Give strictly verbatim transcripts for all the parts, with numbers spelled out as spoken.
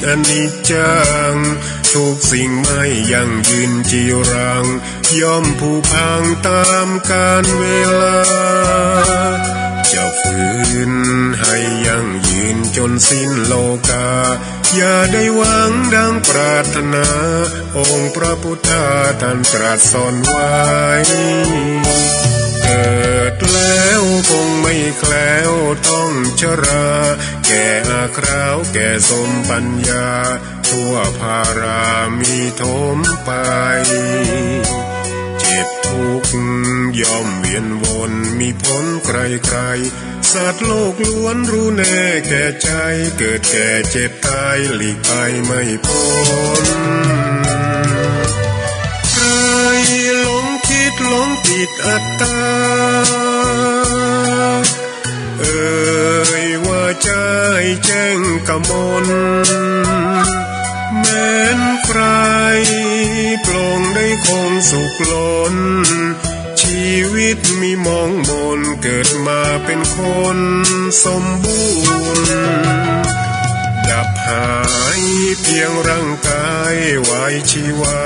อนิจจัง ทุกสิ่งไม่ยั่งยืนจีรัง ย่อมผุพังตามกาลเวลา จะฝืนให้ยั่งยืนจนสิ้นโลกา อย่าได้หวังดังปรารถนา องค์พระพุทธาท่านตรัสสอนไว้ เกิดแล้วคงไม่แคล้วต้องชรา แก่อาคราวแก่สมปัญญา ทั่วพารามีโถมไป เจ็บทุกข์ย่อมเวียนวน มีผลไกลๆ สัตว์โลกล้วนรู้แน่แก่ใจ เกิดแก่เจ็บตายหลีกไปไม่พ้น ใครหลงคิดหลงติดอัตตา เอ่ยว่าใจแจ้งกมล แม้นใครปลงได้คงสุขล้น ชีวิตมีมองมน เกิดมาเป็นคนสมบูรณ์ ดับหายเพียงร่างกายไว้ชีวา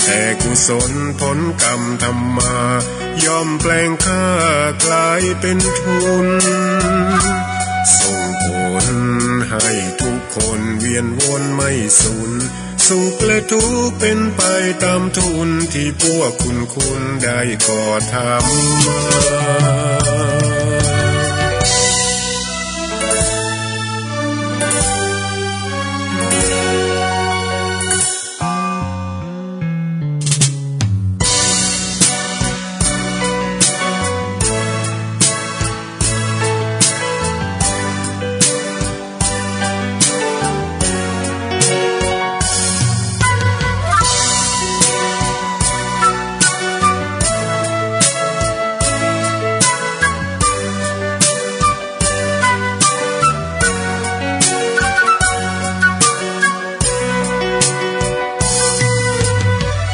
แต่กุศลผลกรรมทำมา ย่อมแปลงข้ากลายเป็นทุน ส่งผลให้ทุกคนเวียนวนไม่สูญ สุขและทุกข์เป็นไปตามทุน ที่พวกคุณคุณได้ก่อทำมา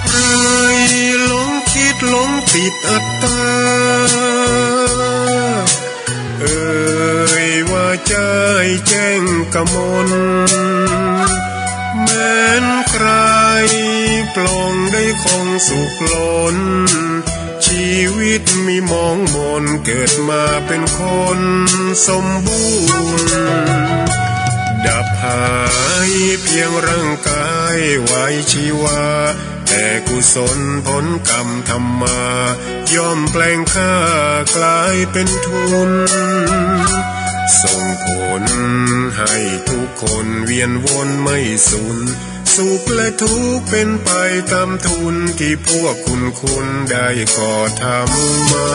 ใครหลงคิดหลงติดอัตตา เอ่ยว่าใจแจ้งกมล แม้นใครปลงได้คงสุขล้น ชีวิตมีมองมน เกิดมาเป็นคนสมบูรณ์ ดับหายเพียงร่างกายไว้ชีวา แต่กุศลผลกรรมทำมา ย่อมแปลงข้ากลายเป็นทุน ส่งผลให้ทุกคนเวียนวนไม่สูญ สุขและทุกข์เป็นไปตามทุน ที่พวกคุณคุณได้ก่อทำมา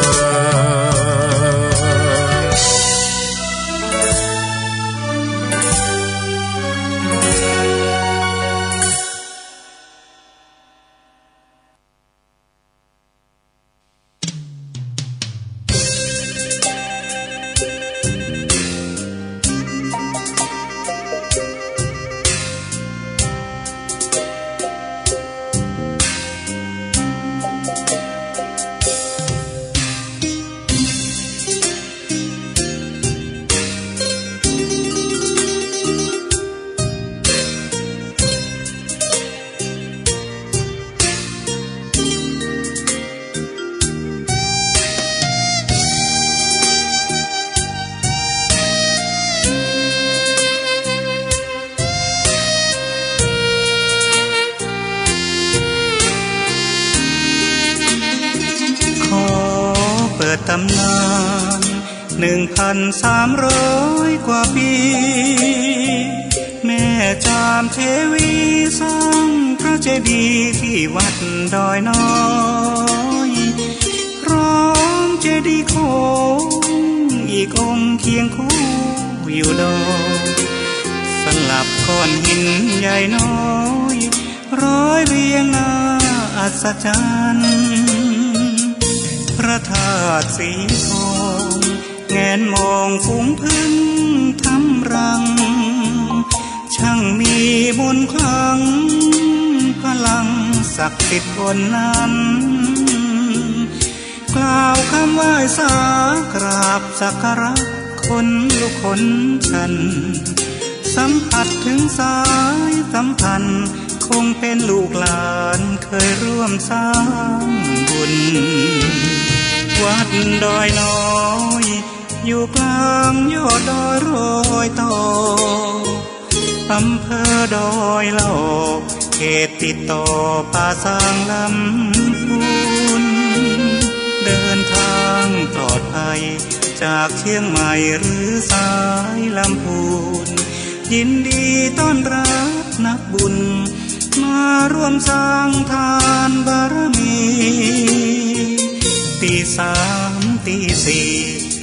ขอเปิดตำนาน หนึ่งพันสามร้อยกว่าปี แม่จามเทวีสร้างพระเจดีย์ที่วัดดอยน้อย พร้อมเจดีย์โค้งอีกองค์เคียงคู่อยู่ดอย สลับก้อนหินใหญ่น้อย ร้อยเรียงน่าอัศจรรย์ พระธาตุสีทอง แงนมองฝูงผึ้งทำรัง ช่างมีมนต์ขลัง พลังศักดิ์สิทธิ์ล้นนั้น กล่าวคำไหว้สากราบสักการะคนลุกคนชัน สัมผัสถึงสายสัมพันธ์ คงเป็นลูกหลานเคยร่วมสร้างบุญ วัดดอยน้อย อยู่กลางยอดดอยรอยต่อ อำเภอดอยหลอก เขตติดต่อป่าซางลำพูน เดินทางปลอดภัย จากเชียงใหม่หรือสายลำพูน ยินดีต้อนรับนักบุญ มาร่วมสร้างทานบารมี ตีสามตีสี่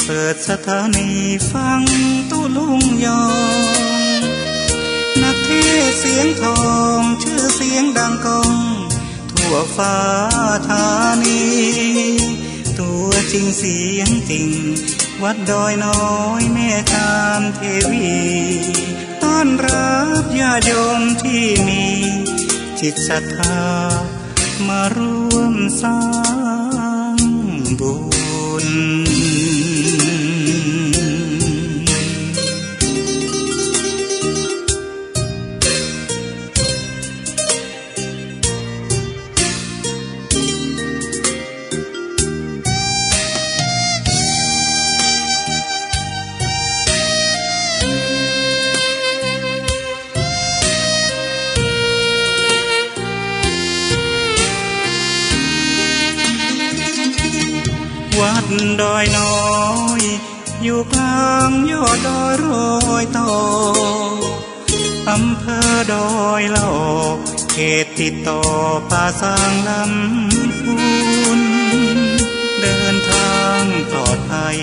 เปิดสถานีฟังตุ๊ลุงยอง นักเทศน์เสียงทอง ชื่อเสียงดังก้อง ทั่วฟ้าธานี ตัวจริงเสียงจริง วัดดอยน้อยแม่จามเทวี ต้อนรับญาติโยมที่มีจิตศรัทธา มาร่วมสร้างบุญ วัดดอยน้อย อยู่กลางยอดดอยรอยต่อ อำเภอดอยหลอก เขตติดต่อป่าซางลำพูน เดินทางปลอดภัย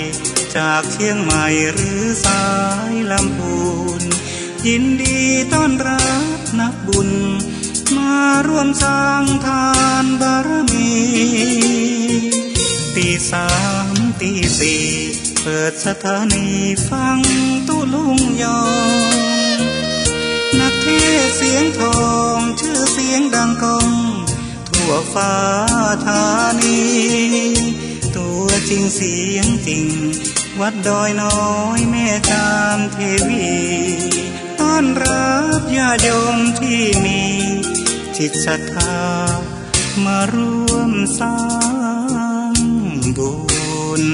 จากเชียงใหม่หรือสายลำพูน ยินดีต้อนรับนักบุญ มาร่วมสร้างทานบารมี ตีสามตีสี่ เปิดสถานีฟังตุ๊ลุงยอง นักเทศน์เสียงทอง ชื่อเสียงดังก้อง ทั่วฟ้าธานี ตัวจริงเสียงจริง วัดดอยน้อยแม่จามเทวี ต้อนรับญาติโยมที่มีจิตศรัทธา มาร่วมสร้างบุญ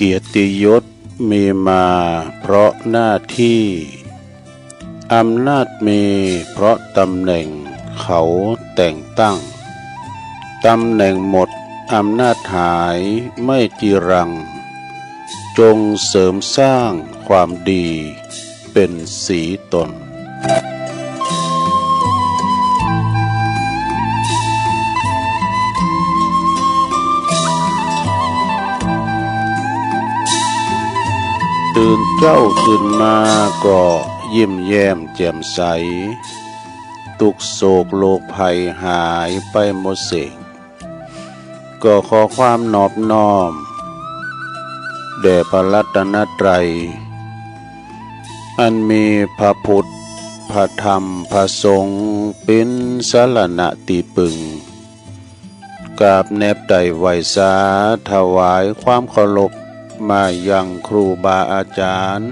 เกียรติยศมีมาเพราะหน้าที่ อำนาจมีเพราะตำแหน่งเขาแต่งตั้ง ตำแหน่งหมดอำนาจหายไม่จีรัง จงเสริมสร้างความดี เป็นสีตน ตื่นเจ๊าขึ้นมาก็ยิ้มแย้มแจ่มใส ทุกข์โศกโรคภัยหายไปหมดเสี้ยง ก็ขอความนอบน้อม แด่พระรัตนตรัย อันมีพระพุทธ พระธรรม พระสงฆ์ เป๋นสรณะตี้ปึง กราบแนบไตร่ไหว้สา ถวายความเคารพมายังครูบาอาจารย์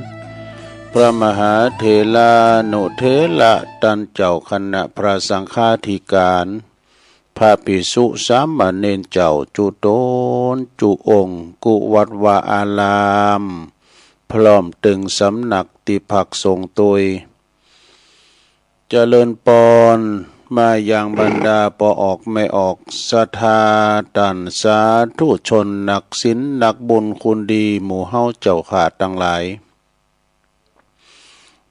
พระมหาเถรานุเถระ ต้านเจ้าคณะพระสังฆาธิการ พระภิกษุสามเณรเจ้าจุ๊ตนจุ๊องค์ กู้วัดวาอาราม พร้อมตึงสำนักตี้พักสงฆ์โตย เจริญปอน มายังบรรดาป้อออกแม่ออก ศรัทธาต้านสาธุชน นักศีลนักบุญคุณดีหมู่เฮาเจ้าข้าตังหลาย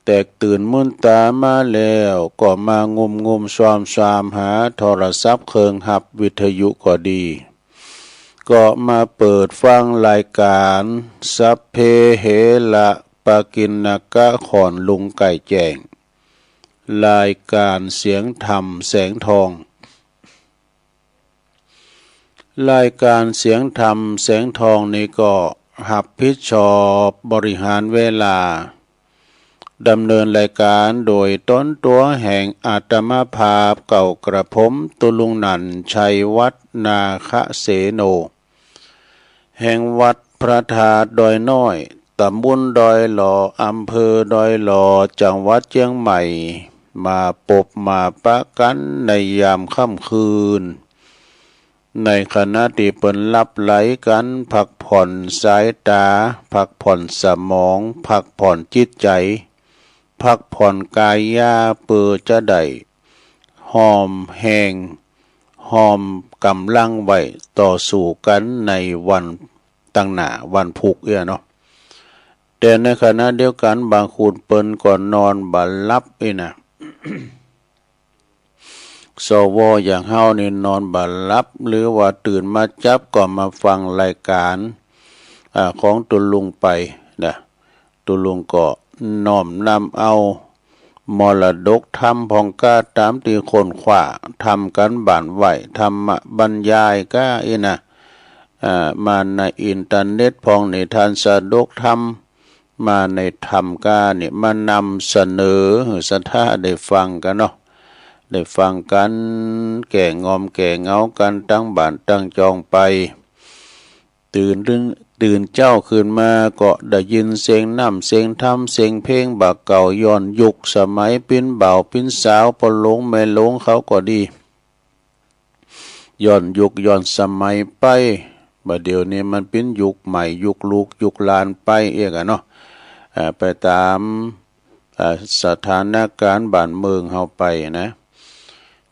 แตกตื่นมืนต๋ามาแล้ว ก็มางุ่มงุ่มซวามซวามหาโทรศัพท์เครื่องฮับวิทยุก็ดี ก็มาเปิดฟังรายก๋าน สัพเพเหระปกิณณกะ ขอนลุงไก่แจ้ง รายก๋านเสียงธรรมแสงทอง รายก๋านเสียงธรรมแสงทองนี้ก็ฮับผิดชอบบริหารเวลา ดำเนินรายก๋านโดยต๋นตั๋วแห่งอาตมาภาพเก่ากระผม ตุ๊ลุงนันท์ ชัยวัฒน์ นาคเสโน แห่งวัดพระธาตุดอยน้อย ตำบลดอยหล่อ อำเภอดอยหล่อ จังหวัดเชียงใหม่ มาปบมาปะกั๋นในยามค่ำคืน ในขณะตี้เปิ้นหลับไหลกั๋น พักผ่อนสายต๋า พักผ่อนสมอง พักผ่อนจิตใจ๋ พักผ่อนก๋ายา เปื้อจะได้ฮ้อมแฮง ฮ้อมก๋ำลังไว้ต่อสู้กั๋นในวันตังหน้า วันพุธเอี้ยเนาะ แต่ในขณะเดียวกั๋น บางคนเปิ้นก็นอนบ่หลับอี้นะ สว อย่างเฮานี่นอนบ่หลับ หรือว่าตื่นมาจั๊บก็มาฟังรายก๋าน อ่า ของตุ๊ลุงไปนะ ตุ๊ลุงก็น้อมนำเอามรดกธรรมพ่องกล้า ต๋ามตี้ค้นคว้า ทำก๋านบ้านไว้ ธรรมบรรยายกล้าอี้นะ อ่า มาในอินเทอร์เน็ตพ่อง นิทานสะดกธรรม มาในธรรมกล้านี่ มานำเสนอหื้อศรัทธาได้ฟังกั๋นเนาะ ได้ฟังกั๋น แก้ง่อมแก้เหงากั๋นตังบ้านตังจองไป ตื่น ตื่นเจ๊าขึ้นมาก็ได้ยินเสียงน้ำเสียงธรรม เสียงเพลงบ่าเก่า ย้อนยุคสมัยปิ้นบ่าวปิ้นสาว ป้อหลวงแม่หลวงเขาก็ดี ย้อนยุคย้อนสมัยไป บ่าเดี่ยวนี้มันปิ้นยุคใหม่ ยุคลูกยุคหลานไปเอี้ยกั๋นเนาะ อ่า ไปต๋าม อ่า สถานก๋ารณ์บ้านเมืองเฮาไปนะ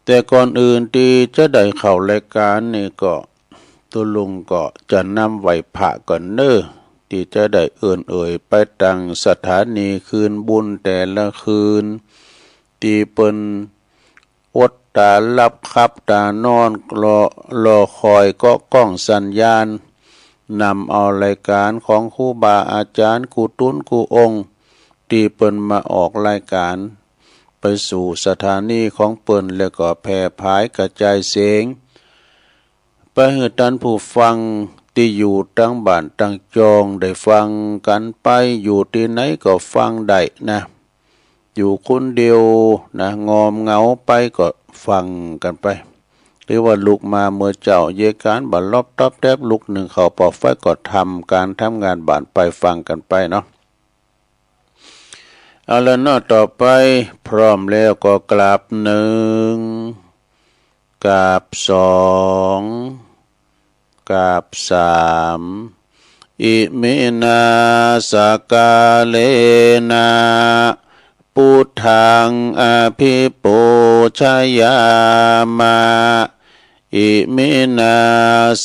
แต่ก่อนอื่นตี้จะได้เข้ารายก๋านนี่ก็ ตุ๊ลุงก็จะนำไหว้พระก่อนเน้อ ตี้จะได้เอิ้นเอ่ยไปตังสถานีคืนบุญแต่ละคืน ตี้เปิ้น อดต๋าหลับขับต๋านอน รอ รอคอยเกาะก้องสัญญาณ นำเอารายก๋านของครูบาอาจ๋ารย์กู้ตุ๊นกู้องค์ ตี้เปิ้นมาออกรายก๋าน ไปสู่สถานีของเปิ้น แล้วก็แผ่ผายกระจายเสียง ไปหื้อต้านผู้ฟังตี้อยู่ตังบ้านตังจองได้ฟังกั๋นไป อยู่ตี้ไหนก็ฟังได้นะ อยู่คนเดียวนะ งอมเหงาไปก็ฟังกั๋นไป หรือว่าลุกมาเมื่อเจ๊า เยียะก๋านบ่าลอบต๊อบแต๊บ ลุกนึ่งข้าวเป่าไฟก็ทำก๋านทำงานบ้านไป ฟังกั๋นไปเนาะ เอาละเนาะ ต่อไปพร้อมแล้วก็กราบหนึ่ง กราบสอง กราบสาม อิมินาสการะนะ พุทธังอภิปูชยามะ อิมินา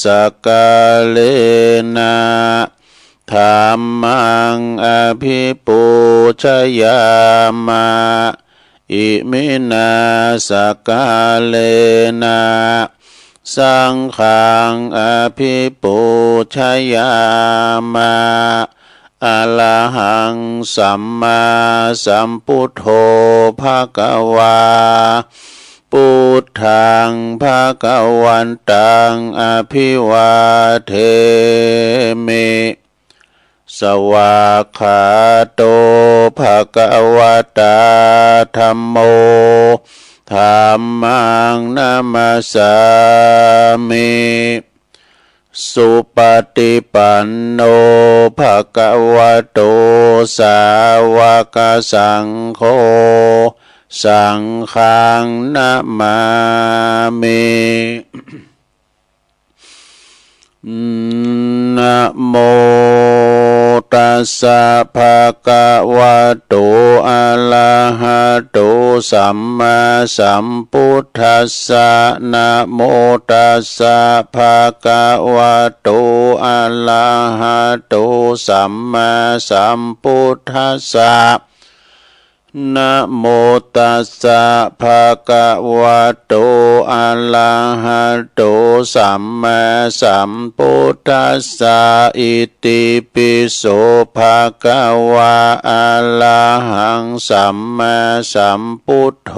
สการะนะ ธัมมังอภิปูชยามะ อิมินาสการะนะ สังฆังอภิปูชยามะ อะระหังสัมมาสัมพุทโธภะคะวา พุทธังภะคะวันตังอภิวาเทมิ สวากขาโตภะคะวะตา ธัมโม ธัมมังนะมัสสามิ สุปฏิปันโนภะคะวะโต สาวกสังโฆ สังฆังนะมามิ นะโม ตัสสะ ภะคะวะโต อะระหะโต สัมมาสัมพุทธัสสะ นะโม ตัสสะ ภะคะวะโต อะระหะโต สัมมาสัมพุทธัสสะ นะโม ตัสสะ ภะคะวะโต อะระหะโต สัมมาสัมพุทธัสสะ อิติปิโส ภะคะวะ อะระหัง สัมมาสัมพุทโธ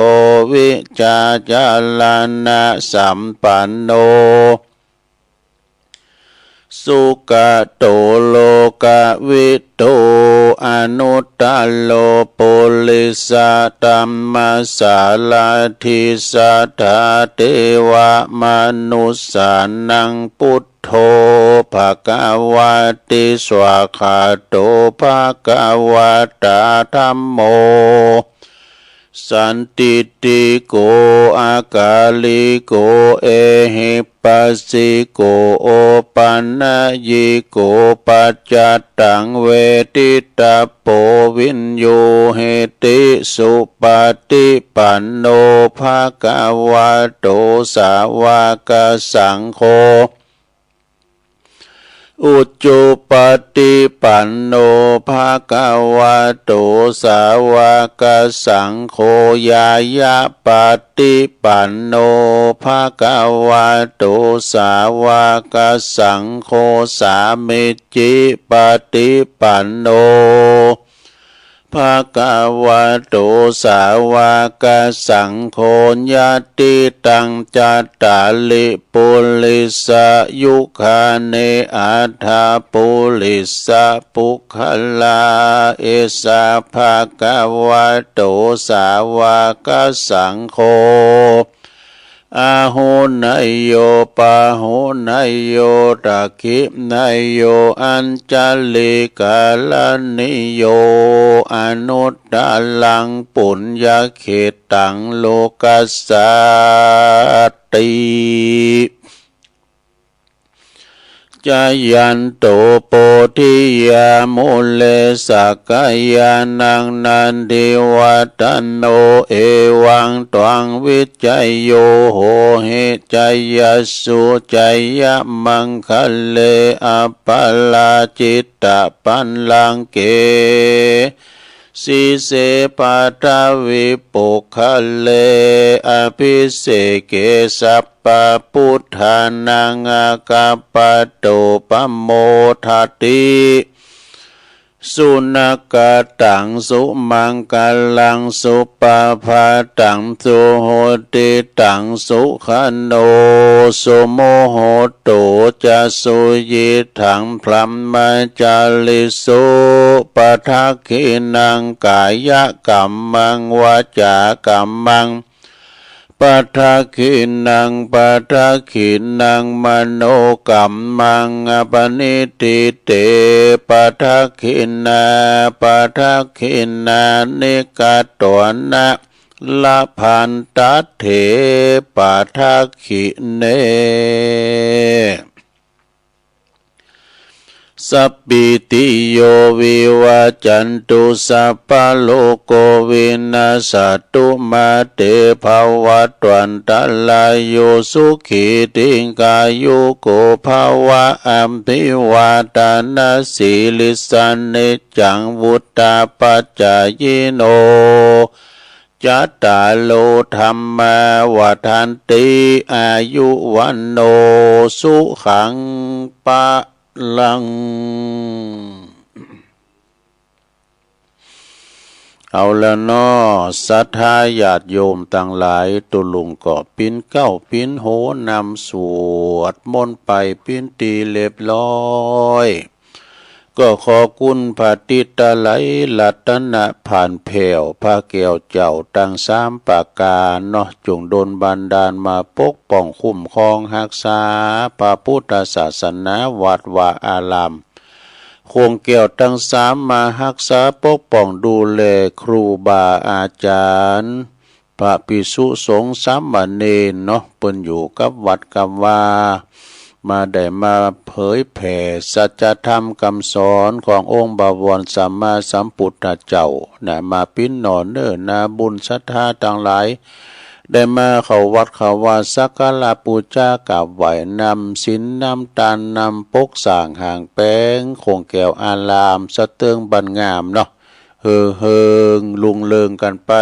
วิจารณะสัมปันโน สุกะโต โลกะวิทู อนุตตะโร ปุริสะธัมมะสารถิ สัทธาเทวะมนุสสานัง พุทโธ ภะคะวะติ สวาคาโต ภะคะวะตา ธัมโม สันทิฏฐิโก อะกาลิโก เอหิปัสสิโก โอปันญิโก ปัจจัตตัง เวทิตะโป วิญญูหิติ สุปะฏิปันโน ภะคะวะโต สาวะกะสังโฆ อุจุปะฏิปันโน ภะคะวะโต สาวะกะสังโฆ ญาณะปะฏิปันโน ภะคะวะโต สาวะกะสังโฆ สามิจฉิปะฏิปันโน ภะคะวะโต สาวะกะสังโฆ ญาติตัง จัตตาริ ปุริสะยุคานิ อัฏฐะปุริสะปุคคลา เอสะ ภะคะวะโต สาวะกะสังโฆ อาหุเนยโย ปาหุเนยโย ทักขิเนยโย อัญชะลีกะรณีโย อนุตตะรัง ปุญญะเขตตัง โลกัสสาติ จายันโต โพธิยามูเล สักกายานัง นันทิวัฏฏะโน เอวังตวัง วิจโย โหหิ จายัสสุ จายะมังคะเล อัปปะราจิตตะปัลลังเก สีเส ปัทวีปุคคเล อภิเสเก สัพพะพุทธานัง อาคัปปะโต ปะโมทะติ สุนักขะตัง สุมังคะลัง สุปะพาตัง สุหุตติตัง สุขะโณ สุมุหุตโต จะ สุยิตถัง พรหมจาริสุ ปะทักขิณัง กายะกัมมัง วาจากัมมัง ปะทักขิณัง ปะทักขิณัง มโนกัมมัง อปะนิทธิเต ปะทักขิณา ปะทักขิณานิ กะตวะนะ ละพันตะเถ ปะทักขิเณ สัพพีติโย วิวัจจันตุ สัพพะโรโค วินัสสะตุ มา เต ภะวัตวันตะราโย สุขี ทีฆายุโก ภะวะ อะภิวาทะนะสีลิสสะ นิจจัง วุฑฒาปะจายิโน จัตตาโร ธัมมา วัฑฒันติ อายุ วัณโณ สุขัง พะลัง เอาละเนาะ ศรัทธาญาติโยมตังหลาย ตุ๊ลุงก็ปิ้นเก๊าปิ้นโหนำสวดมนต์ไปปิ้นตี้เรียบร้อย ก็ขอบคุณพระติตะไลยรัตนะผ่านแผ้ว พระแก้วเจ้าตังสามประก๋านเนาะ จงดลบันดาลมาปกป้องคุ้มครองฮักษาพระพุทธศาสนา วัดวาอาราม โค้งแก้วตังสามมาฮักษาปกป้องดูแลครูบาอาจ๋ารย์ พระภิกษุสงฆ์สามเณรเนาะ เปิ้นอยู่กับวัดกับวา มาได้มาเผยแผ่สัจธรรมคำสอนขององค์บวรสัมมาสัมพุทธเจ้านะ มาปิ้นหน่อเน้อนาบุญศรัทธาตังหลาย ได้มาเข้าวัดเข้าวา สักการะปูจากราบไหว้ นำศีลนำตาน นำปกสร้างห้างแป๋ง โค้งแก้วอาราม สะเติงบันงามเนาะ เฮ่อเฮิงรุ่งเรืองกันไป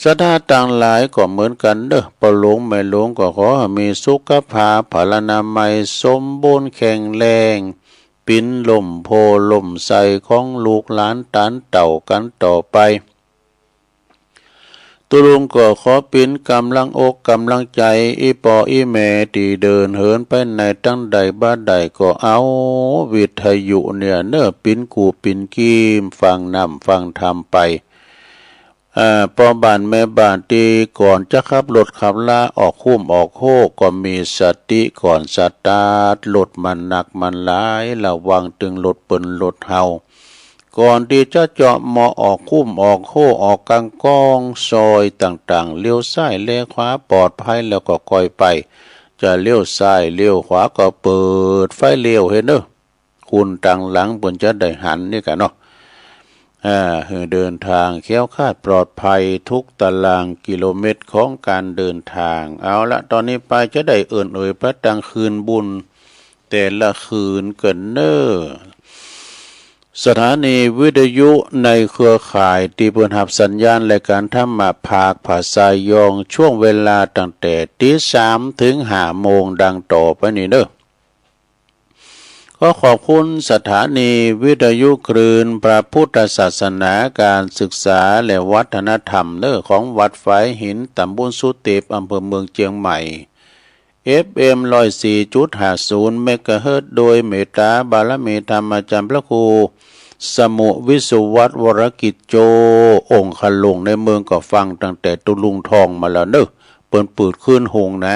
ศรัทธาตังหลายก็เหมือนกันเด้อ ป้อหลวงแม่หลวงก็ขอให้มีสุขภาพพลานามัยสมบูรณ์แข็งแรง ปิ้นล่มโพธิ์ล่มไทรของลูกหลานตานเต้ากันต่อไป ตุ๊ลุงก็ขอปิ้นกำลังอกกำลังใจ๋ อี่ป้ออี่แม่ตี้เดินเหินไปไหนตางใดบ่าใดก็เอาวิทยุเนี่ยเน้อ ปิ้นกู้ปิ้นกีม ฟังน้ำฟังธรรมไป อ่า ป้อบ้านแม่บ้านตี้ก่อนจะขับรถขับลาออกคุ้มออกโฮก็มีสติก่อนสตาร์ทรถ มันหนักมันหลาย ระวังตึงรถเปิ้นรถเฮา ก่อนตี้จะเจาะหม้อออกคุ้มออกโฮออกกลางกองซอยต่างๆ เลี้ยวซ้ายแลขวาปลอดภัยแล้วก็ค่อยไป จะเลี้ยวซ้ายเลี้ยวขวาก็เปิดไฟเลี้ยวเห็นเน้อ คนตางหลังเปิ้นจะได้หันนี่กะเนาะ อ่า หื้อเดินทางแคล้วคลาดปลอดภัยทุกตารางกิโลเมตรของการเดินทาง เอาละ ตอนนี้ไปจะได้เอิ้นเอ่ยพระตังคืนบุญแต่ละคืนกันเน้อ สถานีวิทยุในเครือข่ายตี้เปิ้นฮับสัญญาณรายการธรรมะภาคภาษายอง ช่วงเวลาตั้งแต่ตีสามถึงห้าโมงดังต่อไปนี้เน้อ ขอขอบคุณสถานีวิทยุคลื่นพระพุทธศาสนา การศึกษาและวัฒนธรรมเน้อ ของวัดฝายหิน ตำบลสุเตป อำเภอเมืองเชียงใหม่ เอฟเอ็ม ร้อยสี่จุดห้าศูนย์ เมกะเฮิรตซ์ โดยเมตตาบารมีธรรมอาจารย์พระครูสมุวิสุวัฒน์ วรกิจโจ องคลุงในเมืองก็ฟังตั้งแต่ตุ๊ลุงทองมาแล้วเน้อ เปิ้นเปิดคลื่นหงส์นะ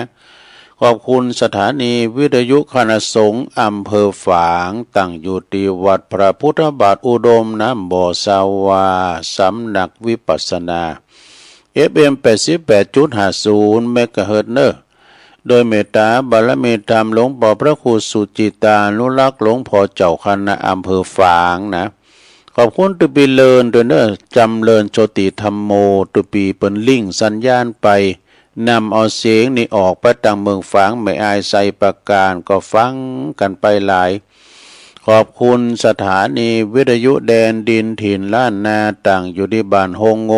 ขอบคุณสถานีวิทยุคณะสงฆ์อำเภอฝาง ตั้งอยู่ตี้วัดพระพุทธบาทอุดม น้ำบ่อสาวา สำนักวิปัสสนา เอฟเอ็ม แปดสิบแปดจุดห้าศูนย์ เมกะเฮิรตซ์ เน้อ โดยเมตตาบารมีธรรมหลวงป้อพระครูสุจิตานุรักษ์ หลวงป้อเจ้าคณะอำเภอฝางนะ ขอบคุณตุ๊ปีเลินด้วยเน้อ จำเริญโชติธัมโม ตุ๊ปีเปิ้นลิงก์สัญญาณไป นำเอาเสียงนี้ออกไปตางเมืองฝาง แม่อาย ไชยประการ ก็ฟังกันไปหลาย ขอบคุณสถานีวิทยุแดนดินถิ่นล้านนา ตั้งอยู่ตี้บ้านโฮงโง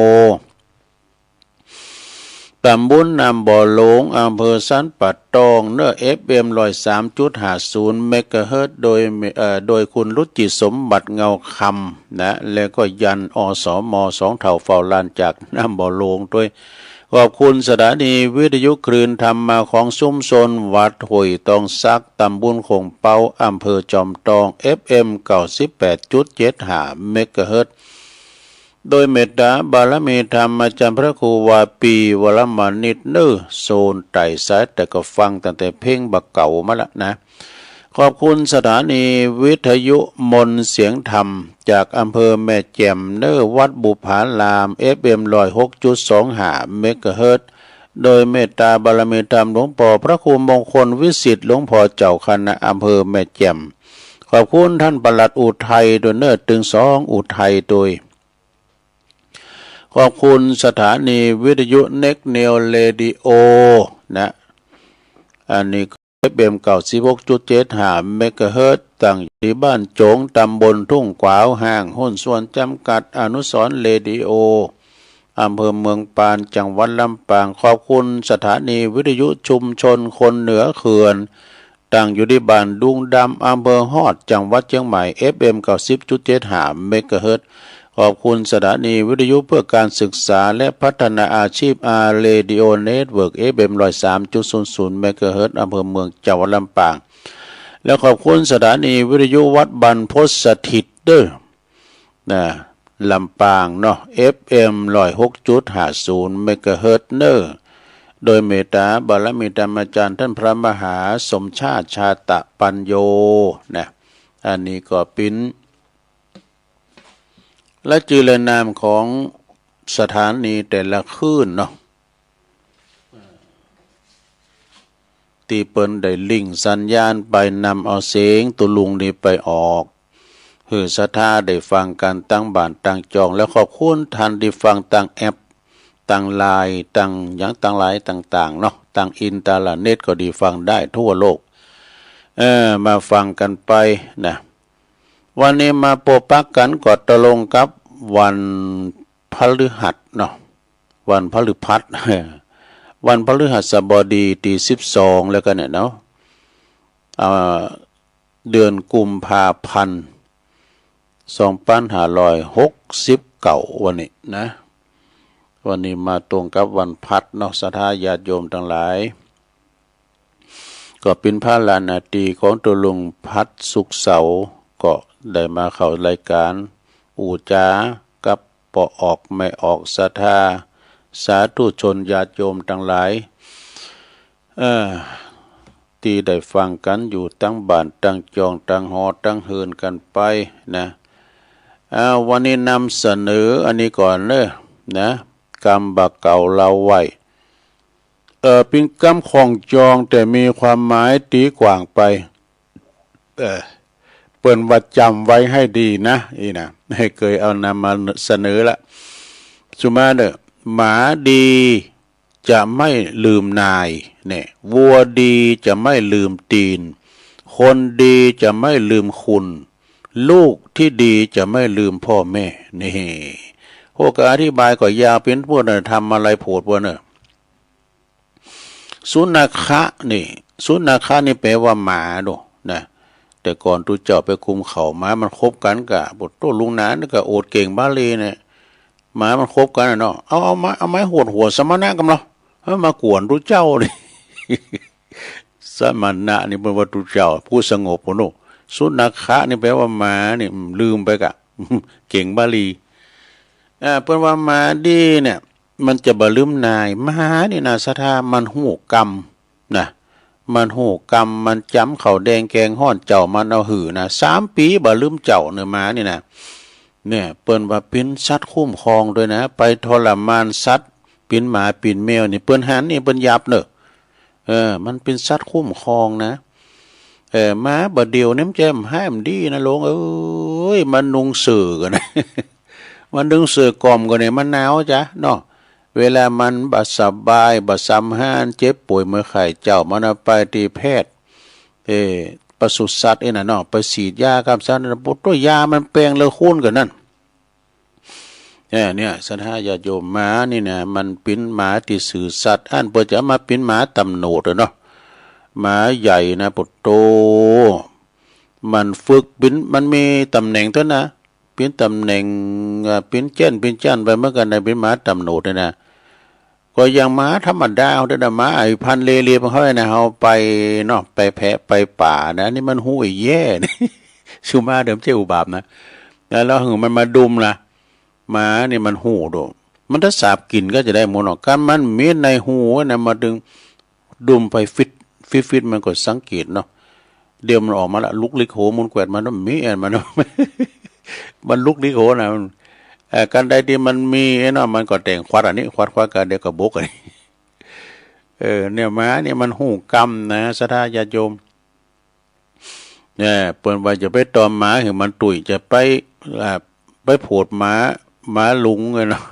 ตำบลน้ำบ่อหลวง อำเภอสันป่าตอง เน้อ เอฟเอ็ม ร้อยสามจุดห้าศูนย์ เมกะเฮิรตซ์ โดย เอ่อ โดยคุณรุจิสมบัติเงาคำ นะ แล้วก็ยัน อสม สองเฒ่าเฝ้าลานจากน้ำบ่อหลวงด้วย ขอบคุณสถานีวิทยุคลื่นธรรมะของชุมชนวัดห้วยตองสัก ตำบลโค้งเป๊า อำเภอจอมตอง เอฟเอ็ม เก้าสิบแปดจุดเจ็ดห้า เมกะเฮิรตซ์ โดยเมตตาบารมีธรรมอาจารย์พระครูวาปี วรมณิต เน้อ โซนใต้สายใต้ก็ฟังตั้งแต่เพลงบ่าเก่ามาละนะ ขอบคุณสถานีวิทยุมนต์เสียงธรรม จากอำเภอแม่แจ่ม เน้อ วัดบุพาราม เอฟเอ็ม ร้อยหกจุดสองห้า เมกะเฮิรตซ์ โดยเมตตาบารมีธรรมหลวงป้อพระครูมงคลวิสิทธิ์ หลวงป้อเจ้าคณะอำเภอแม่แจ่ม ขอบคุณท่านปลัดอุทัยด้วยเน้อ ตึงสองอุทัยด้วย ขอบคุณสถานีวิทยุเน็กเนวเรดิโอนะ อันนี้ เอฟเอ็ม เก้าสิบหกจุดเจ็ดห้า เมกะเฮิรตซ์ ตั้งอยู่ตี้บ้านโจ๋ง ตำบลทุ่งขวาว ห้างหุ้นส่วนจำกัดอนุสรณ์เรดิโอ อำเภอเมืองปาน จังหวัดลำปาง ขอบคุณสถานีวิทยุชุมชนคนเหนือเขื่อน ตั้งอยู่ตี้บ้านดุงดำ อำเภอฮอด จังหวัดเชียงใหม่ เอฟเอ็ม เก้าสิบจุดเจ็ดห้า เมกะเฮิรตซ์ ขอบคุณสถานีวิทยุเพื่อการศึกษาและพัฒนาอาชีพ อาร์ เรดิโอ เน็ตเวิร์ก เอฟเอ็ม ร้อยสามจุดศูนย์ศูนย์ เมกะเฮิรตซ์ อำเภอเมือง จังหวัดลำปาง และขอบคุณสถานีวิทยุวัดบรรพตสถิตเด้อ นะ ลำปางเนาะ เอฟเอ็ม ร้อยหกจุดห้าศูนย์ เมกะเฮิรตซ์ เน้อ โดยเมตตาบารมีธรรมอาจารย์ท่านพระมหาสมชาติ ชาตะปัญโญ นะ อันนี้ก็เป๋น และจื้อและนามของ สถานีแต่ละคลื่นเนาะ ตี้เปิ้นได้ลิงก์สัญญาณไปนำเอาเสียงตุลุงนี้ไปออก หื้อศรัทธาได้ฟังกั๋นตังบ้านตังจอง แล้วขอบคุณท่านตี้ฟังตังแอป ตังไลน์ ตังหยังตังหลายต่างๆ เนาะ ตังอินเทอร์เน็ตก็ดีฟังได้ทั่วโลก เออ มาฟังกั๋นไปนะ วันนี้มาปะปะกั๋นก็ตรงกับวันพฤหัสเนาะ วันพฤหัส วันพฤหัสบดีตี้สิบสองแล้วกั๋นเนี่ยเนาะ อ่า เดือนกุมภาพันธ์ สองปันห้าร้อยหกสิบเก้า วันนี้นะ วันนี้มาตรงกับวันพฤหัสเนาะ ศรัทธาญาติโยมตังหลาย ก็เป๋นภาระหน้าตี้ของตุลุงพฤหัส ศุกร์ เสาร์ ก็ได้มาเข้ารายการ อู้จ๋ากับป้อออกแม่ออกศรัทธา สาธุชนญาติโยมตังหลาย เออ ตี้ได้ฟังกั๋นอยู่ตังบ้านตังจองตังหอตังเฮือนกั๋นไปนะ อ่า วันนี้นำเสนออันนี้ก่อนเนอะนะ กำบ่าเก่าเล่าไว้ เออ เป๋นกำคล้องจองแต่มีความหมายตี้กว้างไป เออ เปิ้นว่าจ๋ำไว้ให้ดีนะ อี้นะ เกยเอานำมาเสนอละ สุมาเนอะ หมาดีจะไม่ลืมนาย เนี่ย วัวดีจะไม่ลืมตีน คนดีจะไม่ลืมคุณ ลูกที่ดีจะไม่ลืมพ่อแม่ นี่ โอ้ ก็อธิบายก็ยาว เป๋นพวกนั้นทำอะไรโผดพวกนั้น สุนัขะนี่ สุนัขะนี่แปลว่าหมาโดนะ แต่ก่อนตุ๊เจ้าไปคุมเข้า หมามันคบกั๋นกะ โผดโตลุงหนานกะโอดเก่งบาลีเนี่ย หมามันคบกั๋นน่ะเนาะ เอา เอาไม้ เอาไม้หวดหัวสมณะกำเนาะ เออ มากวนตุ๊เจ้านี่ สมณะนี่เปิ้นว่าตุ๊เจ้า ผู้สงบพุ้นโน่ สุนัขะนี่แปลว่าหมานี่ อืม ลืมไปกะ เก่งบาลี อ่า เปิ้นว่าหมาดีเนี่ย มันจะบ่ลืมนาย หมานี่นะ ศรัทธา มันฮู้กำนะ มันฮู้กำ มันจ๋ำข้าวแดงแกงฮ้อนเจ้ามันเอาหื้อนะ สามปี๋บ่ลืมเจ้าเนอะ หมานี่นะ เนี่ย เปิ้นว่าเป๋นสัตว์คุ้มครองด้วยนะ ไปทรมานสัตว์ เป๋นหมาเป๋นแมวนี่ เปิ้นหันนี่เปิ้นหยาบเนอะ เออ มันเป๋นสัตว์คุ้มครองนะ เออ หมาบ่าเดี่ยวนี่มันจะบ่ฮ้ายบ่าดีนะลุงเอ้ย มันนุงเสื้อกั๋นนะ มันนุงเสื้อกล่อมกั๋นเนี่ย มันหนาวจ๊ะเนาะ เวลามันบ่สบาย บ่สำราญ เจ็บป่วยเมื่อยไข้ เจ้ามันเอาไปตี้แพทย์ เอ่อ ปศุสัตว์อี้น่ะเนาะ ไปฉีดยากับสัตว์นั้น โผดโตยามันแปลงฤๅคูณกั๋นนั้น เอ่อ เนี่ย ศรัทธาญาติโยม หมานี่นะ มันเป๋นหมาตี้ซื่อสัตย์ อันเปิ้นจะเอามาเป๋นหมาตำรวจอะเนาะ หมาใหญ่นะ โผดโต มันฝึกเป๋น มันมีตำแหน่งตั๊วนะ เป๋นตำแหน่ง อ่า เป๋นชั้น เป๋นชั้นไปเหมือนกั๋นนะ เป๋นหมาตำรวจเนี่ยนะ ก็อย่างหมาธรรมดาเฮาเด้อนะ หมาไอ้พันธุ์เล่เลี่ยมเฮานะ เฮาไปเนาะ ไปแพะไปป่านะ อันนี้มันฮู้ไอ้แย่นี่ สุมาเดิมเจ้าอุบาปนะ แล้วหื้อมันมาดุมนะ หมานี่มันฮู้โด มันถ้าสาบกลิ่นก็จะได้หมดเนาะ คันมันเหม็นในฮูนะ มาดึง ดุมไปฟิด ฟิด ฟิด มันก็สังเกตเนาะ เดี๋ยวมันออกมาละ ลุกลิกโหมุนแกว่นมาเนาะ มีแอ่นมาเนาะ มันลุกลิกโหนะ มัน เอ่อ คันใดตี้มันมีไอ้เนาะ มันก็แต่งขวัดอันนี้ ขวัด ขวัด กันเดี๋ยวก็บกอันนี้ เออ เนี่ย หมาเนี่ยมันฮู้กำนะ ศรัทธาญาติโยม เนี่ย เปิ้นว่าจะไปตอมหมาหื้อมันตุ้ย จะไป อ่า ไปโผดหมา หมาหลุงอะเนาะ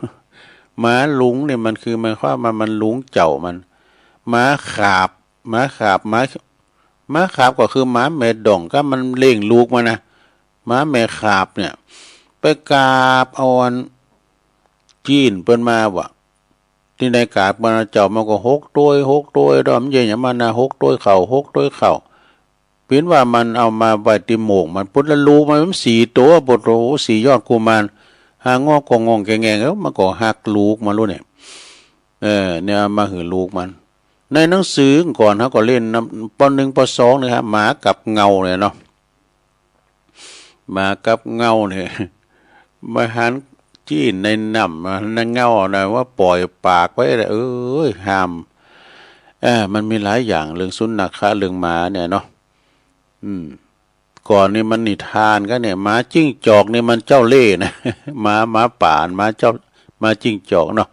หมาหลุงเนี่ยมันคือหมายความว่ามันหลุงเจ้ามัน หมาขาบ หมาขาบ หมา หมาขาบก็คือหมาแม่ด่อง ก็มันเลี้ยงลูกมันนะ หมาแม่ขาบเนี่ย ไปกาบเอาอัน จีนเปิ้นมาว่ะ ตี้ในกาบมันเจ้ามันก็หกตวย หกตวย ดอมเย็นอย่างมันนะ หกตวยข้าว หกตวยข้าว เป๋นว่ามันเอามาไว้ตี้โมกมัน ปุ้นละลูกมัน มันสี่ตัว โผดโต สี่ยอดกุมาร หางอกก็งองแกงแงง เอ้า มันก็ฮักลูกมันโลดเนี่ย เออ เนี่ย เอามาหื้อลูกมัน ในหนังสือก่อนเฮาก็เล่นนำ ป.หนึ่ง ป.สอง นี่ครับ หมากับเงาเนี่ยเนาะ หมากับเงาเนี่ย มาหันจีนในน้ำ มาหันในเงานะ ว่าปล่อยปากไว้เลย เอ้ย ห้าม เออ มันมีหลายอย่าง เรื่องสุนัขะ เรื่องหมาเนี่ยเนาะ อืม ก่อนนี่มันนิทานกั๋นเนี่ย หมาจิ้งจอกนี่มันเจ้าเล่ห์นะ หมา หมาป่า หมาเจ้า มาจิ้งจอกเนาะ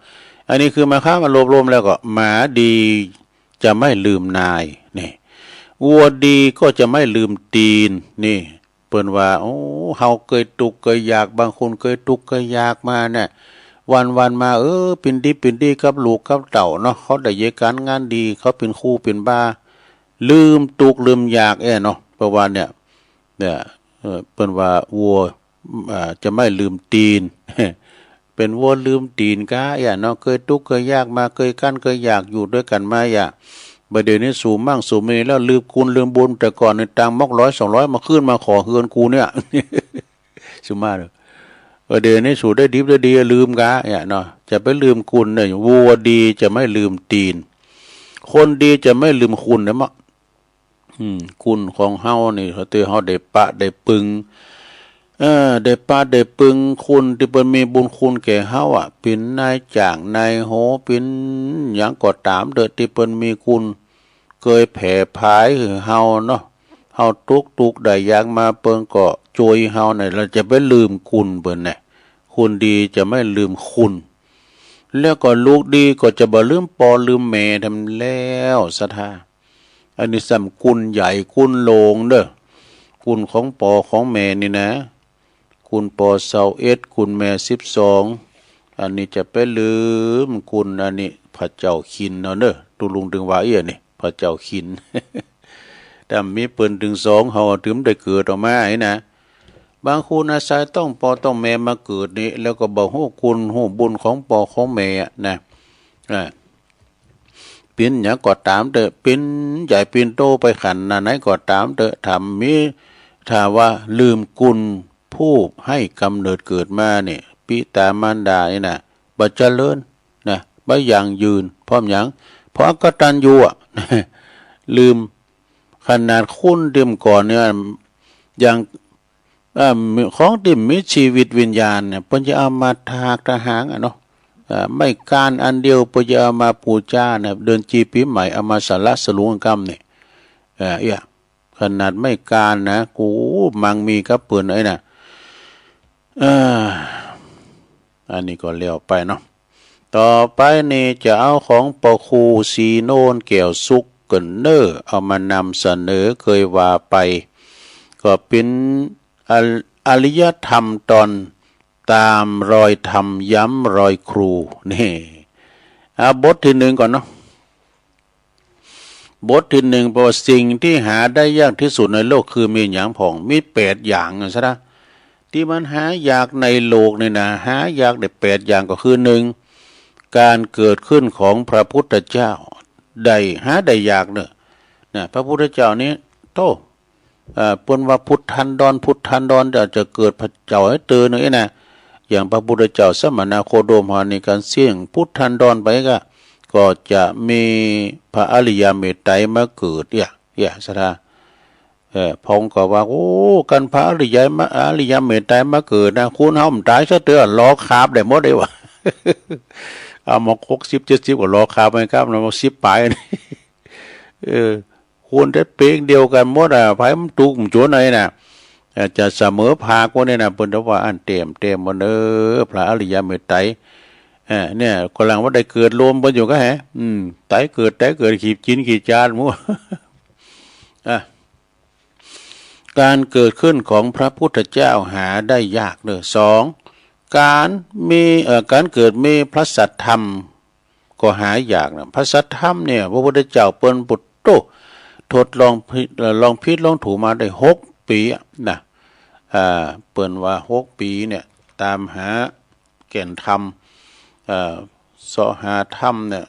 อันนี้คือหมายความว่ารวบรวมแล้วก็หมาดีจะไม่ลืมนาย นี่ วัวดีก็จะไม่ลืมตีน นี่ เปิ้นว่า โอ้ เฮาเกยตุ๊กข์เกยยาก บางคนเกยตุ๊กข์เกยยากมาเนี่ย วันๆ มา เออ เป๋นดิบเป๋นดีกับลูกกับเต้าเนาะ เขาได้เยียะก๋านงานดี เขาเป๋นครูเป๋นบา ลืมตุ๊กข์ลืมยากแอ้เนาะ เพราะว่าเนี่ย เนี่ย เออ เปิ้นว่าวัว อ่า จะไม่ลืมตีน เป๋นวัวลืมตีนกา อย่าเนาะ เกยตุ๊กข์เกยยากมา เกยกั้นเกยอยากอยู่ด้วยกันมา อย่า บ่าเดี๋ยวนี้สูงมั่งสูงมีแล้ว ลืมกุณลืมบุญ แต่ก่อนนี่ตังค์มอกร้อยสองร้อย มาขึ้นมาขอเฮือนกูเนี่ย สุมาเด้อ บ่าเดี๋ยวนี้สูได้ดิบได้ดี ลืมกา อย่าเนาะ จะไปลืมกุณเนี่ย วัวดีจะไม่ลืมตีน คนดีจะไม่ลืมคุณนะเมาะ อืม คุณของเฮานี่ เฮาได้ปะได้ปึง เออ ได้ปะได้ปึงคุณตี้เปิ้นมีบุญคุณแก่เฮาอะ เป๋นนายจ้างนายโฮ เป๋นหยังก็ต๋ามเต๊อะ ตี้เปิ้นมีคุณ เกยแผ่ผายหื้อเฮาเนาะ เฮาตกตุ๊กข์ได้ยากมา เปิ้นก็จ้วยเฮาเนี่ย เฮาจะไปลืมคุณเปิ้นเนี่ย คนดีจะไม่ลืมคุณ แล้วก็ลูกดีก็จะบ่ลืมป้อลืมแม่แท้แล้ว ศรัทธา อันนี้ส่ำคุณใหญ่คุณหลวงเด้อ คุณของป้อของแม่นี่นะ คุณป้อซาวเอ็ด คุณแม่สิบสอง อันนี้จะไปลืมคุณ อันนี้พระเจ้าขินเอาเด้อ ตุ๊ลุงตึงว่าเอี้ยนี่ พระเจ้าขิน ถ้ามีเปิ้นตึงสอง เฮาตึงได้เกิดออกมาไอ้นะ บางคนอาศัยต้องป้อต้องแม่มาเกิดนี่ แล้วก็บ่ฮู้คุณฮู้บุญของป้อของแม่อะนะ อ่า เป๋นหยังก็ต๋ามเต๊อะ เป๋นใหญ่เป๋นโตไปขนาดไหนก็ต๋ามเต๊อะ ถ้ามี ถ้าว่าลืมคุณผู้ให้กำเนิดเกิดมาเนี่ย ปิตามารดานี่นะ บ่เจริญนะ บ่ยั่งยืน เพราะหยัง เพราะอกตัญญูอะ ลืม ขนาดคนตี้ก่อนเนี่ย อย่าง เอ่อ ของตี้มีชีวิตวิญญาณเนี่ย เปิ้นจะเอามาถากตะหางอะเนาะ เอ่อ ไม้ก้านอันเดียวเปิ้นจะเอามาปู๋จาเนี่ย เดือนจีปีใหม่เอามาสละสลวงกำเนี่ย เอ่อ เอี้ย ขนาดไม้ก้านนะ กูมั่งมีกับเปิ้นไอ้น่ะ เอ่อ อันนี้ก็แล้วไปเนาะ ต่อไปนี่จะเอาของป้อครูศรีโนนแก้วสุขเกินเน้อ เอามานำเสนอ เกยว่าไป ก็เป๋นอริ- อริยธรรมตอนตามรอยธรรมย้ำรอยครู นี่ เอาบทตี้นึ่งก่อนเนาะ บทตี้นึ่ง บอกว่าสิ่งตี้หาได้ยากตี้สุดในโลกคือมีหยังพ่อง มีแปดอย่างอะซะนะ ตี้มันหายากในโลกนี่นะ หายากได้แปดอย่างก็คือ นึ่ง ก๋านเกิดขึ้นของพระพุทธเจ้า ได้ หาได้ยากเน้อ นะ พระพุทธเจ้านี่ โธ่ เอ่อ เปิ้นว่าพุทธันดร พุทธันดร จะ จะเกิดพระเจ้าหื้อเตื้อเน้อไอ้นะ อย่างพระพุทธเจ้าสมณโคดมหานี่ ก๋านเสี้ยงพุทธันดรไปก็ ก็จะมีพระอริยเมตไตรมาเกิด เอี้ย เอี้ย ศรัทธา เอ่อ พ่องก็ว่า โอ้ คันพระอริยะมา อริยเมตไตรมาเกิดนะ คนเฮาบ่ต๋ายสักเตื้อ รอคาบได้หมดเลยว่ะ เอามาหกสิบเจ็ดสิบก็รอคาบไปครับนะ มาสิบปลายนี่ เออ คนแต่เปงเดียวกั๋นหมดอะ ไผมันตุ๊กข์มันจ๋นไอ้น่ะ เอ่อ จะเสมอภาคว่าเนี่ยนะ เปิ้นว่าอันเต็มเต็มหมดเน้อ พระอริยเมตไตร เอ่อ เนี่ย ก่อนหลังว่าได้เกิดโลมเปิ้นอยู่ก็แฮะ อืม ต๋ายเกิด ต๋ายเกิด ขีดจิน ขีดจานหมู่ อ่ะ ก๋านเกิดขึ้นของพระพุทธเจ้าหาได้ยากเน้อ สอง ก๋านมี เอ่อ ก๋านเกิดมีพระสัทธรรม ก็หายากนะ พระสัทธรรมเนี่ย พระพุทธเจ้าเปิ้นปุตโต ทดลองผิด เอ่อ ลองผิดลองถูกมาได้หกปีอะนะ อ่า เปิ้นว่าหกปีเนี่ย ต๋ามหาแก่นธรรม เอ่อ เสาะหาธรรมเนี่ย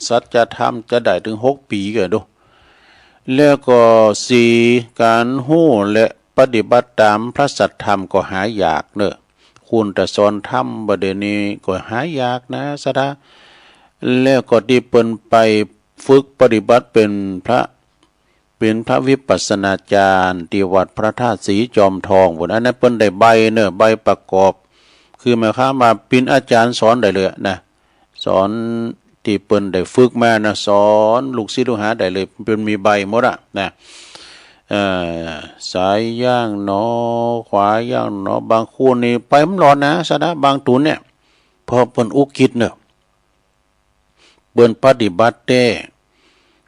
สัจธรรมจะได้ถึงหกปีก็ดู แล้วก็สี่ ก๋านฮู้และปฏิบัติต๋ามพระสัทธรรมก็หายากเน้อ คนจะสอนธรรมบ่าเดี๋ยวนี้ก็หายากนะ ศรัทธา แล้วก็ตี้เปิ้นไปฝึกปฏิบัติเป๋นพระ เป๋นพระวิปัสสนาจารย์ตี้วัดพระธาตุศรีจอมทองพู้น อันนั้นเปิ้นได้ใบเน้อ ใบประกอบ คือหมายความว่าเป๋นอาจ๋ารย์สอนได้เลยอะนะ สอนตี้เปิ้นได้ฝึกมานะ สอนลูกศิษย์ลูกหาได้เลย เปิ้นมีใบหมดอะนะ เอ่อ ซ้ายอย่างหนอ ขวาอย่างหนอ บางคนนี่ไปบ่รอดนะ ศรัทธา บางตูนเนี่ย เพราะเปิ้นอุกิจเนอะ เปิ้นปฏิบัติแต๊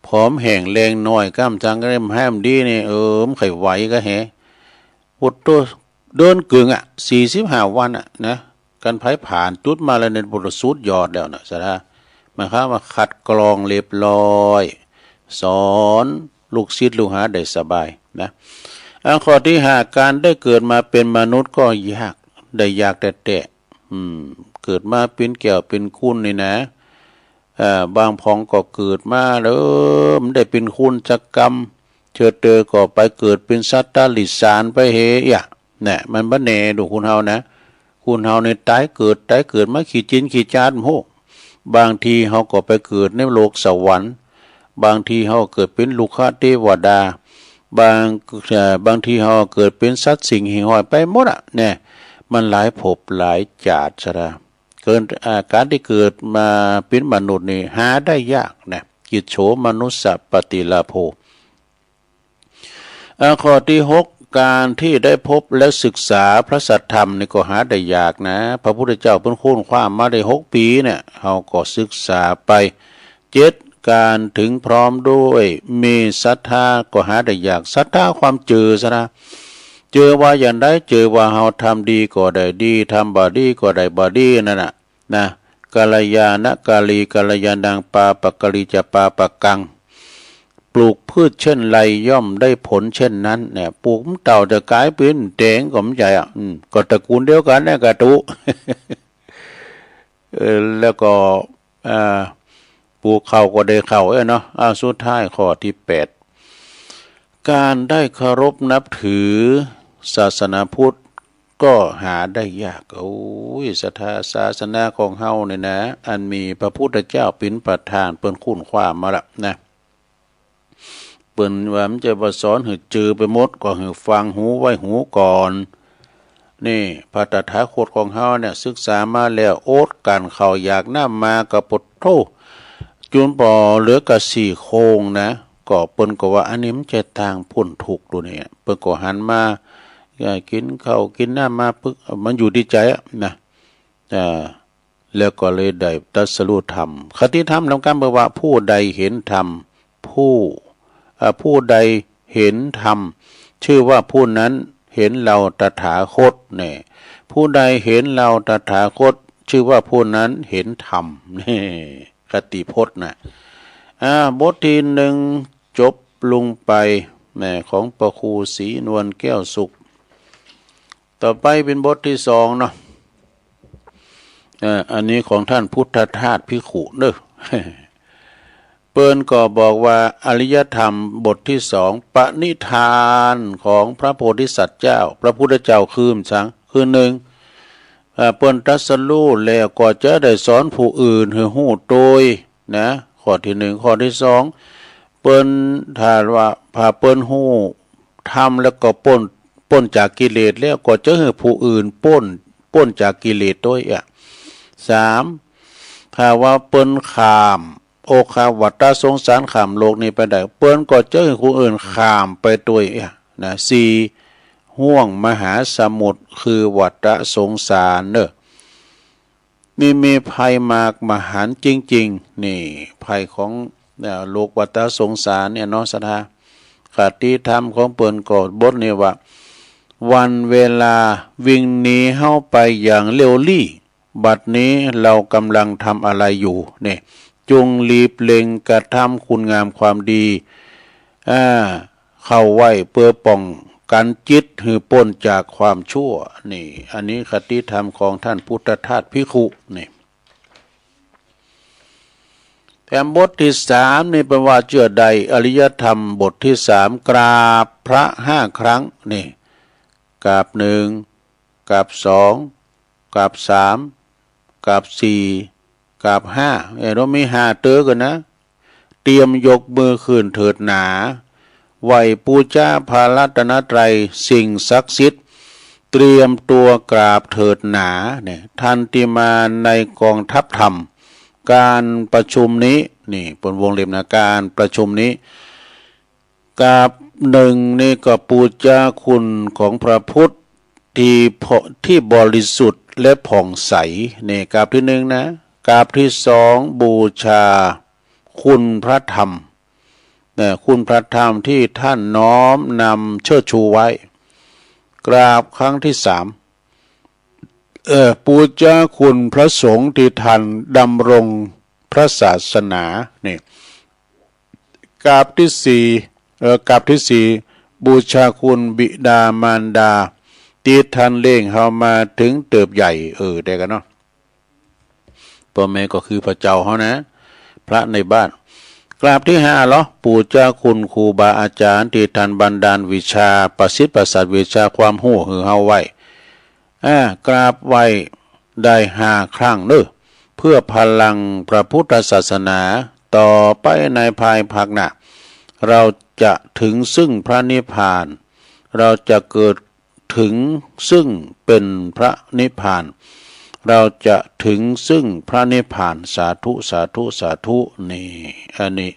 ผอมแห้งแรงน้อย ก้ำจังก็ได้แฮมดีนี่ เออ มันไขไหวก็แฮ ปวดตัว เดินกึ่งอะ สี่สิบห้าวันอะนะ กันไผผ่านจุดมาแล้วเนี่ย ปวดสุดยอดแล้วนะ ศรัทธา หมายความว่าคัดกรองเรียบร้อย สอนลูกศิษย์ลูกหาได้สบายนะ อ่ะ ข้อที่ห้า การได้เกิดมาเป็นมนุษย์ก็ยาก ได้ยากแต๊ๆ อืม เกิดมาเป็นแก้วเป็นคนนี่นะ เอ่อ บางพองก็เกิดมาแล้ว เออ มันได้เป็นคนจักกำ เทื่อเตอก็ไปเกิดเป็นสัตว์เดรัจฉานไปเฮยะ เนี่ย มันบ่แน่ดูคนเฮานะ คนเฮาเนี่ยตายเกิด ตายเกิดมาขี้จินขี้จาด โอ้โห บางทีเฮาก็ไปเกิดในโลกสวรรค์ บางทีเฮาเกิดเป็นลูกคเทวดา บาง เอ่อ บางทีเฮาเกิดเป็นสัตว์สิ่งหิ่งห้อยไปหมดอะ เนี่ย มันหลายภพหลายจาติ ศรัทธา เกิด อ่า การที่เกิดมาเป็นมนุษย์นี่หาได้ยากนะ กิจโฉมนุสสะปฏิลาโภ อ่า ข้อที่หก การที่ได้พบและศึกษาพระสัทธรรมนี่ก็หาได้ยากนะ พระพุทธเจ้าเปิ้นค้นคว้ามาได้หกปีเนี่ย เฮาก็ศึกษาไป เจ็ด การถึงพร้อมด้วยมีศรัทธาก็หาได้ยาก ศรัทธาความเจือ ศรัทธา เจือว่าอย่างใด เจือว่าเฮาทำดีก็ได้ดี ทำบ่ดีก็ได้บ่ดีนั่นน่ะนะ กัลยาณกาลี กัลยาณัง ปาปกาลีจะปาปกัง ปลูกพืชเช่นไรย่อมได้ผลเช่นนั้นเนี่ย ปลูกมันเต่าจะกลายเป็นแตงก็ไม่ใช่อ่ะ อืม ก็ตระกูลเดียวกันเนี่ยกะตุ เออ แล้วก็ อ่า ปลูกข้าวก็ได้ข้าวเอ้ยเนาะ อ่า สุดท้ายข้อที่แปด การได้เคารพนับถือศาสนาพุทธก็หาได้ยาก โอ้ย ศรัทธา ศาสนาของเฮาเนี่ยนะ อันมีพระพุทธเจ้าเป็นประธาน เปิ้นค้นคว้ามาละนะ เปิ้นว่ามันจะบ่สอนหื้อจือไปหมด ก็หื้อฟังหูไว้หูก่อน นี่ พระตถาคตของเฮาเนี่ย ศึกษามาแล้ว อดกลั้นข้าวอยากน้ำมาก็ปวดโธ่ จุนปอเหลือกะสี่โครงนะ ก็เปิ้นก็ว่าอันนี้มันจะทางพ้นทุกข์ตัวนี้ เปิ้นก็หันมา เอ่อ กินข้าวกินน้ำมาปึ๊ก มันอยู่ที่ใจอะนะ อ่า แล้วก็เลยได้ตรัสรู้ธรรม คติธรรมนำกันบอกว่า ผู้ใดเห็นธรรม ผู้ อ่า ผู้ใดเห็นธรรม ชื่อว่าผู้นั้นเห็นเราตถาคต เนี่ย ผู้ใดเห็นเราตถาคต ชื่อว่าผู้นั้นเห็นธรรม นี่ คติพจน์นะ อ่า บทที่หนึ่งจบลงไป แหม ของพระครูศรีนวลแก้วสุข ต่อไปเป็นบทที่สองเนาะ เอ่อ อันนี้ของท่านพุทธทาสภิกขุเนอะ เปิ้นก็บอกว่าอริยธรรมบทที่สอง ปณิธานของพระโพธิสัตว์เจ้า พระพุทธเจ้าคือหยัง คือหนึ่ง เอ่อ เปิ้นตรัสรู้แล้วก็จะได้สอนผู้อื่นหื้อฮู้โตยนะ ข้อที่หนึ่ง ข้อที่สอง เปิ้น ถ้าว่า ถ้าเปิ้นฮู้ธรรมแล้วก็ป๊น ป๊นจากกิเลสแล้วก็จะหื้อผู้อื่นป๊น ป๊นจากกิเลสโตยอ่ะ สาม ถ้าว่าเปิ้นข้ามโอฆะวัฏสงสาร ข้ามโลกนี้ไปได้ เปิ้นก็จะหื้อผู้อื่นข้ามไปโตยอ่ะนะ สี่ ห้วงมหาสมุทรคือวัฏสงสารเนอะ นี่มีภัยมากมหาศาลจริงๆ นี่ภัยของ เอ่อ โลกวัฏสงสารเนี่ยเนาะ ศรัทธา คติธรรมของเปิ้นก็บทนี้ว่า วันเวลาวิ่งหนีเฮาไปอย่างเร็วลี่ บัดนี้เรากำลังทำอะไรอยู่ นี่ จงรีบเร่งกระทำคุณงามความดี อ่า เข้าไว้เพื่อป้องกันจิตหื้อป๊นจากความชั่ว นี่ อันนี้คติธรรมของท่านพุทธทาสภิกขุ นี่ แถมบทที่สามนี่เปิ้นว่าเจื้อใดอริยธรรมบทที่สาม กราบพระห้าครั้ง นี่ กราบหนึ่ง กราบสอง กราบสาม กราบสี่ กราบห้า เอ้ย เรามีห้าเตื้อกันนะ เตรียมยกมือขึ้นเถิดหนา ไหว้ปูจาพระรัตนตรัยสิ่งศักดิ์สิทธิ์ เตรียมตัวกราบเถิดหนา เนี่ย ท่านที่มาในกองทัพธรรม การประชุมนี้ นี่ เปิ้นวงเล็บนะ การประชุมนี้ กราบหนึ่งนี่ก็ปูจาคุณของพระพุทธ ที่ผ่อ-, ที่บริสุทธิ์และผ่องใส นี่กราบที่หนึ่งนะ กราบที่สองบูชาคุณพระธรรม นะ คุณพระธรรมที่ท่านน้อมนำเชิดชูไว้ กราบครั้งที่สาม เอ่อ บูชาคุณพระสงฆ์ที่ท่านดำรงพระศาสนา นี่ กราบที่สี่ เอ่อ กราบที่สี่ บูชาคุณบิดามารดา ที่ท่านเลี้ยงเฮามาถึงเติบใหญ่ เออ ได้กันเนาะ พ่อแม่ก็คือพระเจ้าเฮานะ พระในบ้าน กราบที่ห้าเหรอ บูชาคุณครูบาอาจารย์ที่ท่านบันดาลวิชาประสิทธิ์ประสาทวิชาความรู้หื้อเฮาไว้ อ่า กราบไหว้ได้ห้าครั้งเนอะ เพื่อพลังพระพุทธศาสนา ต่อไปในภายภาคหน้า เราจะถึงซึ่งพระนิพพาน เราจะเกิดถึงซึ่งเป็นพระนิพพาน เราจะถึงซึ่งพระนิพพาน สาธุ สาธุ สาธุ นี่ อันนี้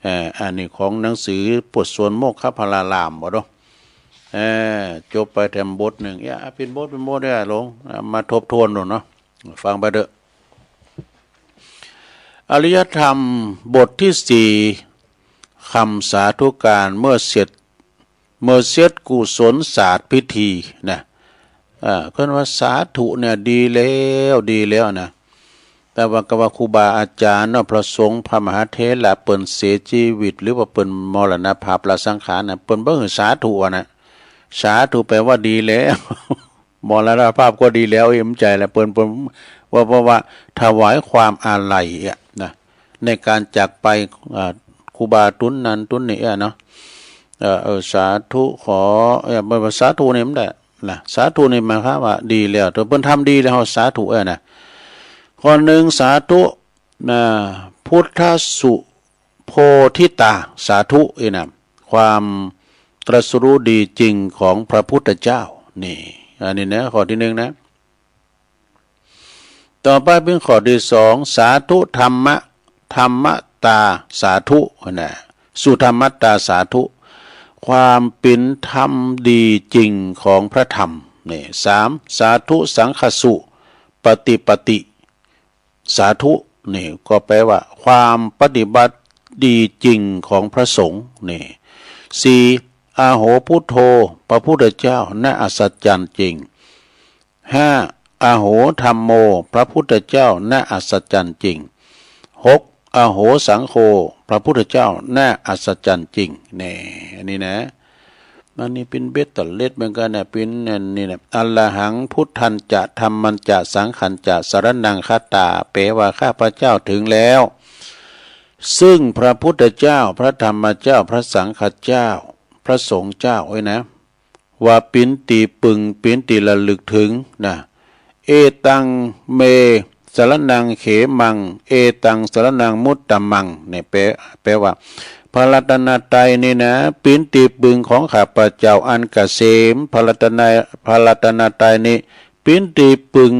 เอ่อ อันนี้ของหนังสือปวดสวนโมกขพลารามบ่เนาะ เอ่อ จบไปแถมบทหนึ่ง เอ้ย เป็นบท เป็นบทเนี่ยหลวง อ่ะ มาทบทวนดูเนาะ ฟังไปเถอะ อริยธรรมบทที่สี่ คำสาธุการเมื่อเสร็จ เมื่อเสร็จกุศลศาสตร์พิธีนะ อ่า เพิ่นว่าสาธุเนี่ยดีแล้ว ดีแล้วนะ แต่ว่าก็ว่าครูบาอาจารย์เนาะ พระสงฆ์พระมหาเถระเปิ้นเสียชีวิต หรือว่าเปิ้นมรณภาพละสังขารนะ เปิ้นบ่หื้อสาธุอะนะ สาธุแปลว่าดีแล้ว มรณภาพก็ดีแล้ว เอ็มใจแล้ว เปิ้น เปิ้นว่า เพราะว่าถวายความอาลัยอะนะ ในการจากไป อ่า ครูบาตุ๊นนั้นตุ๊นนี้อะเนาะ เอ่อ เอ่อ สาธุขอ เอ่อ บ่ บ่ สาธุนี่มันได้นะ สาธุนี่หมายความว่าดีแล้ว ถ้าเปิ้นทำดีแล้ว เฮาสาธุ เออ นะ ข้อหนึ่ง สาธุ นะ พุทธสุโพธิตา สาธุ เอ้ยนะ ความตรัสรู้ดีจริงของพระพุทธเจ้า นี่ อันนี้นะ ข้อที่หนึ่งนะ ต่อไปเป็นข้อที่สอง สาธุธรรมะ ธรรมตา สาธุ นะ สุธรรมตา สาธุ ความเป็นธรรมดีจริงของพระธรรม นี่ สาม สาธุสังฆสุ ปฏิปติ สาธุ นี่ก็แปลว่าความปฏิบัติดีจริงของพระสงฆ์ นี่ สี่ อโหพุทโธ พระพุทธเจ้า น่าอัศจรรย์จริง ห้า อโหธัมโม พระพุทธเจ้า น่าอัศจรรย์จริง หก อโหสังโฆ พระพุทธเจ้า น่าอัศจรรย์จริง นี่ อันนี้นะ อันนี้เป็นเบตเตอร์เลสเหมือนกันนะ เป็นอันนี้นะ อรหังพุทธัญจะ ธัมมัญจะ สังฆัญจะ สรณังคัจฉา แปลว่าข้าพเจ้าถึงแล้ว ซึ่งพระพุทธเจ้า พระธรรมเจ้า พระสังฆเจ้า พระสงฆ์เจ้า เอ้ยนะ ว่าเป๋นตี้ปึง เป๋นตี้ระลึกถึงนะ เอตังเม สรณังเขมัง เอตังสรณังมุตตมัง เนี่ย แปล แปลว่า พระรัตนตรัยนี่นะ เป๋นตี้ปึงของข้าพเจ้าอันเกษม พระรัตน พระรัตนตรัยนี่ เป๋นตี้ปึง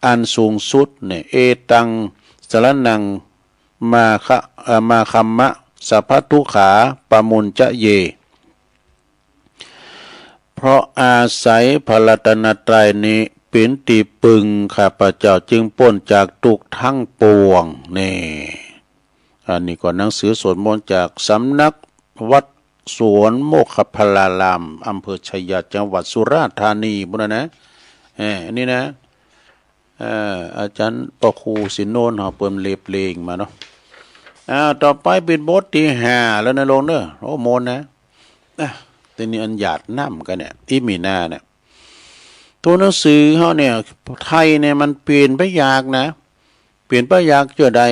อันสูงสุด เนี่ย เอตังสรณังมาคะ เอ่อ มาคัมมะ สัพพะทุกขาปะมุญจะเย เพราะอาศัยพระรัตนตรัยนี้เป๋นตี้ปึง ข้าพเจ้าจึงป๊นจากทุกข์ทั้งปวง นี่ อันนี้ก็หนังสือสวดมนต์จากสำนักวัดสวนโมคคัลลาราม อำเภอชัยยา จังหวัดสุราษฎร์ธานี พุ้นนะ เออ อันนี้นะ เอ่อ อาจารย์ป้อครูสินโนนเฮาเปิ้นเรียบเรียงมาเนาะ อ้าว ต่อไปเป๋นบทตี้ห้าแล้วนะหลวงเนอะ โอ้ มนต์นะ อ่ะ ตี้นี้อันหยาดน้ำกั๋นเนี่ย อีหมีนาเนี่ย ตัวหนังสือเฮาเนี่ย ไทยเนี่ยมันเปลี่ยนไปยากนะ เปลี่ยนไปยากเจ้าใด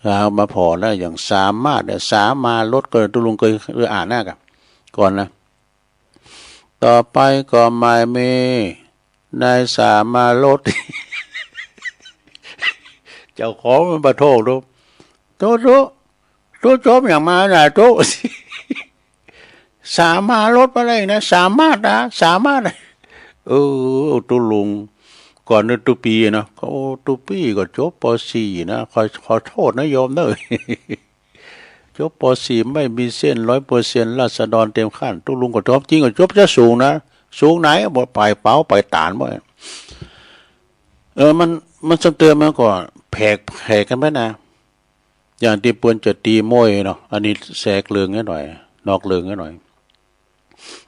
เอามาผ่อแล้ว อย่างสามารถเนี่ย สามารถลดก็ ตุ๊ลุงเคย เคยอ่านนะกะ ก่อนนะ ต่อไปก็หมายมี นายสามารถลด เจ้าของมันปะโทษลูก โทษลูก โทษจบอย่างมาน่ะ โทษ สามารถลดไปเลยนะ สามารถนะ สามารถ เออ ตุ๊ลุง ก่อนนั้นตุ๊ปีเนาะ ก็ โอ้ ตุ๊ปีก็จบ ป.สี่ นะ ขอ ขอโทษนะโยมเนอะ จบ ป.สี่ ไม่มีเส้น ร้อยเปอร์เซ็นต์ ราษฎรเต็มขั้น ตุ๊ลุงก็จบ จริงก็จบชั้นสูงนะ สูงไหนบ่ ไปเป๋าไปตานบ่ เออ มัน มันสักเติมมันก็แผก แผกกันไปนะ อย่างตี้เปิ้นจะตี๋มวยเนาะ อันนี้แทรกเรื่องนิดหน่อย นอกเรื่องนิดหน่อย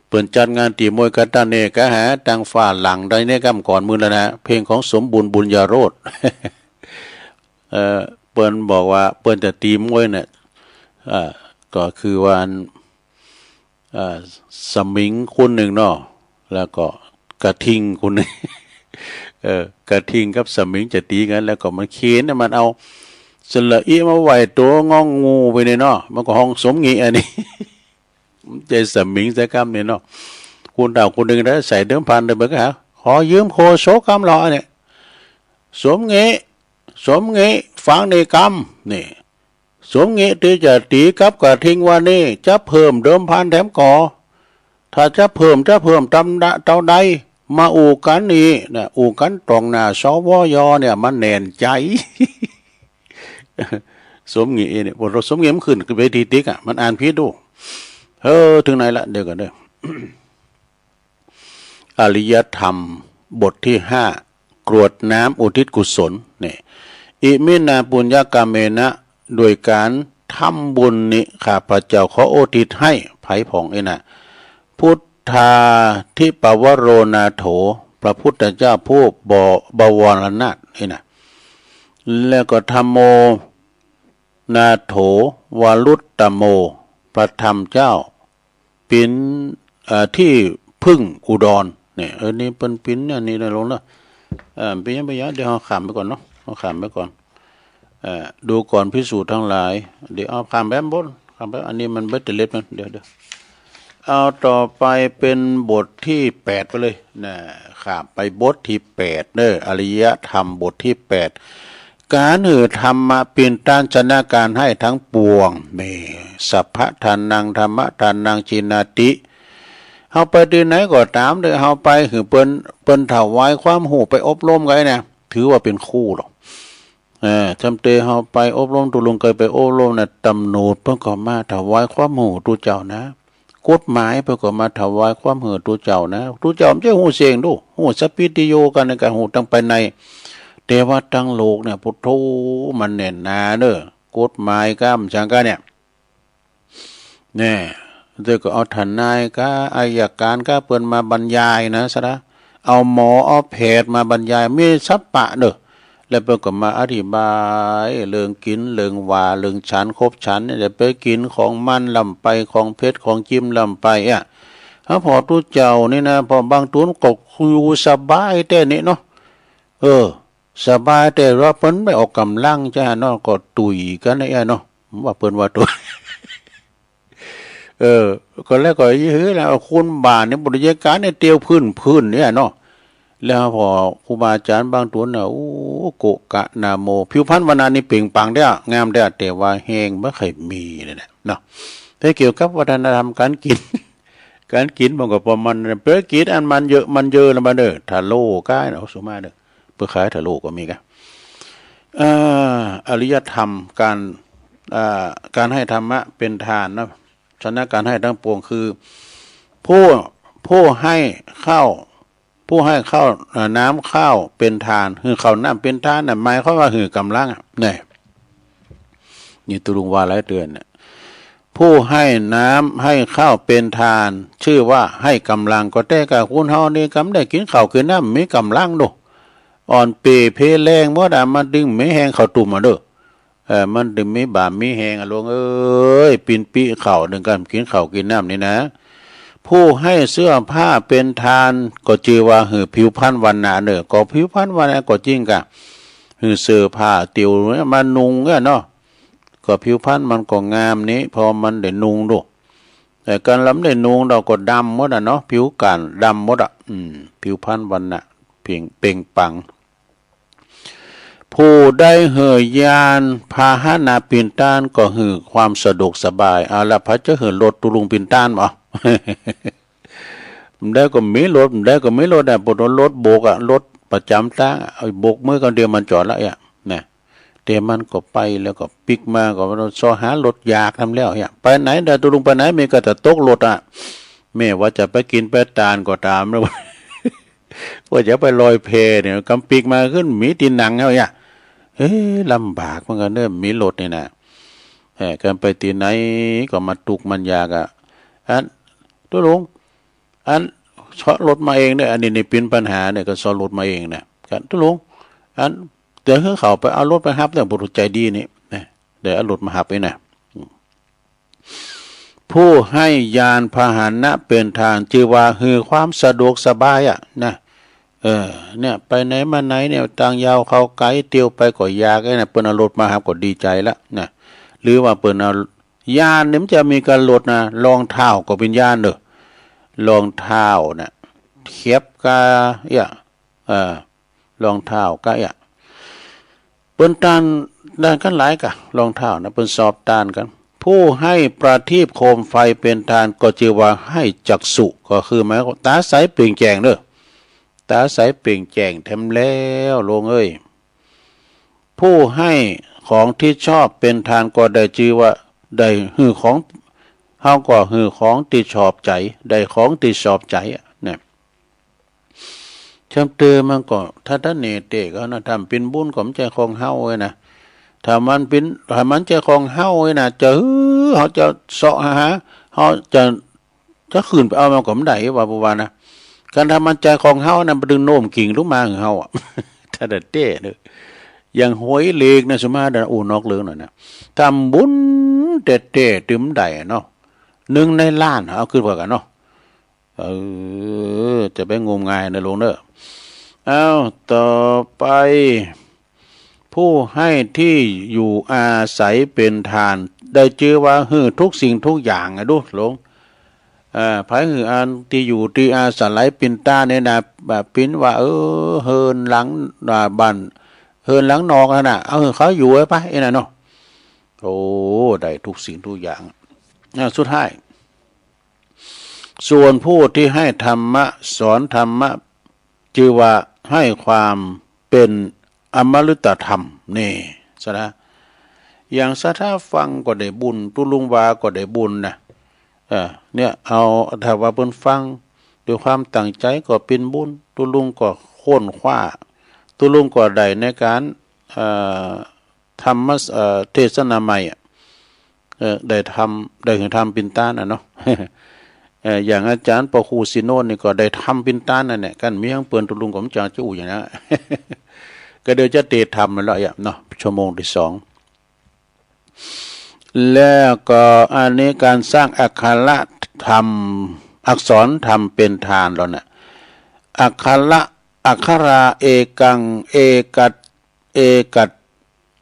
เปิ้นจัดงานตี๋มวยกันตังเนกะฮะ ตังฝาหลังได้เนกะ ก่อนมื้อแล้วนะ เพลงของสมบูรณ์ บุญญาโรจน์ เอ่อ เปิ้นบอกว่าเปิ้นจะตี๋มวยเนี่ย เอ่อ ก็คือว่า เอ่อ สมิงคนหนึ่งเนาะ แล้วก็กระทิงคนหนึ่ง เออ กระทิงกับสมิงจะตี๋กัน แล้วก็มันเขนเนี่ย มันเอาสระอิมาไหว้ตัวงองูไปเนี่ยเนาะ มันก็ฮ้องสมงิอันนี้ มันใจ้สมิงสักกำเนี่ยเนาะ คนเฒ่าคนหนึ่งนะ ใส่เดิมพันเดิมเบิกหา ขอยืมโคศกกำเหล่าอันเนี่ย สมงิ สมงิ ฟังนี่กำ นี่ สมงิตี้จะตี๋กับกระทิงวันนี้ จะเพิ่มเดิมพันแถมก่อ ถ้าจะเพิ่ม จะเพิ่มตำดะ เต้าใด มาอู้กันนี่นะ อู้กันต่องหน้า สวญ เนี่ย มันแน่นใจ๋ สมงิเนี่ย พอสมงิมันขึ้นเวทีติ๊กอะ มันอ่านผิดดู เออ ถึงไหนละ เดี๋ยวก่อนเด้อ อริยธรรมบทที่ห้า กรวดน้ำอุทิศกุศล เนี่ย อิมินาปุญญกรรมเมนะ โดยการทำบุญนี้ ข้าพเจ้าขออุทิศให้ ไผผ่องเอ้ยนะ พุทธาธิปวโรนาโถ พระพุทธเจ้าผู้บวรนาถ นี่นะ แล้วก็ธัมโมนาโถวรุตตโม พระธรรมเจ้า เป๋น เอ่อ ที่พึ่งอุดร เนี่ย เออ นี่เปิ้นเป๋นเนี่ย นี่นะลงเนาะ เอ่อ เป๋นหยัง เป๋นหยัง เดี๋ยวเฮาข้ามไปก่อนเนาะ เฮาข้ามไปก่อน เอ่อ ดูก่อนภิกษุทั้งหลาย เดี๋ยวเอาข้ามไปบน ข้ามไป อันนี้มันเบ็ดเตล็ดมัน เดี๋ยว เดี๋ยว เอาต่อไปเป็นบทที่แปดไปเลยนะ ข้ามไปบทที่แปดเด้อ อริยธรรมบทที่แปด ก๋านหื้อธรรมะเป๋นต้านชนะก๋านไห้ตังปวง นี่ สัพพะทานัง ธัมมะทานัง จีนาติ เฮาไปตี้ไหนก็ต๋ามเด้อ เฮาไปหื้อเปิ้น เปิ้นถวายความฮู้ ไปอบรมกันเนี่ย ถือว่าเป๋นครูหรอก เออ จำเตเฮาไปอบรม ตุ๊ลุงเกยไปอบรมนะ ตำรวจเปิ้นก็มาถวายความฮู้ตุ๊เจ้านะ กฎหมายเปิ้นก็มาถวายความฮู้ตุ๊เจ้านะ ตุ๊เจ้าบ่ใจ้ฮู้เส้งดู ฮู้สะปิติโย กั๋น กั๋นฮู้ตังภายใน แต่ว่าตังโลกเนี่ย พุทโธ มันแน่นหนาเด้อ กฎหมายกำสังกั๋นเนี่ย แน่ เดี๋ยวก็เอาทนายกา อัยการกา เปิ้นมาบรรยายนะ สะดะ เอาหมอ เอาแพทย์มาบรรยาย มีสัพพะเด้อ แล้วเปิ้นก็มาอธิบายเรื่องกิ๋น เรื่องว่า เรื่องฉัน คบฉันเนี่ย อย่าไปกิ๋นของมันล้ำไป ของเผ็ด ของจิ้มล้ำไปอะ เฮาผ่อตุ๊เจ้านี่นะ ผ่อบางตุ๊นก็อยู่สบายแต๊นี่เนาะ เออ สบาย แต่ว่าเปิ้นไปออกก๋ำลังจ้าเนาะ ก็ตุยกั๋นนะเนาะ ว่าเปิ้นว่าตุย เออ ก็แล้วก็ยื้อแล้ว คนบ้านนี่บริยาการเนี่ยเตียวพื้นๆ เนี่ยเนาะ แล้วผ่อครูบาอาจ๋ารย์บางตุ๊นน่ะ โอ้ โกะกะนาโม ผิวพรรณวรรณะนี่เปล่งปลั่งแต๊ งามแต๊ แต่ว่าแฮงบ่ค่อยมีนี่แหละเนาะ แต่เกี่ยวกับวัฒนธรรมก๋านกิ๋น ก๋านกิ๋นมันก็ประมาณนั้น เปิ้นกิ๋นอันมันเยอะ มันเยอะแล้วมาเด้อ ทาโร่กาเนาะ สุมาเด้อ เปิ้นขายทาโร่ก็มีกา เอ่อ อริยธรรม ก๋าน เอ่อ ก๋านไห้ธรรมะเป๋นทานนะ ชนะก๋านไห้ตังปวงคือ ผู้ ผู้ไห้ข้าว ผู้ไห้ข้าว เอ่อ น้ำข้าวเป๋นทาน หื้อข้าวน้ำเป๋นทานน่ะ หมายความว่าหื้อก๋ำลังอะ นี่ นี่ตุ๊ลุงว่าหลายเตื้อน่ะ ผู้ไห้น้ำไห้ข้าวเป๋นทาน ชื่อว่าไห้ก๋ำลัง ก็แต๊ก๋าคนเฮานี่กำได้กิ๋นข้าวกิ๋นน้ำมีก๋ำลังโด อ่อนเป๋เพแลงหมดอะ มันตึงมีแฮงข้าวตุ้มอะเด้อ เออ มันตึงมีบ่ามีแฮงอะ ลุงเอ้ย ปิ้นปี้ข้าว นึ่งกำกิ๋นข้าวกิ๋นน้ำนี่นะ ผู้ไห้เสื้อผ้าเป๋นทาน ก็จื้อว่าหื้อผิวพรรณวรรณะเน่อ ก็ผิวพรรณวรรณะก็จริงกา หื้อเสื้อผ้าติวมานุ่งอะเนาะ ก็ผิวพรรณมันก็งามนี่ เพราะมันได้นุ่งโด แต่ก๋านลำได้นุ่งเฮาก็ดำหมดอะเนาะ ผิวก๋านดำหมดอะ อืม ผิวพรรณวรรณะเปล่ง เปล่งปลั่ง ผู้ใดหื้อยานพาหนะเป๋นทานก็หื้อความสะดวกสบาย เอาละ ไผจะหื้อรถตุ๊ลุงเป๋นทานบ่ บ่ได้ก็มีรถ บ่ได้ก็มีรถอะ ปวดรถบกอะ รถประจ๋ำตางอะ เอาบกมือคำเดียวมันจอดละเนี่ย นะ แต่มันก็ไปแล้วก็ปิ๊กมาก็เซาะหารถอยากนำแล้วเนี่ย ไปไหนได้ตุ๊ลุงไปไหน มีก็แต่ตกรถอะ แม้ว่าจะไปกินไปตานก็ตามนะ ว่าจะไปลอยแพเนี่ย กำปิกมาขึ้นมีตีนังเอาเนี่ย เอ้ย ลำบากเหมือนกันเนอะ มีรถนี่นะ เออ กันไปที่ไหนก็มาทุกข์มันยากอะ อัน ตุ๊ลุง อัน เซาะรถมาเองเนี่ย อันนี้นี่เป็นปัญหาเนี่ย ก็เซาะรถมาเองนะ กัน ตุ๊ลุง อัน เดี๋ยวให้เขาไปเอารถไปฮับเนี่ย บุรุษใจดีนี่นะ เดี๋ยวเอารถมาฮับนี่นะ ผู้ให้ยานพาหนะเป็นทาน ชื่อว่าหื้อความสะดวกสบายอะนะ เออ เนี่ย ไปไหนมาไหนเนี่ย ต่างยาวเข้าไกล เตียวไปก็อยากไอ้นะ เปิ้นเอารถมาฮับก็ดีใจละนะ หรือว่าเปิ้นเอา ยานเนี่ยมันจะมีการรถนะ รองเท้าก็เป็นยานเด้อ รองเท้าน่ะ เข็บกา เอี้ย เออ รองเท้ากา เอี้ย เปิ้นต้าน ต้านกันหลายกะ รองเท้านะ เปิ้นสอบต้านกัน ผู้ให้ประทีปโคมไฟเป็นทาน ก็ชื่อว่าให้จักษุ ก็คือหมายความตาใสเปล่งแจ้งเด้อ ตาใสเปล่งแจ้งแถมแล้ว โลงเอ้ย ผู้ให้ของที่ชอบเป็นทาน ก็ได้ชื่อว่าได้หื้อของ เฮาก็หื้อของที่ชอบใจ ได้ของที่ชอบใจอะ เนี่ย แถมเติมมันก็ ถ้าท่านเนเตก็นะ ถ้ามันเป็นบุญก็มันใจ้ของเฮาเว้ยนะ ถ้ามันเป็น ถ้ามันใจ้ของเฮาเว้ยนะ จะหื้อ เฮาจะเซาะหา เฮาจะ จะขึ้นไปเอามันก็บ่ได้ว่า ผู้ว่านะ คันถ้ามันใจ้ของเฮานะ มันดึงโน้มกิ่งลงมาหื้อเฮาอะ ถ้าแต่เต้เด้อ อย่างหวยเลขนะ สมมุตินะ อู้นอกเรื่องหน่อยนะ ทำบุญแต่เต้ตื่มได้เนาะ หนึ่งในล้าน เอาขึ้นกว่ากันเนาะ เออ จะไปงมงายนะโลงเด้อ เอา ต่อไป ผู้ให้ที่อยู่อาศัยเป็นทาน ได้ชื่อว่าหื้อทุกสิ่งทุกอย่างอะดูโลง เอ่อ ไผหื้ออันที่อยู่ที่อาศัยเป็นทานเนี่ยนะ แบบปิ้นว่า เออ เฮือนหลัง อ่า บ้าน เฮือนหลังนอกนั่นน่ะ เอาหื้อเขาอยู่ไว้ไป ไอ้นั่นเนาะ โอ้ ได้ทุกสิ่งทุกอย่าง อ่า สุดท้าย ส่วนผู้ที่ให้ธรรมะ สอนธรรมะ ชื่อว่าให้ความเป็นอมฤตธรรม นี่ ซะนะ อย่างศรัทธาฟังก็ได้บุญ ตุ๊ลุงว่าก็ได้บุญนะ เออ เนี่ย เอา ถ้าว่าเปิ้นฟังด้วยความตั้งใจก็เป็นบุญ ตุ๊ลุงก็ค้นคว้า ตุ๊ลุงก็ได้ในการ เอ่อ ธรรมะ เอ่อ เทศนาใหม่อะ เอ่อ ได้ทำ ได้หื้อทำเป็นทานน่ะเนาะ เอ่อ อย่างอาจารย์ปอครูสิโนนนี่ก็ได้ทำเป็นทานนั่นแหละ กันมีหยังเปิ้นตุ๊ลุงก็บ่จักจะอู้หยังนะ ก็เดี๋ยวจะเตรียมทำแล้วอะเนาะ ชั่วโมงที่สอง แล้วก็อันนี้การสร้างอักขระธรรม อักษรธรรมเป็นทานแล้วน่ะ อักขระ อักขราเอกัง เอกัต เอกัต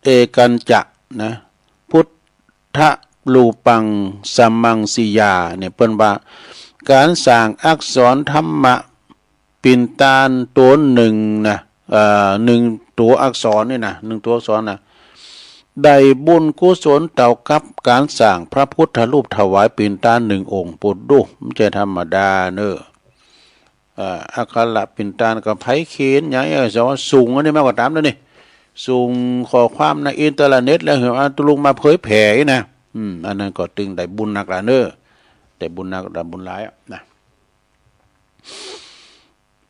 เอกัญจะนะ พุทธรูปังสมังสิยา เนี่ย เปิ้นว่า การสร้างอักษรธรรมะ เป็นทานตัวหนึ่งนะ เอ่อ หนึ่งตัวอักษรนี่นะ หนึ่งตัวอักษรนะ ได้บุญกุศลเท่ากับการสร้างพระพุทธรูปถวายเป็นทานหนึ่งองค์ โปรดดู บ่ใจ้ธรรมดาเนอะ เอ่อ อักขระเป็นทานก็ไผเขียนหยัง เออ สมมุติว่าส่งอันนี้มาก็ตามเด้อนี่ ส่งข้อความในอินเทอร์เน็ตแล้วหื้ออันตุ๊ลุงมาเผยแผ่นี่นะ อืม อันนั้นก็ตึงได้บุญนักละเนอะ ได้บุญนัก ได้บุญหลายอะนะ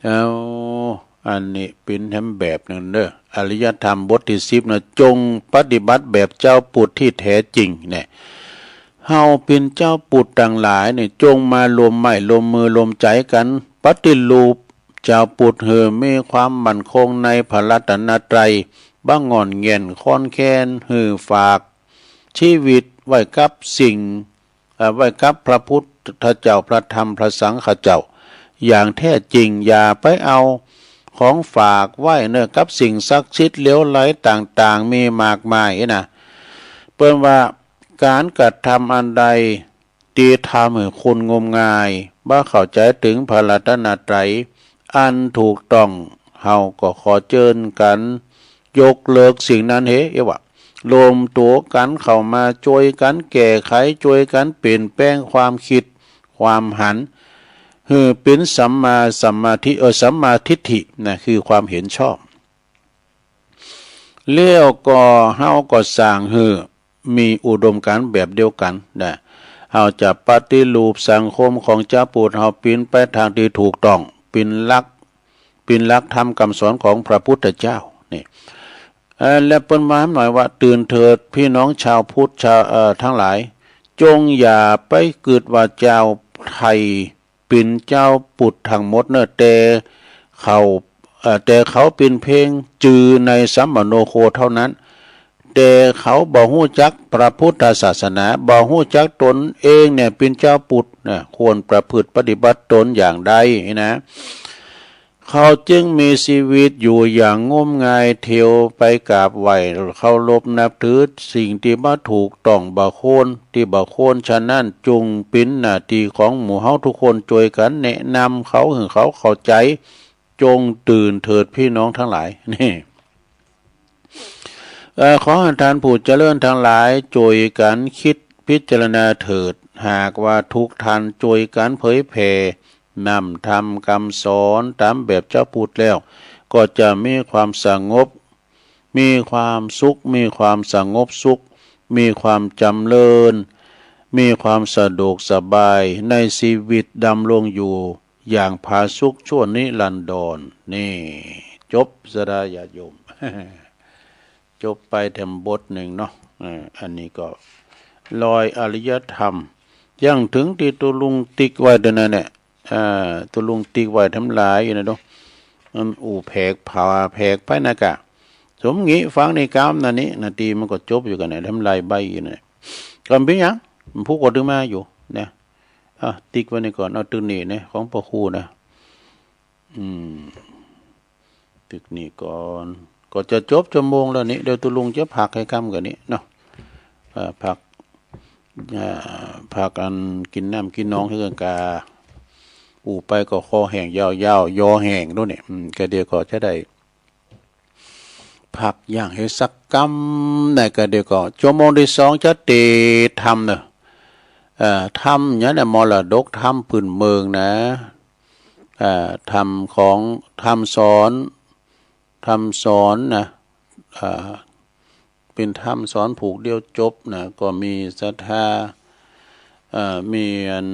เอา อันนี้เป็นแถมแบบหนึ่งเด้อ อริยธรรมบทที่สิบนะ จงปฏิบัติแบบเจ้าปุตตะที่แท้จริงเนี่ย เฮาเป็นเจ้าปุตตะตังหลายเนี่ย จงมาลมไม้ลมมือลมใจกัน ปฏิรูปเจ้าปุตตะหื้อมีความมั่นคงในพระรัตนตรัย บ่ง่อนแง่นคลอนแคลน หื้อฝากชีวิตไว้กับสิ่ง เอ่อ ไว้กับพระพุทธเจ้า พระธรรม พระสังฆเจ้า อย่างแท้จริง อย่าไปเอาของฝากไว้เนอะกับสิ่งศักดิ์สิทธิ์เหลวไหลต่างๆ มีมากมายนะ เปิ้นว่าการกระทำอันใดที่ทำให้คนงมงาย บ่เข้าใจถึงพระรัตนตรัยอันถูกต้อง เฮาก็ขอเจิญกัน ยกเลิกสิ่งนั้นเฮ เอวะ รวมตัวกันเข้ามาช่วยกันแก้ไข ช่วยกันเปลี่ยนแปลงความคิด ความหัน หื้อเป็นสัมมาสัมมาทิ เออ สัมมาทิฏฐินะ คือความเห็นชอบ แล้วก็เฮาก็สร้างหื้อ มีอุดมการณ์แบบเดียวกันนะ เฮาจะปฏิรูปสังคมของเจ้าปุตตะเฮาเป๋นไปตางตี้ถูกต้อง เป๋นหลัก เป๋นหลักธรรมกำสอนของพระพุทธเจ้า นี่ เอ่อ และเปิ้นว่าหน่อยว่า ตื่นเถิดพี่น้องชาวพุทธ ชาว เอ่อ ทั้งหลาย จงอย่าไปกึ๊ดว่าเจ้าไทยเป๋นเจ้าปุตตะทั้งหมดเน่อ แต่เขา เอ่อ แต่เขาเป๋นเพียงจื่อในสัมมโนครัวเท่านั้น แต่เขาบ่ฮู้จักพระพุทธศาสนา บ่ฮู้จักตนเองเนี่ยเป๋นเจ้าปุตตะนะ ควรประพฤติปฏิบัติตนอย่างใดนะ เขาจึงมีชีวิตอยู่อย่างงมงาย เที่ยวไปกราบไหว้เคารพนับถือสิ่งที่บ่ถูกต้องบ่ควร ที่บ่ควร ฉะนั้นจึงเป๋นหน้าตี้ของหมู่เฮาทุกคนจ้วยกั๋นแนะนำเขาหื้อเขาเข้าใจ๋ จงตื่นเถิดพี่น้องทั้งหลาย นี่ เอ่อ ขอให้ท่านผู้เจริญทั้งหลายจ้วยกั๋นคิดพิจารณาเถิด หากว่าทุกท่านจ้วยกั๋นเผยแผ่นำธรรมกำสอนต๋ามแบบเจ้าปุตตะแล้ว ก็จะมีความสงบ มีความสุข มีความสงบสุข มีความจ๋ำเริญ มีความสะดวกสบายในชีวิตดำรงอยู่อย่างผาสุกชั่วนิรันดร นี่ จบ ศรัทธาญาติโยม จบไปแถมบทหนึ่งเนาะ เอ่อ อันนี้ก็รอยอริยธรรม ยังเถิงตี้ตุ๊ลุงติ๊กไว้เด้อนะเนี่ย เอ่อ ตุ๊ลุงติ๊กไว้แถมหลายอยู่นะเนาะ มันอู้แผกผาแผกไปนะกะ สมงี้ฟังในกำนั้นนี่ นาทีมันก็จบอยู่กั๋นเนี่ย แถมหลายใบอยู่เนี่ย กำเป๋นหยัง มันผูกก็ตึงมาอยู่เนี่ย อ่ะ ติ๊กไว้นี่ก่อน เอาตึกนี้เนี่ย ของพระครูนะ อืม ตึกนี้ก่อน ก็จะจบชั่วโมงแล้วนี่ เดี๋ยวตุ๊ลุงจะพักให้ค่ำกว่านี้เนาะ เอ่อ พัก เอ่อ พักอันกิ๋นน้ำกิ๋นนองหื้อกั๋นกา อู้ไปก็คอแห้งยาวๆ ยอแห้งโน่นเนี่ย อืม กะเดี่ยวก็จะได้ พักอย่างหื้อสักกำ ในกะเดี่ยวก็ ชั่วโมงตี้สองจะเตะธรรมเนาะ เอ่อ ธรรมเนี่ยนะ มรดกธรรมปืนเมืองนะ เอ่อ ธรรมของ ธรรมสอน ธรรมสอนนะ เอ่อ เป๋นธรรมสอนผูกเดียวจบนะ ก็มีศรัทธา เอ่อ มีอัน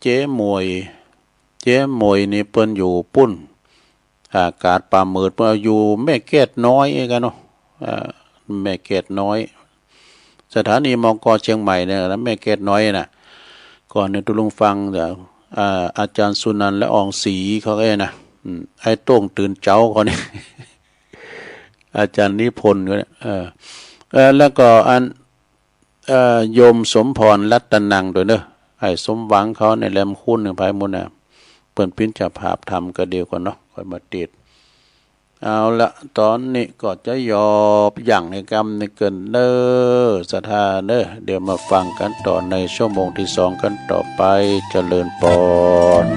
เจ๊หมวย เจ๊หมวยนี่เปิ้นอยู่ปุ้น อ่า กาดป่าเหมิด เปิ้นอยู่แม่แก้ดน้อยเองกั๋นเนาะ อ่า แม่แก้ดน้อย สถานี มก.เชียงใหม่เนี่ยนะ แม่แก้ดน้อยน่ะ ก่อนเนี่ยตุ๊ลุงฟังเดี๋ยว อ่า อาจารย์สุนันท์ ละอองศรีเขาเองนะ อืม ไอ้โต้งตื่นเจ๊าเขาเนี่ย อาจารย์นิพนธ์เขาเนี่ย เออ เออ แล้วก็อัน เอ่อ โยมสมพรรัตนังด้วยเนอะ ไอ้สมหวังเขาในแหลมคูนหนึ่งไพมุนน่ะ เปิ้นเป๋นเจ้าภาพธรรมกะเดี่ยวก่อนเนาะ ค่อยมาเตสน์ เอาละ ต๋อนนี้ก็จะหยอบยั้งในกำนี้เกินเนอะ ศรัทธาเนอะ เดี๋ยวมาฟังกั๋นต่อในชั่วโมงตี้สองกั๋นต่อไป เจริญปอน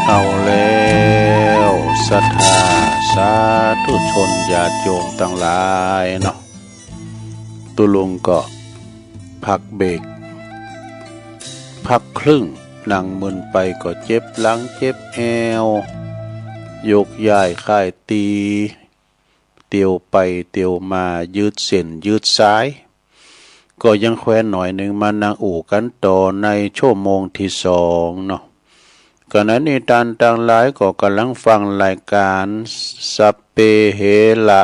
เอาแล้ว ศรัทธา สาธุชนญาติโยมตังหลายเนาะ ตุ๊ลุงก็พักเบรก พักครึ่ง นั่งมึนไปก็เจ็บหลังเจ็บแอว โยกย้ายค่ายตี เตียวไปเตียวมา ยืดเส้นยืดสาย ก็ยังแควนหน่อยหนึ่ง มานั่งอู้กันต่อในชั่วโมงที่สองเนาะ ขณะนี้ต้านตังหลายก็กำลังฟังรายการสัพเพเหระ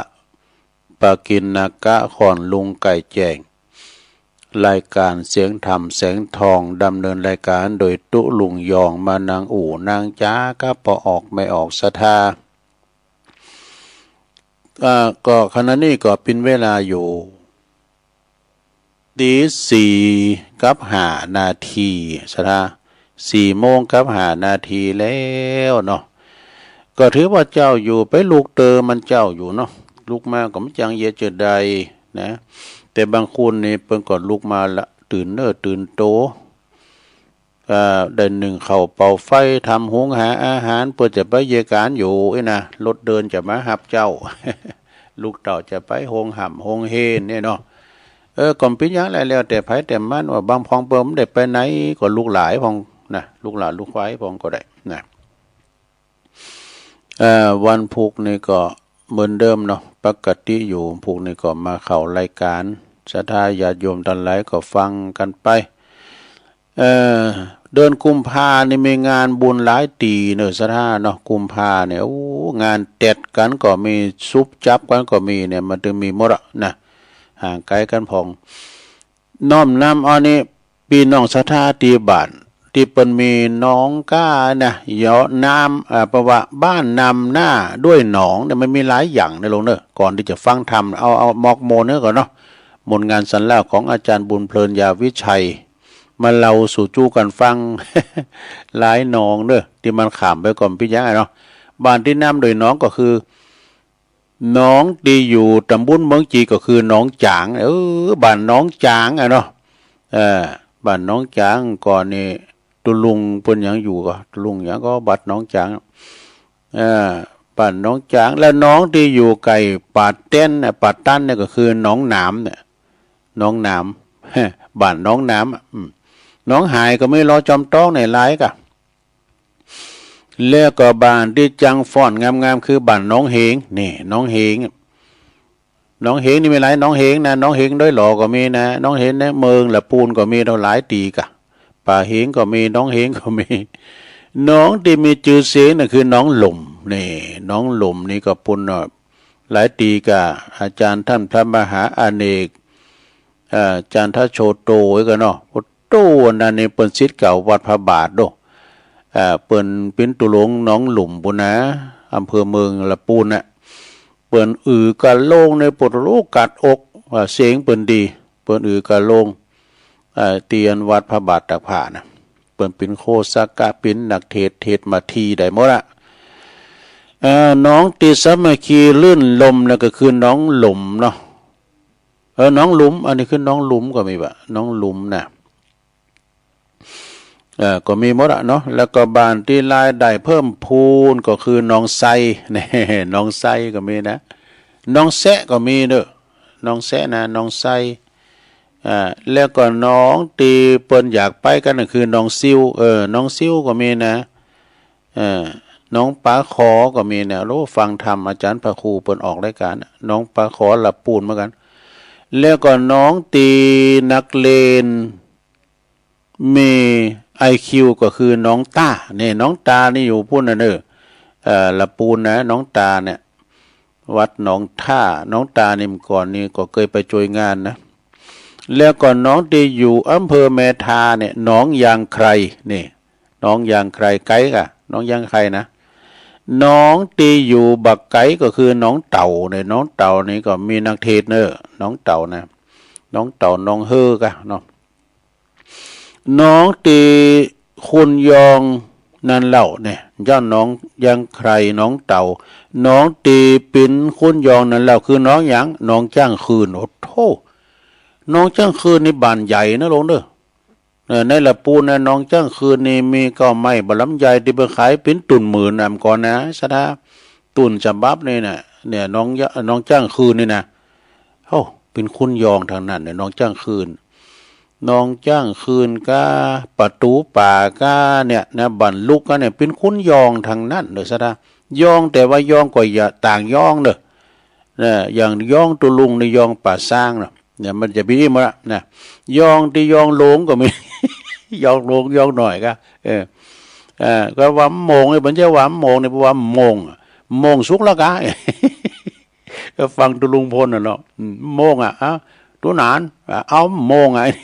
ปกิณณกะ ของลุงไก่แจ้ง รายการเสียงธรรมแสงทอง ดำเนินรายการโดยตุ๊ลุงยอง มานังอู่นางจ๋ากับป้อออกแม่ออกศรัทธา อ่า ก็ขณะนี้ก็เป็นเวลาอยู่ ตีสี่กับห้านาที ศรัทธา สี่โมงกับห้านาทีแล้วเนาะ ก็ถือว่าเจ้าอยู่ ไปลุกเตอมันเจ้าอยู่เนาะ ลุกมาก็มันจังเยียะเจอใดนะ แต่บางคนนี่เปิ้นก็ลุกมาละ ตื่นเน้อตื่นโต อ่า ได้นึ่งข้าวเป่าไฟ ทำหุงหาอาหาร เพื่อจะไปเยียะก๋านอยู่อี้นะ รถเดินจะมาฮับเจ้า ลูกเต้าจะไปโฮงฮ่ำโฮงเฮนเนี่ยเนาะ เออ ก็บ่เป๋นหยังแหละ แล้วแต่ไผแต่มัน ว่าบางพ่องเปิ้นบ่ได้ไปไหน ก็ลูกหลานพ่องนะ ลูกหลานลูกควายพ่องก็ได้นะ เอ่อ วันพุธนี่ก็เหมือนเดิมเนาะ ปกติอยู่ พุธนี่ก็มาเข้ารายการ ศรัทธาญาติโยมทั้งหลายก็ฟังกันไป เอ่อ เดือนกุมภานี่มีงานบุญหลายตี้เนอะ ศรัทธาเนาะ กุมภาเนี่ย โอ้ งานแต๊ดกันก็มี สุบจับกันก็มีเนี่ย มันตึงมีหมดอะนะ ห่างไกลกันพ่อง น้อมนำเอานี่ ปี้น้องศรัทธาตี้บ้าน ตี้เปิ้นมีหนองก้านะ เหยาะน้ำ อ่า เพราะว่าบ้านนำหน้าด้วยหนองเนี่ย มันมีหลายอย่างนะลุงเนอะ ก่อนตี้จะฟังธรรม เอา เอามอกโมนเนอะก่อนเนาะ มนต์งานสันเล่าของอาจารย์บุญเพลิน ยาวิชัย มาเล่าสู่จู้กันฟัง หลายหนองเนอะ ตี้มันข้ามไปก็บ่เป๋นหยังอะเนาะ บ้านตี้นำด้วยหนองก็คือ หนองตี้อยู่ตำบลเมืองจีก็คือหนองจาง เออ บ้านหนองจางอะเนาะ เออ บ้านหนองจางก่อนนี่ ตุ๊ลุงเปิ้นยังอยู่ก็ ตุ๊ลุงหยังก็ วัดหนองจาง เออ บ้านหนองจาง แล้วหนองตี้อยู่ใกล้ป่าแตนน่ะ ป่าตันเนี่ยก็คือหนองหนามเนี่ย หนองหนาม บ้านหนองหนามอะ อืม หนองหายก็มี ลอจอมตองเนี่ยหลายกะ แล้วก็บ้านตี้จังฟ้อนงามๆ คือบ้านหนองเหง นี่ หนองเหง หนองเหงนี่มีหลายหนองเหงนะ หนองเหงดอยหล่อก็มีนะ หนองเหงในเมืองละปูนก็มีเท่าหลายตี้กะ ป่าเหงก็มี หนองเหงก็มี หนองตี้มีจื้อเสียงน่ะคือหนองหล่ม นี่ หนองหล่มนี่ก็ปูนเนาะ หลายตี้กะ อาจารย์ท่านพระมหาอเนก เอ่อ จันทโชโตไว้ก่อนเนาะ โอ้โต อันนั้นนี่เปิ้นศิษย์เก่าวัดพระบาทโด เอ่อ เปิ้นเป๋นตุ๊ลุงหนองหล่มปูนนะ อำเภอเมืองละปูนน่ะ เปิ้นอือกะโลงในโปโตโลกัดอก ว่าเสียงเปิ้นดี เปิ้นอือกะโลง เอ่อ ตี้อันวัดพระบาทตากผ้านะ เปิ้นเป๋นโฆษกะ เป๋นนักเทศน์ เทศน์มาตี้ได้หมดอะ เอ่อ หนองตี้สามัคคีลื่นลมน่ะก็คือหนองหล่มเนาะ เออ หนองหลุม อันนี้คือหนองหลุมก็มีบ่ หนองหลุมน่ะ เอ่อ ก็มีหมดอะเนาะ แล้วก็บ้านตี้รายได้เพิ่มพูนก็คือหนองไซ นี่ หนองไซก็มีนะ หนองแซะก็มีเด้อ หนองแซะนะ หนองไซ อ่า แล้วก็หนองตี้เปิ้นอยากไปกันน่ะคือหนองซิว เออ หนองซิวก็มีนะ เออ หนองปาขอก็มีนะ โอ้ ฟังธรรมอาจารย์พระครูเปิ้นออกรายการน่ะ หนองปาขอละปูนเหมือนกัน แล้วก็หนองตี้นักเรียน มีไอคิวก็คือหนองตา นี่ หนองตานี่อยู่ปูนน่ะเนอะ เอ่อ ละปูนนะ หนองตาเนี่ย วัดหนองท่า หนองตานี่เมื่อก่อนนี่ก็เคยไปช่วยงานนะ แล้วก็หนองตี้อยู่อำเภอแม่ทาเนี่ย หนองยางใคร นี่ หนองยางใคร ไกลกะ หนองยางใครนะ หนองตี้อยู่บักไก๋ก็คือหนองเต่าเนี่ย หนองเต่านี่ก็มีนักเทศน์เนอะ หนองเต่านะ หนองเต่า หนองเฮอกะเนาะ หนองตี้ขุนยองนั้นเล่าเนี่ย เจ้าหนองยางใคร หนองเต่า หนองตี้เป๋นขุนยองนั้นเล่าคือหนองหยัง หนองจ้างคืน โอ้โธ่ หนองจ้างคืนนี่บ้านใหญ่นะลุงเด้อ เออ ในละปูนน่ะ หนองจ้างคืนนี่มีเก๊าไม้บ่าลำใหญ่ตี้ไปขายเป๋นตุ๊นหมื่นน่ะ เมื่อก่อนนะ ศรัทธา ตุ๊นฉบับนี่น่ะ เนี่ย หนองยะ หนองจ้างคืนนี่นะ โอ้ เป๋นขุนยองทั้งนั้นเนี่ย หนองจ้างคืน หนองจ้างคืนกะ ประตู๋ป่ากะเนี่ยนะ บ้านลุกกะเนี่ย เป๋นขุนยองทั้งนั้นเด้อ ศรัทธา ยอง แต่ว่ายองก็อย่าต่างยองเด้อ นะ อย่างยองตุ๊ลุงนี่ยองป่าซางเนาะ เนี่ย มันจะมีหมดละนะ ยองตี้ยองหลงก็มี ยองหลง ยองหน่อยกะ เออ เออ ก็ว่าโมงเนี่ย มันจะว่าโมงเนี่ย เพราะว่าโมงอะ โมงสุกแล้วกะ ก็ฟังตุ๊ลุงพลน่ะเนาะ อืม โมงอะ อ้าว โต တူၺ်းၼၼ်ႉ ဢဝ်မူင်ႈဢႃႈ ဢဝ်ၵေႃႈဝႃႈဢမ်ႇသင်ဢေႃႈ ၵေႃႈဢမ်ႇမူင်ႈဢေႃႈ ၵေႃႈတူၺ်းလူင်းယဝ်ႉဝႃႈဢမ်ႇမူင်ႈဢေႃႈ ၵေႃႈပိူၼ်ႈဝႃႈၵၼ်ဢီႈၼႆႉဢီႈၼႆႉ ပိူၼ်ႈၼၼ်ႉယွင်ႈမၼ်းလမ်ႁၢႆမိူၼ်ၵၼ်ၼႃႇ သႃႇတႃႇ ယွင်ႈတၢင်ႇယွင်ႈၼေႃႈ ဢဝ်ႈ ယွင်ႈၼွင်ၸၢင်ႉ ၸႃႇ ၼွင်ၸၢင်ႉၶိုၼ်ၼေႃႈ လႄႈၵေႃႈ ယွင်ႈတီႈၸရိူၼ်းယၢင်ႈယိုၼ်ၵေႃႈ ၶိုဝ်းၼွင်ၽမ်ႇ ၼႆႉ ၼွင်ၽမ်ႇၵေႃႈ မီးလၢႆတီႈၼႃႇ ဢိူဝ်ႈ တေတမ်းတႅၼ်းလႄႈ ၶဝ်ၸဝ်ႈဝူၺ်ႇတူႈ ၼွင်တီႈ ၼွင်တီႈႁၵ်ႉသႃဝတ်ႉတၼထမ်း ၶိုဝ်းၼွင်ၽႃႇၶၢဝ် ၼႆႉ မႃးၵႆမႃးလႄႈ ၼွင်ၽႃႇၶၢဝ်ၵေႃႈ ၼႆႉ လၢႆပီၼိမ်လႆႈလူး ၼွင်တီႈပိူၼ်ႈၵၢတ်ႇငၢမ်း ၼွင်တီႈပိူၼ်ႈမီး မႄႈၵႃႉငၢမ်းလိူတ်ႈလဝ်ႈၼႃႇ ၵေႃႈၶိုဝ်းၼွင်ႁွႆ ၼႆႉ မႆႇၼွင်ႁွႆၼေႃႈ ဢႃႇ ၼွင်ႁွႆၵေႃႈ မီးလၢႆတီႈ ၼွင်တီႈပိူၼ်ႈမီးသိၼ်ထမ်းပဵင်းပွႆး ၵေႃႈၶိုဝ်းၼွင်ၶဵတ်ႇ ပေႃးတူၵ်းပႆတၢင်းပုၼ်ႉလႄႈ ၼွင်ၶဵတ်ႇၼႃႇ ၶရုတ်ႉဝေႇလုဝၼ်ႇပုၼ်ႉလႃႇ လႄႈၵေႃႈ ၼွင်တီႈပိူၼ်ႈမီးမူင်ႈ ဢိူဝ်ႇ ပိူၼ်ႈမီးၵွင်ယၢဝ်းယဵတ်ႇၼႃႇ မီး ၵွင်တီႈမီးၶွင်ယၢဝ်းယဵတ်ႇၵေႃႈ ၶိုဝ်းၼွင်သမၼ ဢူဝ်ႈတူဝ်ႈ ၼွင်သမၼၼေႃႈ ဢိူဝ်ႈ ၼွင်သမၼ လႄႈၵေႃႈ ၼွင်တီႈပႃႇသၢင်းၼႃႇၸႃႉ ၼႃႇ ယူႇပႃႇသၢင်းၼႃႇ ၶိုဝ်းၼွင်တူႈ ၼႆႉ ၼွင်တူႈၼႆႉၵေႃႈ ပုၼ်ႉၼႃႇ ၸုမ်းၸူၼ်ႉပီႈၼွင်ႉ ဢႃႇ ပုၼ်ႉၼႃႇ လႄႈၵေႃႈ ၼွင်တီႈမီးၶူးပႃး ၼႃႇ ၶျိူဝ်းၶျူးၵေႃႈ ၶိုဝ်းၼွင်ပလႃႇသဝၢႆး ဢိူဝ်ႈ ၼွင်ပလႃႇသဝၢႆးၼေႃႈ ဢႃႇ မဵတ်ႉတႃႇထမ်းၼႃႇ လူင်ပေႃႈထၢၼ်ႈပႃႇၶူး ဢိၼ်းထဝၼ်း ဢိူဝ်ႈ လႄႈၵေႃႈ ၼွင်တီႈမီးၽႃႇၽႄႈမႆၼႆႉၵေႃႈ ၶိုဝ်းၼွင်ယွင်ႇ ဢဝ်လႃႇ ၸူပ်း သႃႇတႃႇ ဢဝ်ႁႂ်ႈလီၵွၼ်ႇၼေႃႈ တေၸႃႉတေထမ်းပႃးတႅၼ်းၸူပ်းၼႃႇ သႃႇတႃႇ ၶၢဝ်ႇသၢၼ်ငၢၼ်းပုၼ်ႉၼၼ်ႉလူး လႄႈၵေႃႈ ၸႃႉမႃးတၵ်ႉတင်ႈလၢႆး ပိုတ်ႇသၢႆၼႃႈမႆႈထႅင်ႈဢိတ်းၵႃႈၼႃႇ ဢဝ်ပႆၵေႃႈ ၸေႈမူၺ်ၼေႃႈ ၵဵမ်းၼမ်ႉယၢတ်ႇၼေႃႈ မႄႈယုမ်ႇ သူမ်ၽွၼ်း ရတ်ႉတၼၢင်းၶဝ် ၸဝ်ႈၽၢပ်ႈၵၢၼ်တဵတ်ႈၵၢၼ်ထမ်း ဝၼ်းၼႆႉ လွင်ႈ ဢိူဝ်ႇ ထမ်ႇမၽူႈသုင်ဝႆး လိုဝ်ဝႃႈ ထမ်ႇမ သေႃးသေႃး ၽူႈသုင်ဝႆးၼေႃႈ ဢႃႇ ၾင်ထမ်ၵွၼ်ႇၼေႃႈ ၽူႈၸၢၼ် ၽူႈၸၢၼ် ပေႃးၼၼ် ဢၢႆႈ မႃးရတ်ႉတၼႃႇထမ်းၵမ်း ၽႄႈပူင် ၽႄႈပူင် ၼိပ်ႉပႃႇၼင်ႇ ယေႇၼႃႇ ၵႃႇလင်ႇ လမ်ႇမင်ႇ ယေႇၼႃႇ ၵႃႇသႆႇယင်ႇ ပၼ်ႇတိတေႃး တင်ႇတေႃး မၵ်ႉၵင်ႇ ဢုတိသိတုင်ႇ ထမ်ႇမမုတ်ႉတမင်ႇ ပတ်ႉၸင်ႇ ဢႃႇရတ်ႉတၼင်ႇ ၵရေႃးမႃႉ။ ႁူဝ်း ၽူႈၸၢၼ်ၼႆႉ သဵင်ပႆႁႃႉ။ ဢဝ်ႈ ၾင်ထမ်ႇၼေႃႈ လူင်းၾင်ႇပႆႇလပ်းပႆႇၼေႃႈ။ ၼမေႃး တသ်ႉသ ၽၵဝတေႃး ဢရႁတေႃး သမ်ႇမႃႇသမ်ႇပုတ်ႉထသ်ႉသ။ ၵမ်ႇမင်ႇ သတ်ႉတေႇ ဝိၽၸ်ႉသတိ။ တိသ်ႉသ ထႃႇဝေႃး တုလသ်ႉသ ပုရိသတ်ႉတင်းလၢႆ တင်းယိင်းၸၢႆး ထဝ်ႈၵႄႇ တင်းပေႃႈမႄႈ ဢဝ်ဢႃႇပႃႇၵၼ် မႃးပဵၼ်မူႇ တင်းၼႃႈယူႇတႃႇၾၢင်။ ပြသတ်ႉထမ်ႇ ဢေႃးဝႃႇတ လႆႈ ပေႃးလႆႈ ၶၢတ်ႇၸႃႇသတ်ႉထႃႇ ယုၵ်ႉမိုဝ်းသႃႇသႆႇ ၵဝ်ႈဝႆႈ ပြထမ်ႇမ ၽြႃးၸဝ်ႈ ပြထမ်ႇ ပြသင်ႇၶၸဝ်ႈ ၽြမ်ႉၽြွမ်ႉ မီးၸႂ်ဢၼ်ၼွမ်းၸိူၺ်ႈ ပၼ်ထမ်းပုၼ်ႈတၢၼ်း ပေႃးၶၢတ်ႇပေႃးပြမၢတ်ႈ လႃႇသႃႇ လႆႈပႃး လႆႈၵိူတ်ႇမႃး ၼႂ်းလူၵ်ႈလႃႇ တႃႇမီးၼႃႈ ပေႃႈၼႃႈပေႃႈႁၢၼ် ႁူႉၽႄႈၽၼ်းတၢႆ ၸၢၵ်ႈၵႃႈတၢမ်ႇဝိပၢၵ်ႈ ၽႂ်မၼ်းၽွင်းၵေႃႈ ဢမ်ႇတၼ်းလႆႈၵႄႇ လပ်းၸိတ်ႉၽႄႈတၢႆပႆ ပေႃးဝႃႈၽႂ်ၵူၼ်းလႂ် ဢဝ်သင်ပႆတူၺ်းၵေႃႈ ဢမ်ႇလႆႈ တဝ်ႈလႃႇဝႆႉ ၼႂ်းလူၵ်ႈၵႃႈ ပုၼ်ႈပႃႇပႃႇ တဝ်ႈဢၼ်ၸႃႉတိတ်းၽုၵ်ႇ မၼ်းဝိၺ်ႇၺၢၼ်ႇ တူၺ်းတိတ်းတၢမ်ႇ တုၵ်ႉၸၢတ်ႈၵိူတ်ႇမႃး ႁၢၵ်ႈပေႃးမိူၼ်ၵၼ် ၽွင်းၵေႃႈဢမ်ႇတုၵ်ႉၽၢၼ် ၵၢၼ်ယၢၵ်ႈ ၽွင်းၵေႃႈဢမ်ႇႁၢၵ်ႈပၢၼ်ၵၢင် ၽွင်းၵေႃႈဢမ်ႇမီးငိုၼ်းၶမ်းလိူဝ်ၸႂ် ၽွင်းၵေႃႈဢမ်ႇမႃးပၢႆႈ ဢႃႇ ပၢႆႈ ပၢႆႈသိုင်ႇတိုင်ႇပၢင်ႇ ၽွင်းၵေႃႈဢမ်ႇမႃးၶႃႈသိုင်ႇၶႅင်ႈလၢၵ်ႈ ပၢင်ႇ ၽွင်းၵေႃႈဢမ်ႇမႃးပၢၵ်ႇဝႅင်ႇႁူတၼ် ၽွင်းၵေႃႈဢမ်ႇတမ်ႇတႅမ်ႇ ဢႃႇ တမ်ႇတႅမ်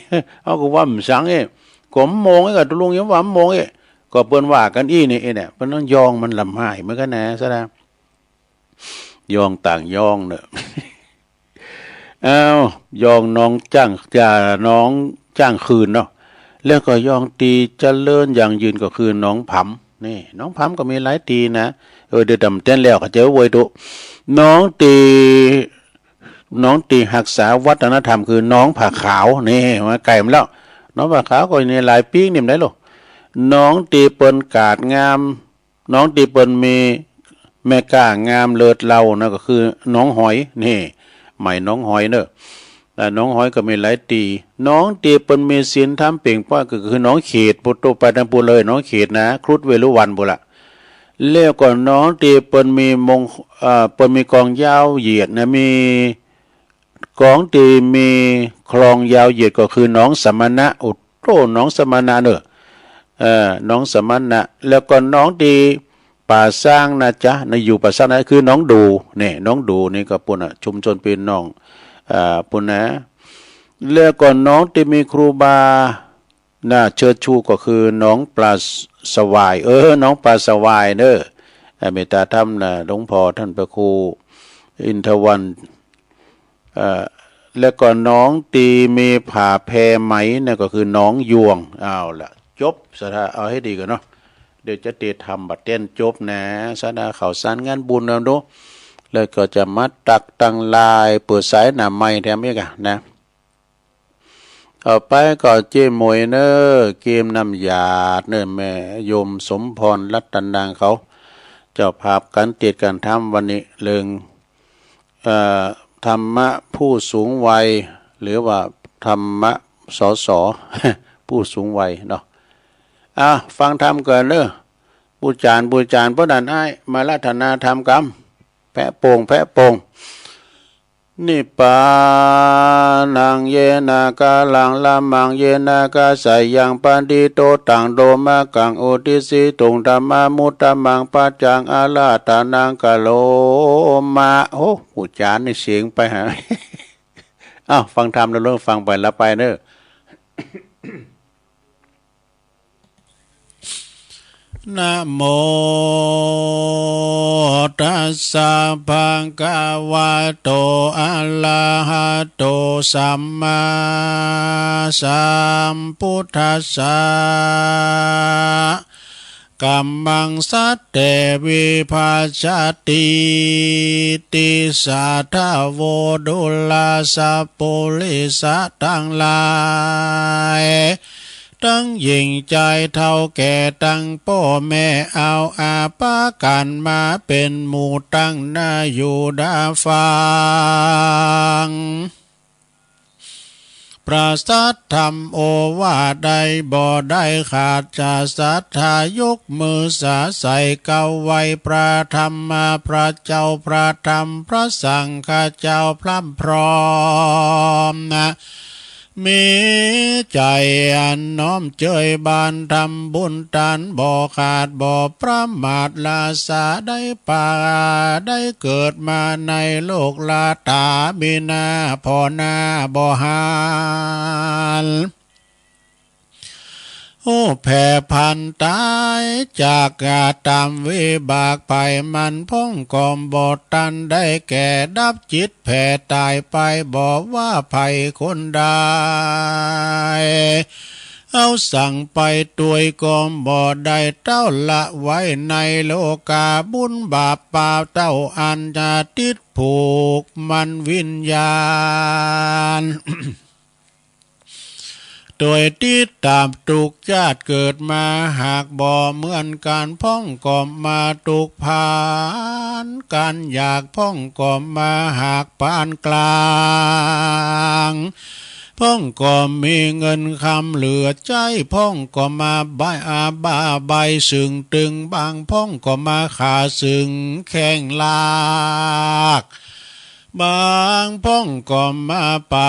ႇ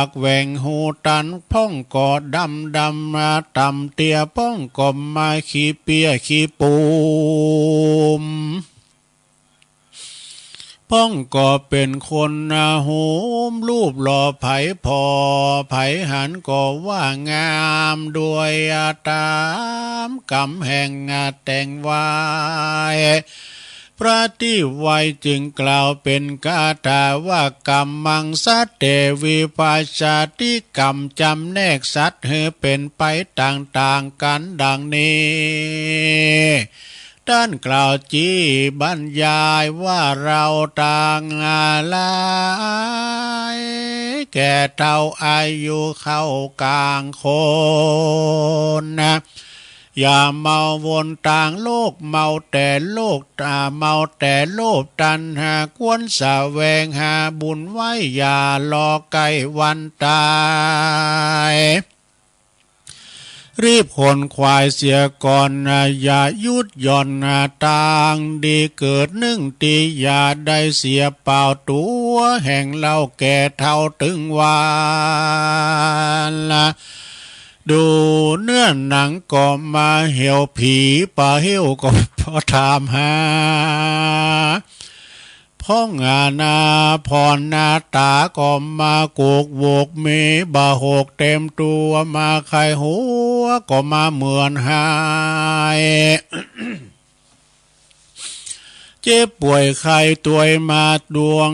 ၽွင်းၵေႃႈဢမ်ႇမႃးၶီႈပျေႉၶီႈပုမ်ႇ พ่องก็เป๋นคนนาหุมรูปหล่อไผผ่อ ไผหันก็ว่างามด้วยตามกำแห่งแต่งไว้ พระตี้ไวจึงกล่าวเป๋นคาถาว่า กัมมังสะเต วิภัชชาติ กำจำแนกสัตว์หื้อเป๋นไปต่างๆ กั๋นดังนี้ ต้านกล่าวจี้บรรยายว่า เราตังหลายแก่เฒ่าอายุเข้ากลางคน อย่ามัววนตางโลก เมาแต่โลภ อ่า เมาแต่โลภตัณหา ควรแสวงหาบุญไว้ อย่ารอใก้วันตาย รีบขนขวายเสียก่อน อย่าหยุดหย่อน ตางดีเกิดนึ่งตี้ อย่าได้เสียเปล่าตั๋ว แห่งเราแก่เฒ่าตึงวาระ ดูเนื้อหนังก็มาเหี่ยว ผีปะเหี่ยวก็พอถามหา พ่องอาณาผ่อนหน้าต๋าก็มาโกกโหวก มีบ่าหกเต็มตั๋ว มาไข้หัวก็มาเหมือนหาย เจ็บป่วยไข้ตวยมาดวง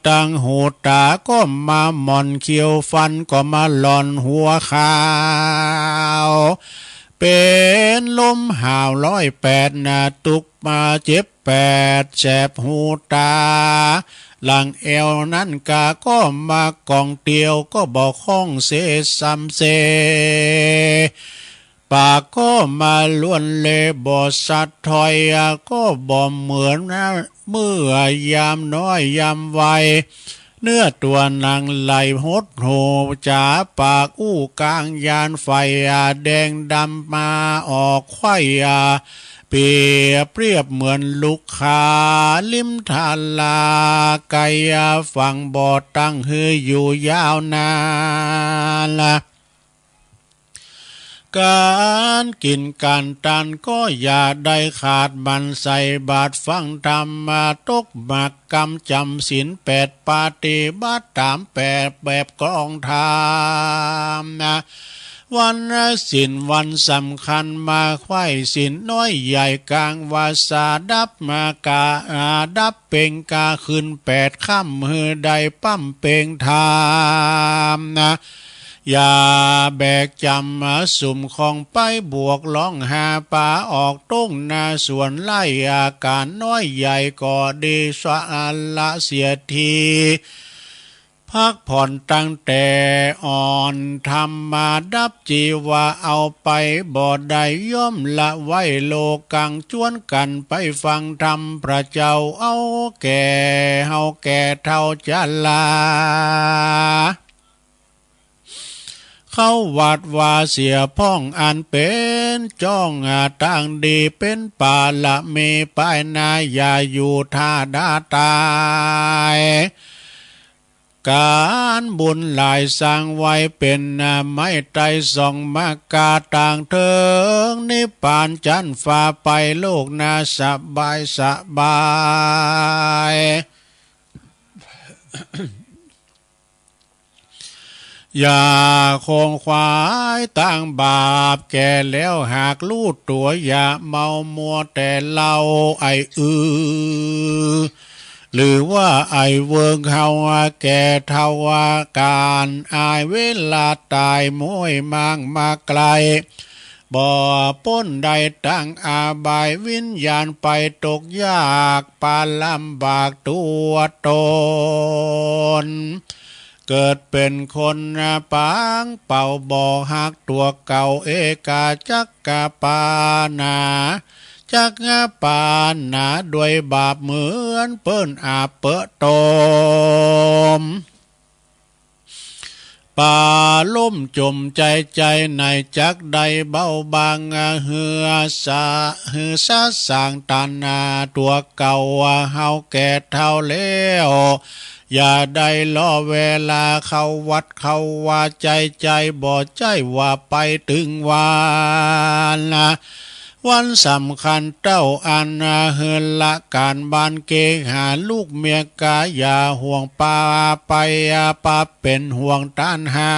ตังหูต๋า ก็มาหม่อนเขี้ยวฟัน ก็มาหล่อนหัวขาว เป๋นลมหาวร้อยแปดนา ตุกมาเจ็บแปดแสบหูต๋า หลังแอวนั้นกาก็มาก่องเตียว ก็บ่คล่องเสซำเส ปากก็มาล้วนเลบ่สัดถ้อย ก็บ่เหมือนเมื่อยามน้อยยามวัย เนื้อตั๋วหนังไหลหดหูจ๋า ปากอู้กางยานไฟแดงดำมาออกไข้ เปรียบเปรียบเหมือนลูกค้าริมทาราไกล ฝั่งบ่ตั้งหื้ออยู่ยาวนาน ก๋านกิ๋นก๋านตันก็อย่าได้ขาด หมั่นใส่บาตรฟังธรรม ตกหมากกำจำศีลแปด ปฏิบัติต๋ามแปดแบบครองธรรม วันศีลวันสำคัญมาไขว้ศีลน้อยใหญ่กลางวาสา ดับมากา ดับเปล่งกาคืนแปดค่ำ หื้อได้บำเพ็งธรรม อย่าแบกจำสุมของไป บวกล่องหาปลาออกต้งนาสวนไร่ อาการน้อยใหญ่ก็ดี สละเสียที พักผ่อนตั้งแต่อ่อน ธรรมาดับจีวาเอาไปบ่ได้ ย่อมละไว้โลกัง จวนกั๋นไปฟังธรรมพระเจ้า เอาแก่เฮาแก่เฒ่าจะลา เข้าวัดวาเสียพ่อง อันเป๋นจ้องตางดี เป๋นปารมีปายหน้า อย่าอยู่ท่าดาตาย ก๋านบุญหลายสร้างไว้ เป๋นไม้ไต้ส่องมากา ตางเถิงนิพพานจั้นฟ้าไป โลกหน้าสบายสบาย อย่าขวนขวายตางบาป แก่แล้วหากฮู้ตั๋ว อย่าเมามัวแต่เหล้าไอ้อือ หรือว่าไอ้เวิงเฮาแก่เฒ่า ก๋านอายเวลาต๋าย ม้วยมางมาไกล บ่ป๊นได้ตางอบาย วิญญาณไปตกยาก ปานลำบากตั๋วตน เกิดเป๋นคนปางเป่า บ่ฮักตั๋วเก่า เอกาจักกะปาหนา จักปาหนาด้วยบาป เหมือนเปิ้นอาบเปอะตม ปาล้มจมใจ ใจไหนจักได้เบาบาง หื้อสะ หื้อสะสางตัณหาตั๋วเก่า เฮาแก่เฒ่าแล้ว อย่าได้รอเวลาเข้าวัดเข้าวา ใจ้ใจ้ บ่ใจ้ว่าไปตึงวาระ วันสำคัญเต้าอัน หื้อละก๋านบ้านเกหาลูกเมียกา อย่าห่วงปาไป ปาเป๋นห่วงตัณหา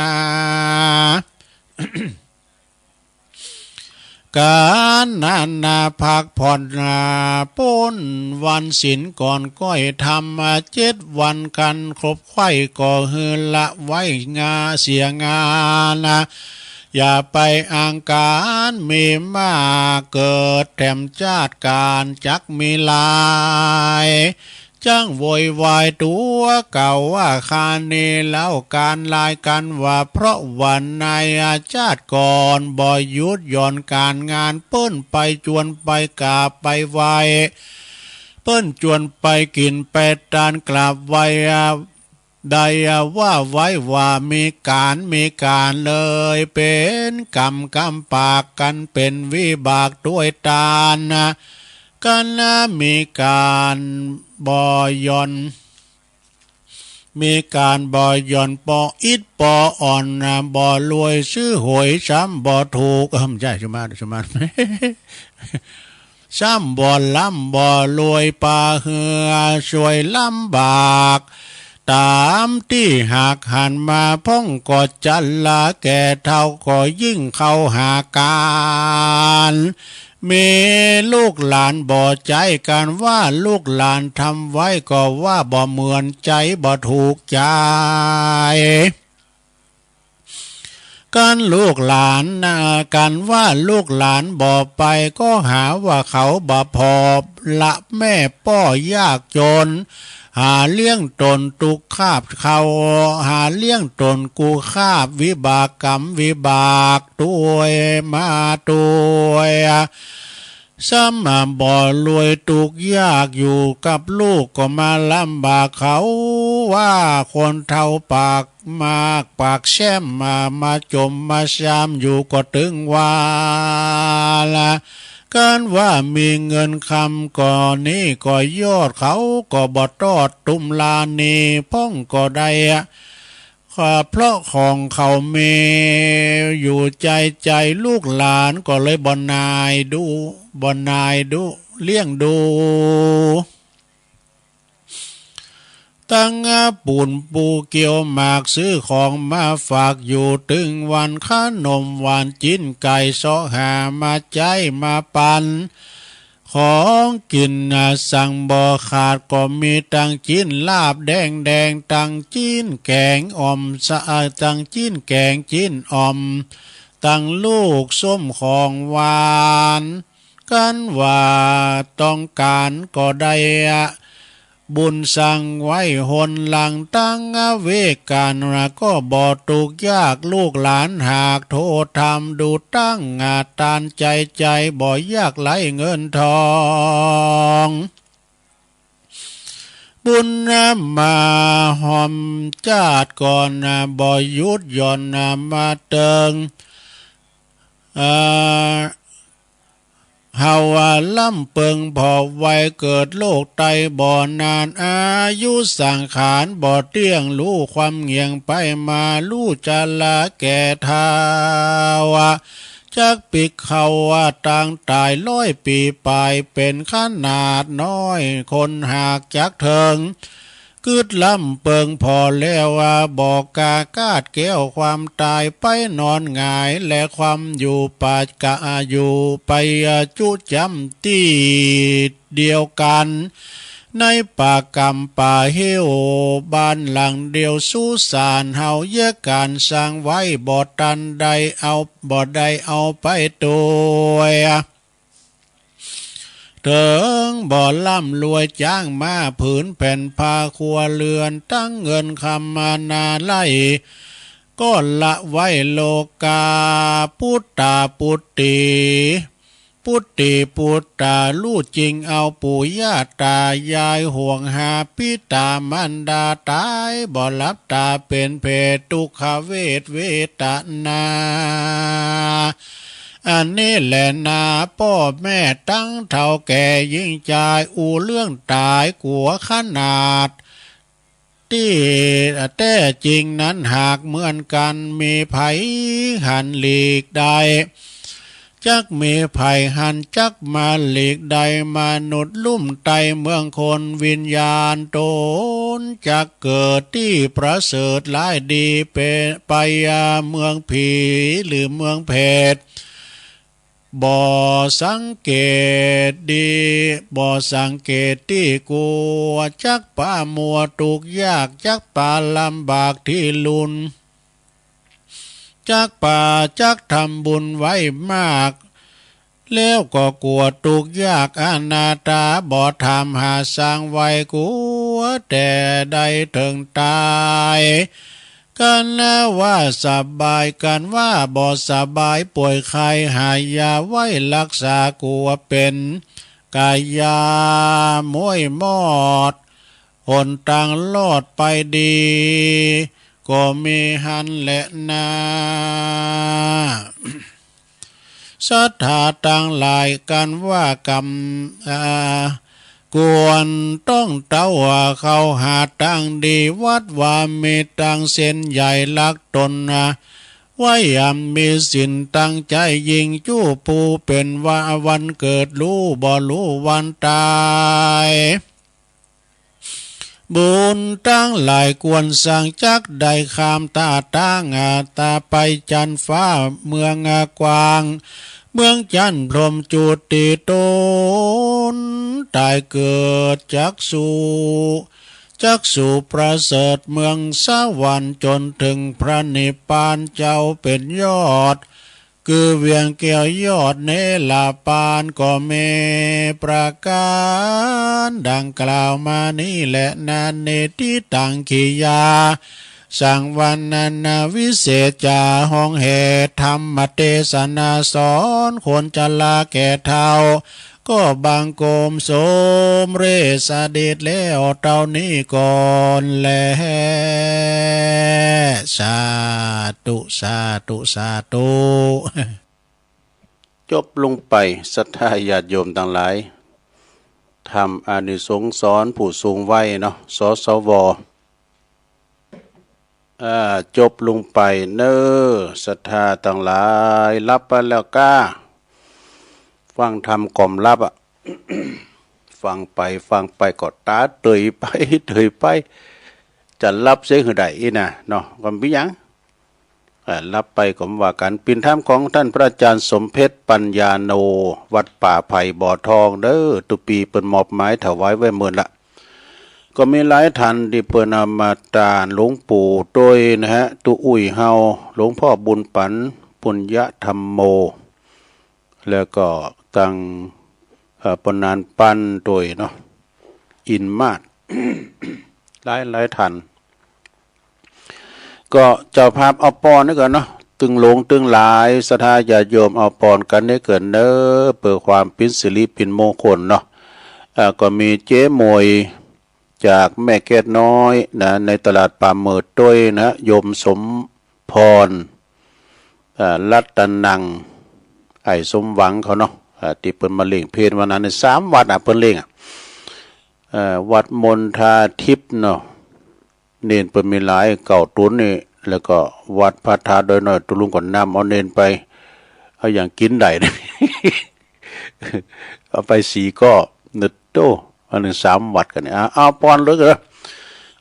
ก๋านนั้นนาพักผ่อนนา ป๊นวันศีลก่อนก้อยทำ เจ็ดวันคันครบไขว้ ก็หื้อละไว้งาเสียงานา อย่าไปอังก๋านมีมาก เกิดแถมชาติก๋านจักมีหลาย จั้งโวยวายตั๋วเก่าว่า คานี้เล่าก๋านลายกั๋นว่า เพราะว่าในอาชาติก่อน บ่หยุดหย่อนก๋านงาน เปิ้นไปจวนไปกราบไปไหว้ เปิ้นจวนไปกิ๋นไปตานกราบไหว้ ได้ว่าไว้ว่ามีก๋านมีก๋านเลย เป๋นกรรมกำปากกั๋น เป๋นวิบากตวยตาน กั๋นมีก๋านบ่หย่อน มีก๋านบ่หย่อนปออิดปออ่อน บ่รวยซื้อหวยซ้ำบ่ถูก เออ ไม่ใช่ สมาสมา ซ้ำบ่ล้ำบ่รวยปาเหือสวยลำบาก ต๋ามตี้หากหันมาพ่องก็จันลา แก่เฒ่าก็ยิ่งเข้าหาก๋าน มีลูกหลานบ่ใจ๊กั๋นว่า ลูกหลานทำไว้ก็ว่าบ่เหมือนใจ๊ บ่ถูกใจ๊ กั๋นลูกหลานนา กั๋นว่าลูกหลานบ่ไป ก็หาว่าเขาบ่พอละแม่ป้อยากจน หาเลี้ยงตนตุ๊กคาบเขา หาเลี้ยงตนกู้คาบ วิบากกรรมวิบากตวยมาตวย ซ้ำบ่รวยตุ๊กยากอยู่กับลูกก็มาลำบากเขา ว่าคนเฒ่าปากมากปากแซมมา มาจมมาซามอยู่ก็ตึงว่าละ กั๋นว่ามีเงินคำก่อนี้ก็ยอดเขาก็บ่ตอดตุ้มลานีพ่องก็ได้ เพราะของเขามีอยู่ใจ๊ใจ๊ ลูกหลานก็เลยบ่นายดู บ่นายดู เลี้ยงดู ตั้งปูนปูเกี่ยวหมากซื้อของมาฝากอยู่ตึงวัน ขนมหวานจิ๊นไก่เสาะหามาใจ๊มาปัน ของกิ๋นสั่งบ่ขาดก็มีตังจิ๊นลาบแดงแดง ตังจิ๊นแก๋งอ่อมสะ ตังจิ๊นแก๋งจิ๊นอ่อม ตังลูกส้มของหวาน กั๋นว่าต้องก๋านก็ได้ บุญสั่งไว้หนหลังตั้งเวกานา ก็บ่ตุ๊กยากลูกหลานหากโทษทำดูตั้ง ตานใจ๊ใจ๊บ่ยากไร้เงินทอง บุญมาหอมจาติก่อนบ่หยุดหย่อนมาเติง เอ่อ เฮาว่าลำเปิงพอวัยเกิดโลกไตบ่นาน อายุสังขารบ่เตี้ยง ฮู้ความเงี่ยงไปมา ฮู้จาราแก่เฒ่า จักปิ๊กเข้าว่าตางต๋ายร้อยปี๋ปลาย เป๋นขนาดน้อยคนหากจักเถิง กึ๊ดลำเปิงพอแล้วว่า บ่กล้ากาดแก้วความต๋ายไปนอนหงาย และความอยู่ปาดกะอยู่ไปจุจำตี้เดียวกั๋น ในป่ากำป่าเฮี้ยวบ้านหลังเดียวสุสานเฮา เยียะก๋านสร้างไว้บ่ตันได้เอา บ่ได้เอาไปตวย เถิงบ่ล้ำรวยจ้างม้าผืนแผ่นผ้าครัวเรือน ตังเงินคำมานาไล่ ก็ละไว้โลกา ปุตตาปุตตี ปุตตีปุตตา ฮู้จริงเอาปู่ย่าตายาย ห่วงหาปิตามารดาต๋าย บ่หลับต๋าเป๋นเปรต ตุ๊กขเวทเวทนา อันนี้แหละนา ป้อแม่ตังเฒ่าแก่หญิงจาย อู้เรื่องต๋ายกั๋วขนาด ตี้แต๊จริงนั้นหากเหมือนกั๋น มีใผหันหลีกได้ จักมีไผหันจักมาหลีกได้ มนุษย์ลุ่มไตเมืองคน วิญญาณตนจักเกิดตี้ประเสริฐหลายดี ไปไปเมืองผีหรือเมืองเปรต บ่สังเกตดี บ่สังเกตตี้กลัว จักปามัวทุกข์ยาก จักปาลำบากตี้ลุน จักปาจักทำบุญไว้มาก แล้วก็กลัวทุกข์ยากอนาถา บ่ทำหาสร้างไว้ กลัวแต่ได้เถิงตาย กันว่าสบาย กันว่าบ่สบาย ป่วยไข้หายยาไว้รักษา กลัวเป็นกายาม้วยมอด หนตางรอดไปดี ก็มีหั้นแหละนา ศรัทธาตังหลาย กันว่ากำ อ่า ควรต้องเต้าเข้าหาตางดี วัดวามีตางเส้นใหญ่หลักตนนะ ไว้ยามมีศีลตั้งใจยิ่ง จู้ผู้เป็นว่าวันเกิด ฮู้บ่ฮู้วันตาย บุญตังหลายควรสร้าง จักได้ข้ามตาตางอาตาไปจันฟ้าเมืองกว้าง เมืองจันพรหมจุติตน ตายเกิดจักสู่ จักสู่ประเสริฐเมืองสวรรค์จนถึงพระนิพพาน เจ้าเป็นยอด คือเวียงแก้วยอดเนรปาน ก็มีประการดังกล่าวมานี้แหละนา เนติตังขิยา สังวรรณนาวิเศษจา ห้องแห่ธรรมเทศนาสอนควรจะลาแก่เฒ่า ก็บังคมสมเร็จเสด็จแล้วเต้านี้ก่อนแล สาธุ สาธุ สาธุ จบลงไป ศรัทธาญาติโยมตังหลาย ธรรมอานิสงส์สอนผู้สูงวัยเนาะ สสว อ่า จบลงไปเน้อ ศรัทธาตังหลาย หลับไปแล้วก้า ฟังธรรมก่อมหลับอะ ฟังไปฟังไปก็ตาเตยไปเตยไป จะหลับเสียหื้อใดอี้นะเนาะ ก็บ่มีหยัง อ่า หลับไปก็บ่ว่ากัน เปียนธรรมของท่านพระอาจารย์สมเพชรปัญญาโน วัดป่าไผ่บ่อทองเด้อ ตุ๊ปีเปิ้นมอบหมายถวายไว้เมินละ ก็มีหลายท่านตี้เปิ้นเอามาตานหลวงปู่ตวยนะฮะ ตุ๊อุ้ยเฮา หลวงพ่อบุญปัน ปุญญธรรมโม แล้วก็ตัง เอ่อ ปนานปันตวยเนาะ อินมาศ หลายหลายท่าน ก็เจ้าภาพเอาปอนนี่ก่อนเนาะ ตึงหลวงตึงหลาย ศรัทธาญาติโยมเอาปอนกันนี่เกินเน้อ เปื้อความเป๋นสิริเป๋นมงคลเนาะ เอ่อ ก็มีเจ๊หมวยจากแม่แก้วน้อยนะ ในตลาดป่าเหมิดตวยนะ โยมสมพร เอ่อ รัตนัง ไอ้สมหวังเขาเนาะ เอ่อ ตี้เปิ้นมาเล่งเพลวันนั้นนี่ สามวัดอะเปิ้นเล่งอะ เอ่อ วัดมณฑาทิพย์เนาะ เณรเปิ้นมีหลาย เก้าตนนี่ แล้วก็วัดพระธาตุดอยน้อย ตุ๊ลุงก็นำเอาเณรไป เอาหยังกินได้ เอาไปสี่ก้อ เนอะโต อันนี้สามวัดกันนี่ อ่ะ เอาปอนเลยเด้อ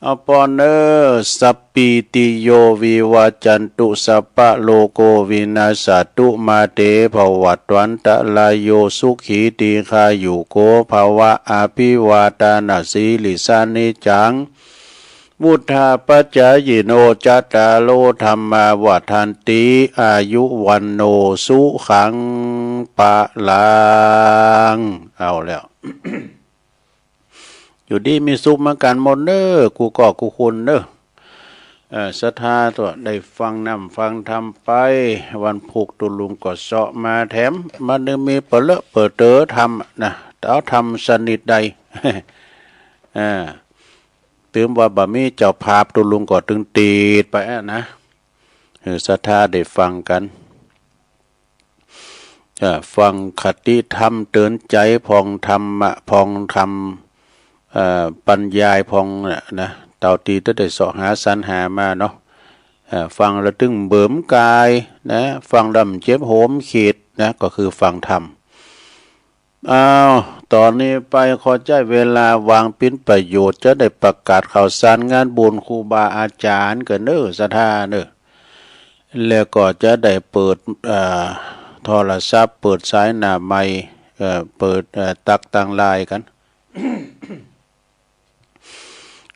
เอาปอนเน้อ สัพพีติโยวิวัจจันตุ สัพพะโรโควินัสสะตุ มาเตภวัตวันตะรายโย สุขีทีฆายุโกภะวะ อะภิวาทานะสีลิสสะ นิจจัง วุฑฒาปะจายิโน จัตตาโร ธัมมาวัฑฒันติ อายุวัณโณ สุขัง พะลัง เอาแล้ว อยู่ดีมีสุขเหมือนกันหมดเน้อ กู้ก้อกู้คนเน้อ เอ่อ ศรัทธาตัวได้ฟังนำฟังธรรมไป วันพุธตุ๊ลุงก็เซาะมาแถม มันนึงมีเปลอะเปิดเต๋อธรรมนะ เอาธรรมชนิดใด อ่า ถือว่าบ่มีเจ้าภาพตุ๊ลุงก็ตึงติดไปอะนะ เออ ศรัทธาได้ฟังกัน เอ่อ ฟังคติธรรมเตือนใจ ผ่องธรรมะ ผ่องธรรม เอ่อ บรรยายผ่องน่ะนะ เต้าตี้ได้เสาะหาสรรหามาเนาะ เอ่อ ฟังแล้วตึงเบิมกายนะ ฟังแล้วบ่เจ็บโหมขีด นะ ก็คือฟังธรรม อ้าว ตอนนี้ไปขอใช้เวลาวางเป็นประโยชน์ จะได้ประกาศข่าวสารงานบุญครูบาอาจารย์กันเนอะ ศรัทธาเนอะ แล้วก็จะได้เปิด เอ่อ โทรศัพท์ เปิดสายหน้าไมค์ เอ่อ เปิด เอ่อ ตักตังไลน์กัน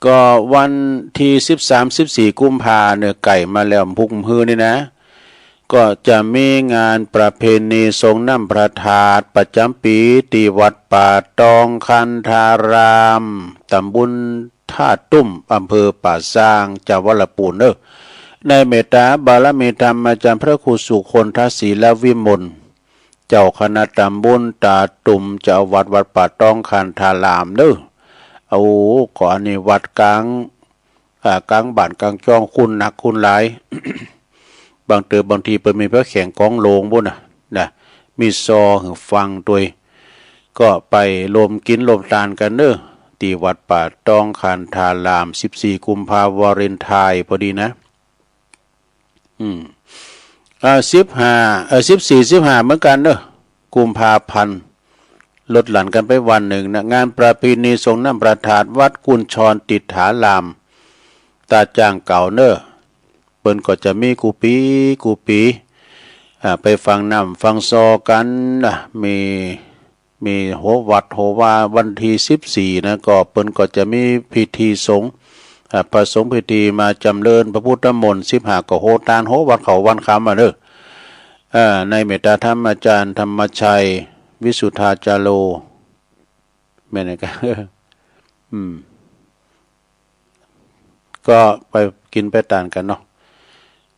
ก็วันที่สิบสาม สิบสี่ กุมภาเนี่ย ใกล้มาแล้ว พุธมื้อนี่นะ ก็จะมีงานประเพณีสรงน้ำพระธาตุประจำปี ที่วัดป่าตองคันธาราม ตำบลท่าตุ้ม อำเภอป่าซาง จังหวัดลำพูนเนอะ ในเมตตาบารมีธรรมอาจารย์พระครูสุคนทศิลวิมล เจ้าคณะตำบลตาตุ่ม เจ้าวัดวัดป่าตองคันธารามเด้อ เอา ก็อันนี้วัดกลาง อ่า กลางบ้านกลางจ้อง คุ้นนักคุ้นหลาย บางเติบ บางทีเปิ้นมีพระแข่งของหลวงบุ้นนะ นะ มีซอหือฟังตวย ก็ไปร่วมกินร่วมทานกันเด้อ ที่วัดป่าตองคันธาราม สิบสี่ กุมภาวาเลนไทน์พอดีนะ อืม อ่า สิบห้า เอ่อ สิบสี่ สิบห้า เหมือนกันเนอะ กุมภาพันธ์ ลดหลั่นกันไปวันหนึ่งนะ งานประเพณีสรงน้ำพระธาตุวัดกุญชรติดถาราม ตาจ้างเก่าเนอะ เปิ้นก็จะมีกู้ปีกู้ปี อ่า ไปฟังน้ำฟังซอกันนะ มี มีโหวัดโหวา วันที่สิบสี่นะ ก็เปิ้นก็จะมีพิธีสงฆ์ อ่า พระสงฆ์พิธีมาจำเริญพระพุทธมนต์ สิบห้า ก็โหทานโหวัดเขาวันคำอ่ะเนอะ อ่า ในเมตตาธรรมอาจารย์ธรรมชัย วิสุทธาจาโร แม่นไงก็ อืม ก็ไปกินไปทานกันเนาะ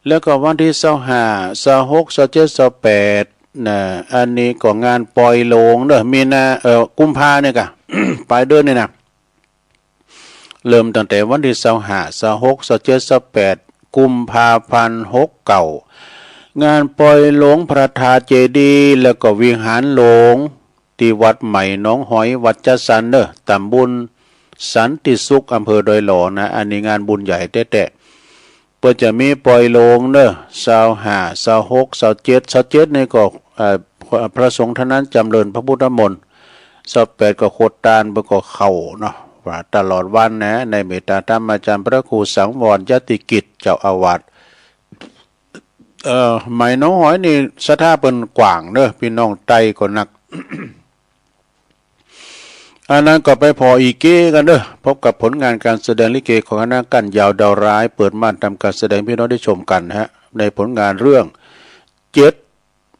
แล้วก็วันที่ซาวห้า ซาวหก ซาวเจ็ด ซาวแปด นะ อันนี้ก็งานปอยหลวงเนอะ มีนา เอ่อ กุมภาเนี่ยกะ ปลายเดือนนี่นะ เริ่มตั้งแต่วันที่ซาวห้า ซาวหก ซาวเจ็ด ซาวแปด กุมภาพันธ์ หกเก้า งานปอยหลวงพระธาตุเจดีย์ แล้วก็วิหารหลวง ที่วัดใหม่หนองหอย วัดจัดสรรเนอะ ตำบลสันติสุข อำเภอดอยหล่อนะ อันนี้งานบุญใหญ่แต๊ๆ เปิ้นจะมีปอยหลวงเนอะ ซาวห้า ซาวหก ซาวเจ็ด ซาวเจ็ดนี่ก็ เอ่อ พระ พระสงฆ์ท่านนั้นจำเริญพระพุทธมนต์ ซาวแปดก็โหทาน เปิ้นก็เข้าเนาะ ว่าตลอดวันนะ ในเมตตาธรรมอาจารย์พระครูสังวรยติกิจ เจ้าอาวาส เอ่อ ใหม่หนองหอยนี่ศรัทธาเปิ้นกว้างเนอะ พี่น้องไตก็นัก อันนั้นก็ไปผ่ออีเก้กันเด้อ พบกับผลงานการแสดงลิเกของคณะก้านยาวดาวร้าย เปิดม่านทำการแสดงพี่น้องได้ชมกันฮะ ในผลงานเรื่องเจ็ด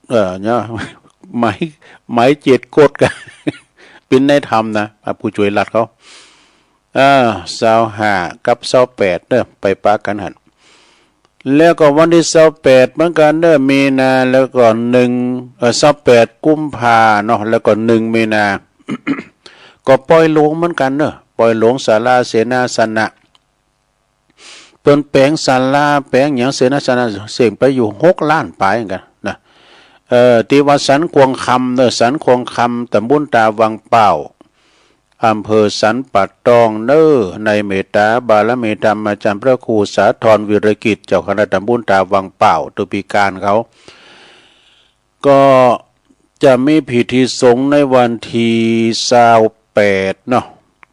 เอ่อ เนี่ย หมาย หมายเจ็ดกดกัน เป็นนายธรรมนะ อ่ะ ผู้ช่วยรัฐเขา อ่า ซาวห้ากับซาวแปดเด้อ ไปปะกันหั่น แล้วก็วันที่ซาวแปดเหมือนกันเด้อ มีนา แล้วก็หนึ่ง เอ่อ ซาวแปดกุมภาเนาะ แล้วก็หนึ่งมีนา ก็ปอยหลวงเหมือนกันเด้อ ปอยหลวงศาลาเสนาสนะ เปิ้นแปลงศาลา แปลงหยังเสนาสนะ เส้งไปอยู่หกล้านปลายเหมือนกันนะ เอ่อ ที่วัดสันควงคำเนอะ สันควงคำ ตำบลตาวังเป้า อำเภอสันป่าตองเนอะ ในเมตตาบารมีธรรมอาจารย์พระครูสาธรวีรกิจ เจ้าคณะตำบลตาวังเป้า ตัวปีการเขา ก็จะมีพิธีสงฆ์ในวันที่ซาวแปดเนาะ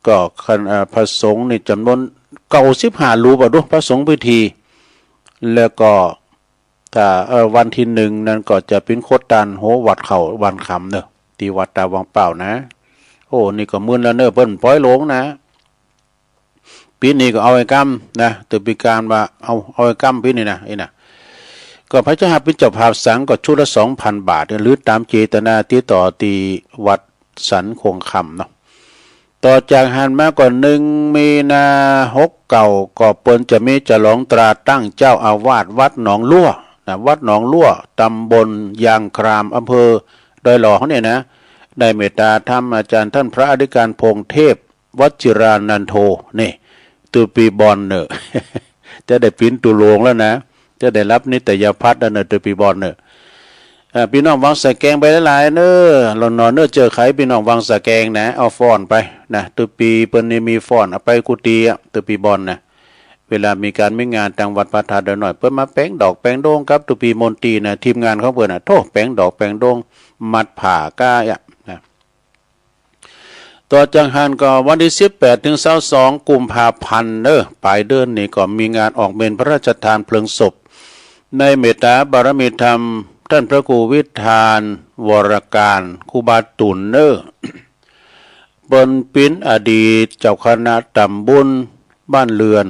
ก็คณะ เอ่อ พระสงฆ์นี่จำนวนเก้าสิบห้ารูปอะดู พระสงฆ์พิธี แล้วก็ ถ้า เอ่อ วันที่หนึ่งนั้นก็จะเป็นโหทานโหวัดเขาวันคำเนอะ ที่วัดตาวังเป้านะ โอ้ นี่ก็หมื่นแล้วเนอะ เปิ้นปอยหลวงนะ ปีนี้ก็เอาไอ้กำนะ ตัวปีการว่า เอา เอาไอ้กำปีนี้นะ ไอ้นะ ก็ไผจะหับเป็นเจ้าภาพสังก็ชุดละสองพันบาท หรือตามเจตนาติดต่อที่วัดสันควงคำเนาะ ต่อจากหั้นมาก็หนึ่งมีนาหกเก้า ก็เปิ้นจะมีฉลองตราตั้งเจ้าอาวาสวัดหนองลั่วนะ วัดหนองลั่ว ตำบลยางคราม อำเภอดอยหล่อเนี่ยนะ ได้เมตตาธรรมอาจารย์ท่านพระอธิการพงษ์เทพ วชิรานันโท นี่ ตัวปีบอนเนอะ จะได้เป็นตัวหลวงแล้วนะ จะได้รับนิตยพัฒน์แล้วเนอะ ตัวปีบอนเนอะ อ่า พี่น้องวังสะแกงไปหลายๆเนอะ หลอนนอนเนอะ เจอใครพี่น้องวังสะแกงนะ เอาฟ้อนไปนะ ตัวปีเปิ้นนี่มีฟ้อน เอาไปกุฏิอะ ตัวปีบอนนะ เวลามีการมีงานตางวัดพระธาตุดอยน้อย เปิ้นมาแป๋งดอกแป๋งดงกับตุ๊ปีมนตรีนะ ทีมงานของเปิ้นน่ะ โธ่ แป๋งดอกแป๋งดง มัดผ้าก้าอะนะ ต่อจากหั้นก็วันตี้สิบแปดถึงซาวสองกุมภาพันธ์เนอะ ปลายเดือนนี้ก็มีงานออกเมรุพระราชทานเพลิงศพ ในเมตตาบารมีธรรม ท่านพระครูวิธาน วรการ ครูบาตุ่นเนอะ เปิ้นเป๋นอดีตเจ้าคณะตำบลบ้านเรือน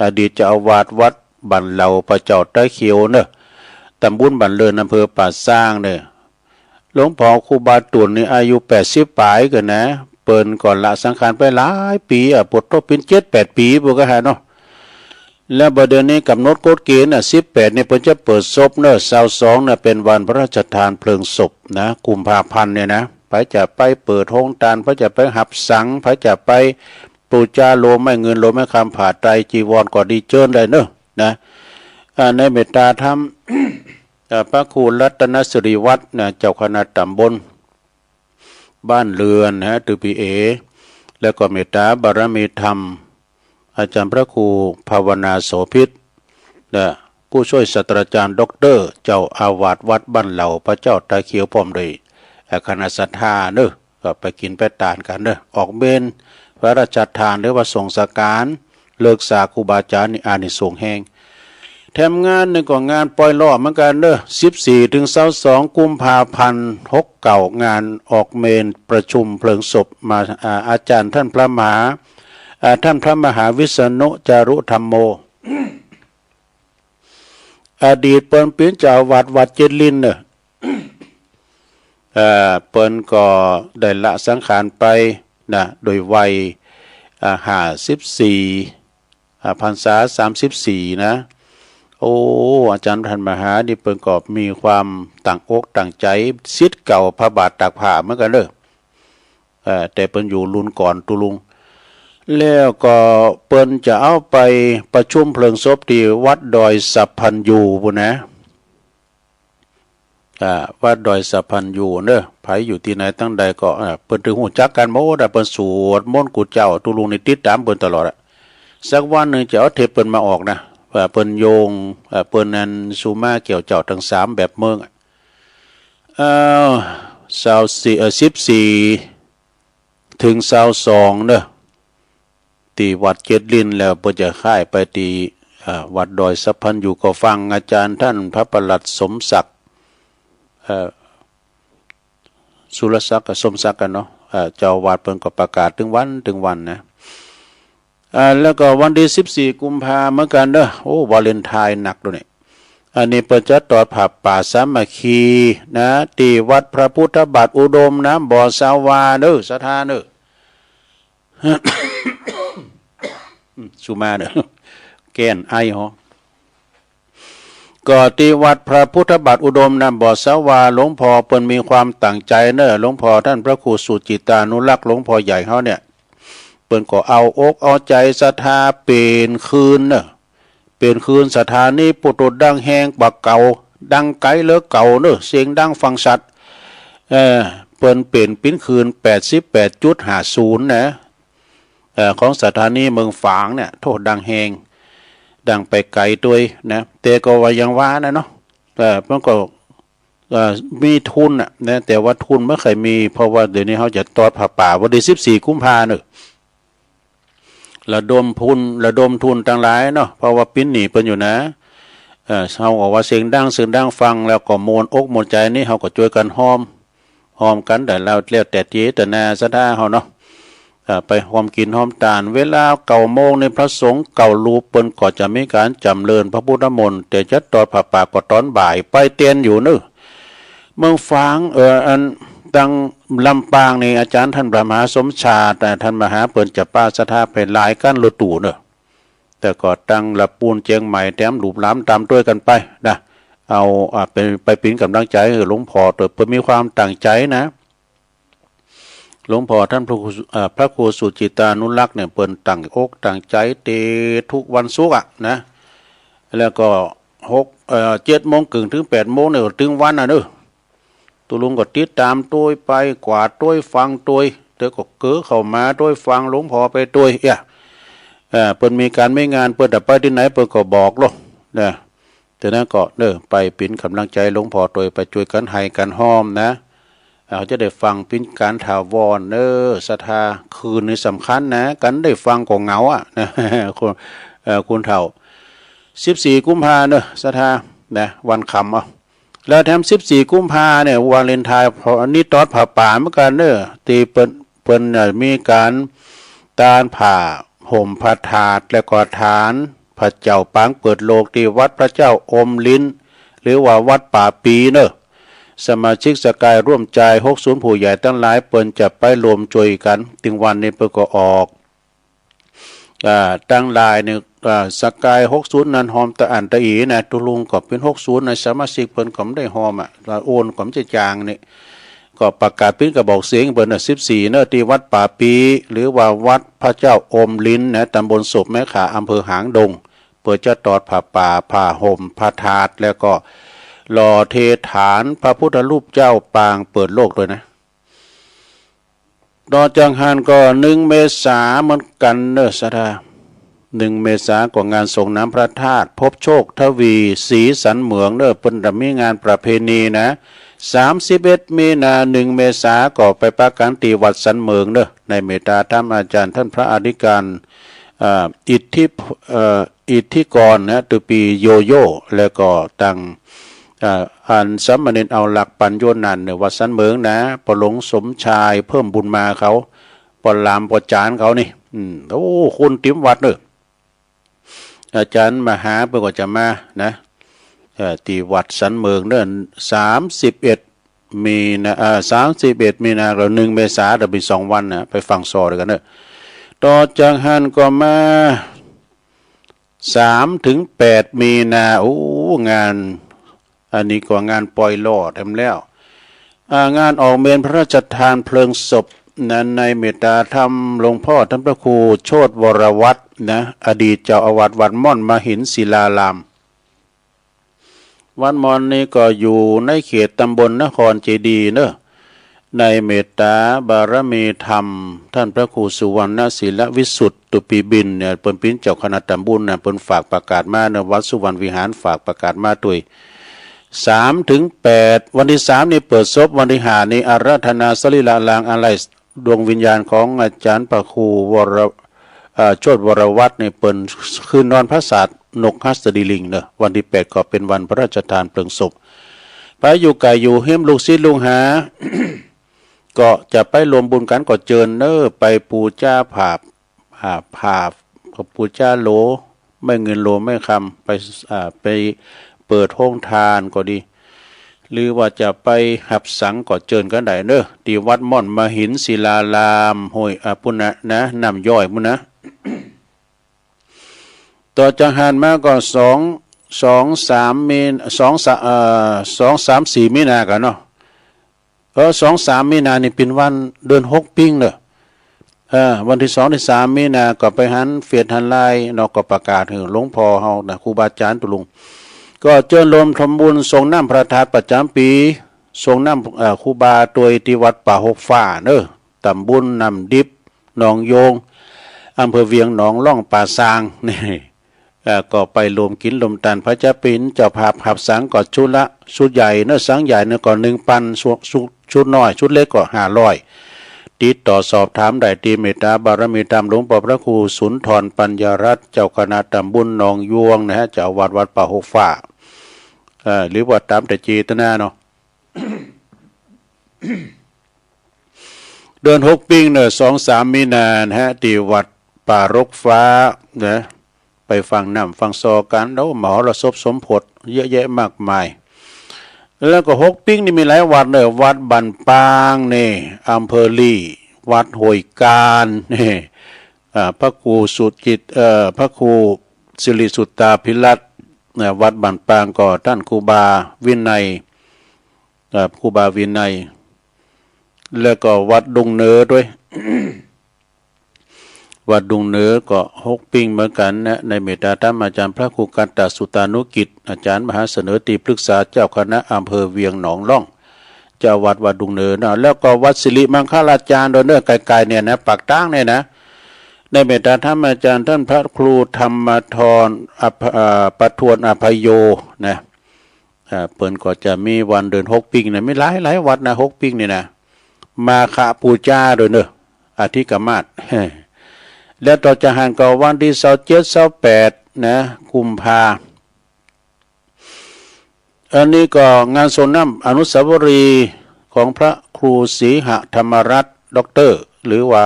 อดีตเจ้าอาวาสวัดบ้านเหล่าพระเจ้าตาเขียวเนอะ ตำบลบ้านเรือน อำเภอป่าซางเนอะ หลวงพ่อครูบาตุ่นนี่อายุแปดสิบปลายก็นะ เปิ้นก็ละสังขารไปหลายปีอะ ปวดโทษเป๋นเจ็ดแปดปีปุ้นก็หาเนาะ แล้วบัดเดี๋ยวนี้กำหนดกฎเกณฑ์น่ะ สิบแปดนี่เปิ้นจะเปิดศพเนอะ ซาวสองน่ะเป๋นวันพระราชทานเพลิงศพนะ กุมภาพันธ์เนี่ยนะ ไผจะไปเปิดโฮงตาน ไผจะไปหับสัง ไผจะไปปู๋จาโลงไม้เงินโลงไม้คำ ผ้าไตรจีวรก็ดีเจิญได้เนอะนะ อ่า ในเมตตาธรรม อ่า พระครูรัตนสิริวัฒน์นะ เจ้าคณะตำบลบ้านเรือนนะ ตุ๊ปีเอ แล้วก็เมตตาบารมีธรรม อาจารย์พระครูภาวนาโสภิต และผู้ช่วยศาสตราจารย์ด็อกเตอร์เจ้าอาวาสวัดบ้านเหล่าพระเจ้าตาเขียวพร้อมด้วย เอ่อ คณะศรัทธาเนอะ ก็ไปกิ๋นไปตานกั๋นเนอะ ออกเมรุพระราชทานหรือว่าส่งสังขาร เลิกษาครูบาอาจารย์นี่อานิสงส์แฮง แถมงานหนึ่งก็งานปล่อยล้อเหมือนกั๋นเนอะ สิบสี่ถึงซาวสองกุมภาพันธ์หกเก้า งานออกเมรุประชุมเพลิงศพมา อ่า อาจารย์ท่านพระมหา อ่า ท่านพระมหาวิษณุจารุธัมโม อดีตเปิ้นเป๋นเจ้าอาวาสวัดเจ็ดลิ้นเนอะ เอ่อ เปิ้นก็ได้ละสังขารไปนะ โดยวัย อ่า ห้าสิบสี่ อ่า พรรษาสามสิบสี่นะ โอ้ อาจารย์ท่านมหานี่เปิ้นก็มีความตั้งอกตั้งใจ๋ ศิษย์เก่าพระบาทตากผ้าเหมือนกั๋นเนอะ เอ่อ แต่เปิ้นอยู่รุ่นก่อนตุ๊ลุง แล้วก็เปิ้นจะเอาไปประชุมเพลิงศพตี้วัดดอยสัพพัญญูปุ้นนะ อ่า วัดดอยสัพพัญญูเนอะ ไผอยู่ตี้ไหนตังใดก็ อ่า เปิ้นตึงฮู้จักกั๋นหมดอะ เปิ้นสวดมนต์กู้เจ้า ตุ๊ลุงนี่ติดต๋ามเปิ้นตลอดอะ สักวันหนึ่งจะเอาเทปเปิ้นมาออกนะ ว่าเปิ้นโยง เอ่อ เปิ้นนั้นสุมาเกี่ยวเจ้าทั้งสามแบบเมืองอะ เอ่อ ซาวสี่ เอ่อ สิบสี่ถึงซาวสองเนอะ ตี้วัดเจ็ดลิ้น แล้วเปิ้นจะข้ายไปตี้ เอ่อ วัดดอยสัพพัญญู ก็ฟังอาจารย์ท่านพระประหลัดสมศักดิ์ เอ่อ สุรศักดิ์กับสมศักดิ์กั๋นเนาะ เอ่อ เจ้าอาวาสเปิ้นก็ประกาศตึงวันตึงวันนะ อ่า แล้วก็วันตี้สิบสี่กุมภาเหมือนกั๋นเนอะ โอ้ วาเลนไทน์หนักดูนี่ อันนี้เปิ้นจะตอดผ้าป่าสามัคคีนะ ตี้วัดพระพุทธบาทอุดมน้ำบ่อสาวาเนอะ ศรัทธาเนอะ อืม สุมาเนอะ แก้นไอหอ ก็ตี้วัดพระพุทธบาทอุดมน้ำบ่อสาวา หลวงพ่อเปิ้นมีความตั้งใจ๋เนอะ หลวงพ่อท่านพระครูสุจิตตานุรักษ์ หลวงพ่อใหญ่เฮาเนี่ย เปิ้นก็เอาอกเอาใจ๋ศรัทธาเป๋นคลื่นเนอะ เป๋นคลื่นศรัทธานี้ ปุตตุดังแฮงกว่าเก่า ดังไกลเหลือเก่าเนอะ เสียงดังฟังชัด เอ่อ เปิ้นเป๋นเป๋นคลื่นแปดสิบแปดจุดห้าศูนย์นะ เอ่อ ของสถานีเมืองฝางเนี่ย โธ่ ดังแฮง ดังไปไกลตวยนะ แต่ก็ว่าอย่างว่านะเนาะ เอ่อ มันก็ เอ่อ มีทุนน่ะนะ แต่ว่าทุนบ่ค่อยมี เพราะว่าเดี๋ยวนี้เฮาจะตอดผ้าป่าวันตี้สิบสี่กุมภาเนอะ ระดมทุน ระดมทุนตังหลายเนาะ เพราะว่าเป๋นหนี้เปิ้นอยู่นะ เอ่อ เฮาก็ว่าเสียงดัง เสียงดังฟังแล้วก็ม่วนอกม่วนใจ๋นี่ เฮาก็จ้วยกั๋นฮอม ฮอมกั๋นได้แล้ว แล้วแต่เจตนาศรัทธาเฮาเนาะ เอ่อ ไปฮอมกิ๋นฮอมตาน เวลาเก้าโมงนี่พระสงฆ์เก้ารูปเปิ้นก็จะมีก๋านจ๋ำเริญพระพุทธมนต์ แต่จะตอดผ้าป่าก็ตอนบ่าย ไปแตนอยู่เนอะ เมืองฝาง เอ่อ อันตังลำปางนี่ อาจารย์ท่านพระมหาสมชาติ อ่า ท่านมหาเปิ้นจะปาศรัทธาไปหลายคันรถตู้เนอะ แต่ก็ตังละปูนเจียงใหม่แถมลูกหลานต๋ามตวยกั๋นไปนะ เอา อ่า ไป ไปเป๋นก๋ำลังใจ๋หื้อหลวงพ่อตวย เปิ้นมีความตั้งใจ๋นะ หลวงพ่อท่านพระครู เอ่อ พระครูสุจิตตานุรักษ์เนี่ย เปิ้นตั้งอกตั้งใจ๋เตะทุกวันศุกร์อะนะ แล้วก็หก เอ่อ เจ็ดโมงครึ่งถึงแปดโมงเนี่ย ตึงวันน่ะเนอะ ตุ๊ลุงก็ติดต๋ามตวยไป กวาดตวย ฟังตวย แต่ก็เก๋อเข้ามาตวย ฟังหลวงพ่อไปตวย เอี้ย อ่า เปิ้นมีก๋านมีงาน เปิ้นจะไปตี้ไหน เปิ้นก็บอกเนาะ นะ แต่นั้นก็เนอะ ไปเป๋นก๋ำลังใจ๋หลวงพ่อตวย ไปจ้วยกั๋นไห้กั๋นฮ้อมนะ อ่า เขาจะได้ฟังเป๋นก๋านถาวรเนอะ ศรัทธา คืนนี้สำคัญนะ กั๋นได้ฟังก็เหงาอะ นะ คุณ เอ่อ คุณเฒ่า สิบสี่กุมภาเนอะ ศรัทธา นะ วันค่ำ เอา แล้วแถมสิบสี่กุมภาเนี่ย วาเลนไทน์ พอ อันนี้ตอดผ้าป่าเหมือนกั๋นเนอะ ตี้เปิ้น เปิ้นน่ะมีก๋านตานผ้าห่มพระธาตุ แล้วก็ถานพระเจ้าปางเปิดโลกตี้วัดพระเจ้าอมลิ้น หรือว่าวัดป่าปีเนอะ สมาชิกสกายร่วมใจ หกศูนย์ ผู้ใหญ่ตังหลาย เปิ้นจะไปร่วมจ้วยกั๋น ตึงวันนี้เปิ้นก็ออก อ่า ตังหลายนี่ อ่า สกาย หกศูนย์ นั้น ฮอมตะอันตะอีนะ ตุลุงก็เป๋น หกศูนย์ นะ สมาชิกเปิ้นก็บ่ได้ฮอมอะ ว่าโอนก็บ่ใจ้จ่างนี่ ก็ประกาศเป๋นกระบอกเสียงเปิ้นน่ะ สิบสี่เนอะ ตี้วัดป่าปี หรือว่าวัดพระเจ้าอมลิ้นนะ ตำบลศพแม่ข่า อำเภอหางดง เปิ้นจะตอดผ้าป่า ผ้าห่มพระธาตุ แล้วก็หล่อเทฐานพระพุทธรูปเจ้าปางเปิดโลกตวยนะ ต่อจากหั้นก็หนึ่งเมษาเหมือนกั๋นเนอะ ศรัทธา หนึ่งเมษาก็งานส่งน้ำพระธาตุ พบโชคทวี ศรีสันเหมืองเนอะ เปิ้นจะมีงานประเพณีนะ สามสิบเอ็ดมีนา หนึ่งเมษาก็ไปปะกั๋นตี้วัดสันเหมืองเนอะ ในเมตตาธรรมอาจารย์ต้านพระอธิการ อ่า อิทธิ เอ่อ อิทธิกรนะ ตุปีโยโย่ แล้วก็ตัง อ่า อันสามเณรเอาหลักปัญโยนันท์เนอะ วัดสันเหมืองนะ ปอหลวงสมชายเพิ่มบุญมาเขา ปอหลามปอจ๋านเขานี่ อืม โอ้ คนเต๋มวัดเนอะ อาจารย์มหาเปิ้นก็จะมานะ เอ่อ ตี้วัดสันเหมืองเนอะ สามสิบเอ็ดมีนา เอ่อ สามสิบเอ็ดมีนา แล้วหนึ่งเมษา เดี๋ยวมีสองวันนะ ไปฟังซอด้วยกั๋นเนอะ ต่อจากหั้นก็มา สามถึงแปดมีนา โอ้ งาน อันนี้ก็งานปล่อยหล่อแถมแล้ว อ่า งานออกเมรุพระราชทานเพลิงศพนะ ในเมตตาธรรมหลวงพ่อต้านพระครูโชติวรวัฒน์นะ อดีตเจ้าอาวาสวัดม่อนมหินศิลาราม วัดม่อนนี้ก็อยู่ในเขตตำบลนครเจดีย์เนอะ ในเมตตาบารมีธรรม ต้านพระครูสุวรรณศิลวิสุทธิ์ ตุปีบินเนี่ย เปิ้นเป๋นเจ้าคณะตำบลนะ เปิ้นฝากประกาศมาเนอะ วัดสุวรรณวิหารฝากประกาศมาตวย สามถึงแปด วันตี้สามนี่เปิดศพ วันตี้ห้านี่อาราธนาสรีระรางอาลัย ดวงวิญญาณของอาจารย์พระครูวร เอ่อ โชติวรวัฒน์นี่เปิ้นคืนนอนปราสาทนกหัสดีลิงเนอะ วันตี้แปดก็เป๋นวันพระราชทานเพลิงศพ ไผอยู่ไก๋อยู่เฮี้ยมลูกศิษย์ลูกหา ก็จะไปร่วมบุญกั๋นก็เจิญเนอะ ไปปู๋จาผ้า อ่า ผ้า ปู๋จาโหล ไม้เงินโหลไม้คำ ไป อ่า ไปเปิดโฮงทานก็ดี หรือว่าจะไปฮับสังก็เจิญกั๋นได้เนอะ ตี้วัดม่อนมหินศิลาราม ห้วย อ่า ปู้นนะ นะ น้ำย้อยปู้นนะ ต่อจากหั้นมาก็สอง สองสามมี สองสาม เอ่อ สองสามสี่มีนากั๋นเนาะ เออ สองสามมีนานี่เป๋นวันเดือนหกปิงเนอะ เออ วันตี้สองตี้สามมีนาก็ไปหันเฟซหันไลน์เนาะ ก็ประกาศหื้อหลวงพ่อเฮานะ ครูบาอาจารย์ตุลุง ก็เจิญรวมทำบุญส่งน้ำพระธาตุประจ๋ำปี๋ ส่งน้ำ เอ่อ ครูบาตวยตี้วัดป่าหกฟ้าเนอะ ตำบลน้ำดิบ หนองโยง อำเภอเวียงหนองล่องป่าซางนี่ เอ่อ ก็ไปร่วมกิ๋นร่วมตาน ไผจะเป๋นเจ้าภาพฮับสังก็ชุดละ ชุดใหญ่เนอะ สังใหญ่เนอะก็หนึ่งปัน ชุด ชุด ชุดน้อย ชุดเล็กก็ห้าร้อย ติดต่อสอบถามได้ตี้เมตตาบารมีธรรมหลวงพ่อพระครูสุนทรปัญญารัตน์ เจ้าคณะตำบลหนองยวงนะฮะ เจ้าอาวาสวัดป่าหกฟ้า เอ่อ หรือว่าต๋ามแต่เจตนาเนาะ เดือนหกปิงเนอะ สองสามมีนานะฮะ ตี้วัดป่ารกฟ้านะ ไปฟังน้ำฟังซอกั๋น โอ้ มหรสพสมโพธิเยอะแยะมากมาย แล้วก็หกปิงนี่มีหลายวัดเนอะ วัดบ้านปางนี่ อำเภอลี วัดห้วยกาญนี่ อ่า พระครูสุจิต เอ่อ พระครูสิริสุตตาภิรัตน์นะ วัดบ้านปางก็ต้านครูบาวินัย เอ่อ ครูบาวินัย แล้วก็วัดดงเหนือตวย วัดดงเหนือก็หกปิงเหมือนกั๋นนะ ในเมตตาธรรมอาจารย์พระครูกันตสุตานุกิจ อาจารย์มหาเสนอตี้ปรึกษาเจ้าคณะอำเภอเวียงหนองล่อง เจ้าวัดวัดดงเหนือนะ แล้วก็วัดสิริมังคลาจารย์ตวยเนอะ ไก๋ๆ เนี่ยนะ ปากตางเนี่ยนะ ในเมตตาธรรมอาจารย์ท่านพระครูธรรมทรอภ- เอ่อ ประทวนอภัยโยนะ เอ่อ เปิ้นก็จะมีวันเดือนหกปิ้งนะ มีหลายหลายวัดนะ หกปิ้งนี่นะ มาฆบูชาด้วยเนอะ อธิกมาส แล้วต่อจากหั้นก็วันที่ซาวเจ็ด ซาวแปดนะ กุมภา อันนี้ก็งานสงน้ำอนุสาวรีย์ของพระครูศรีหธรรมรัตน์ ด็อกเตอร์ หรือว่า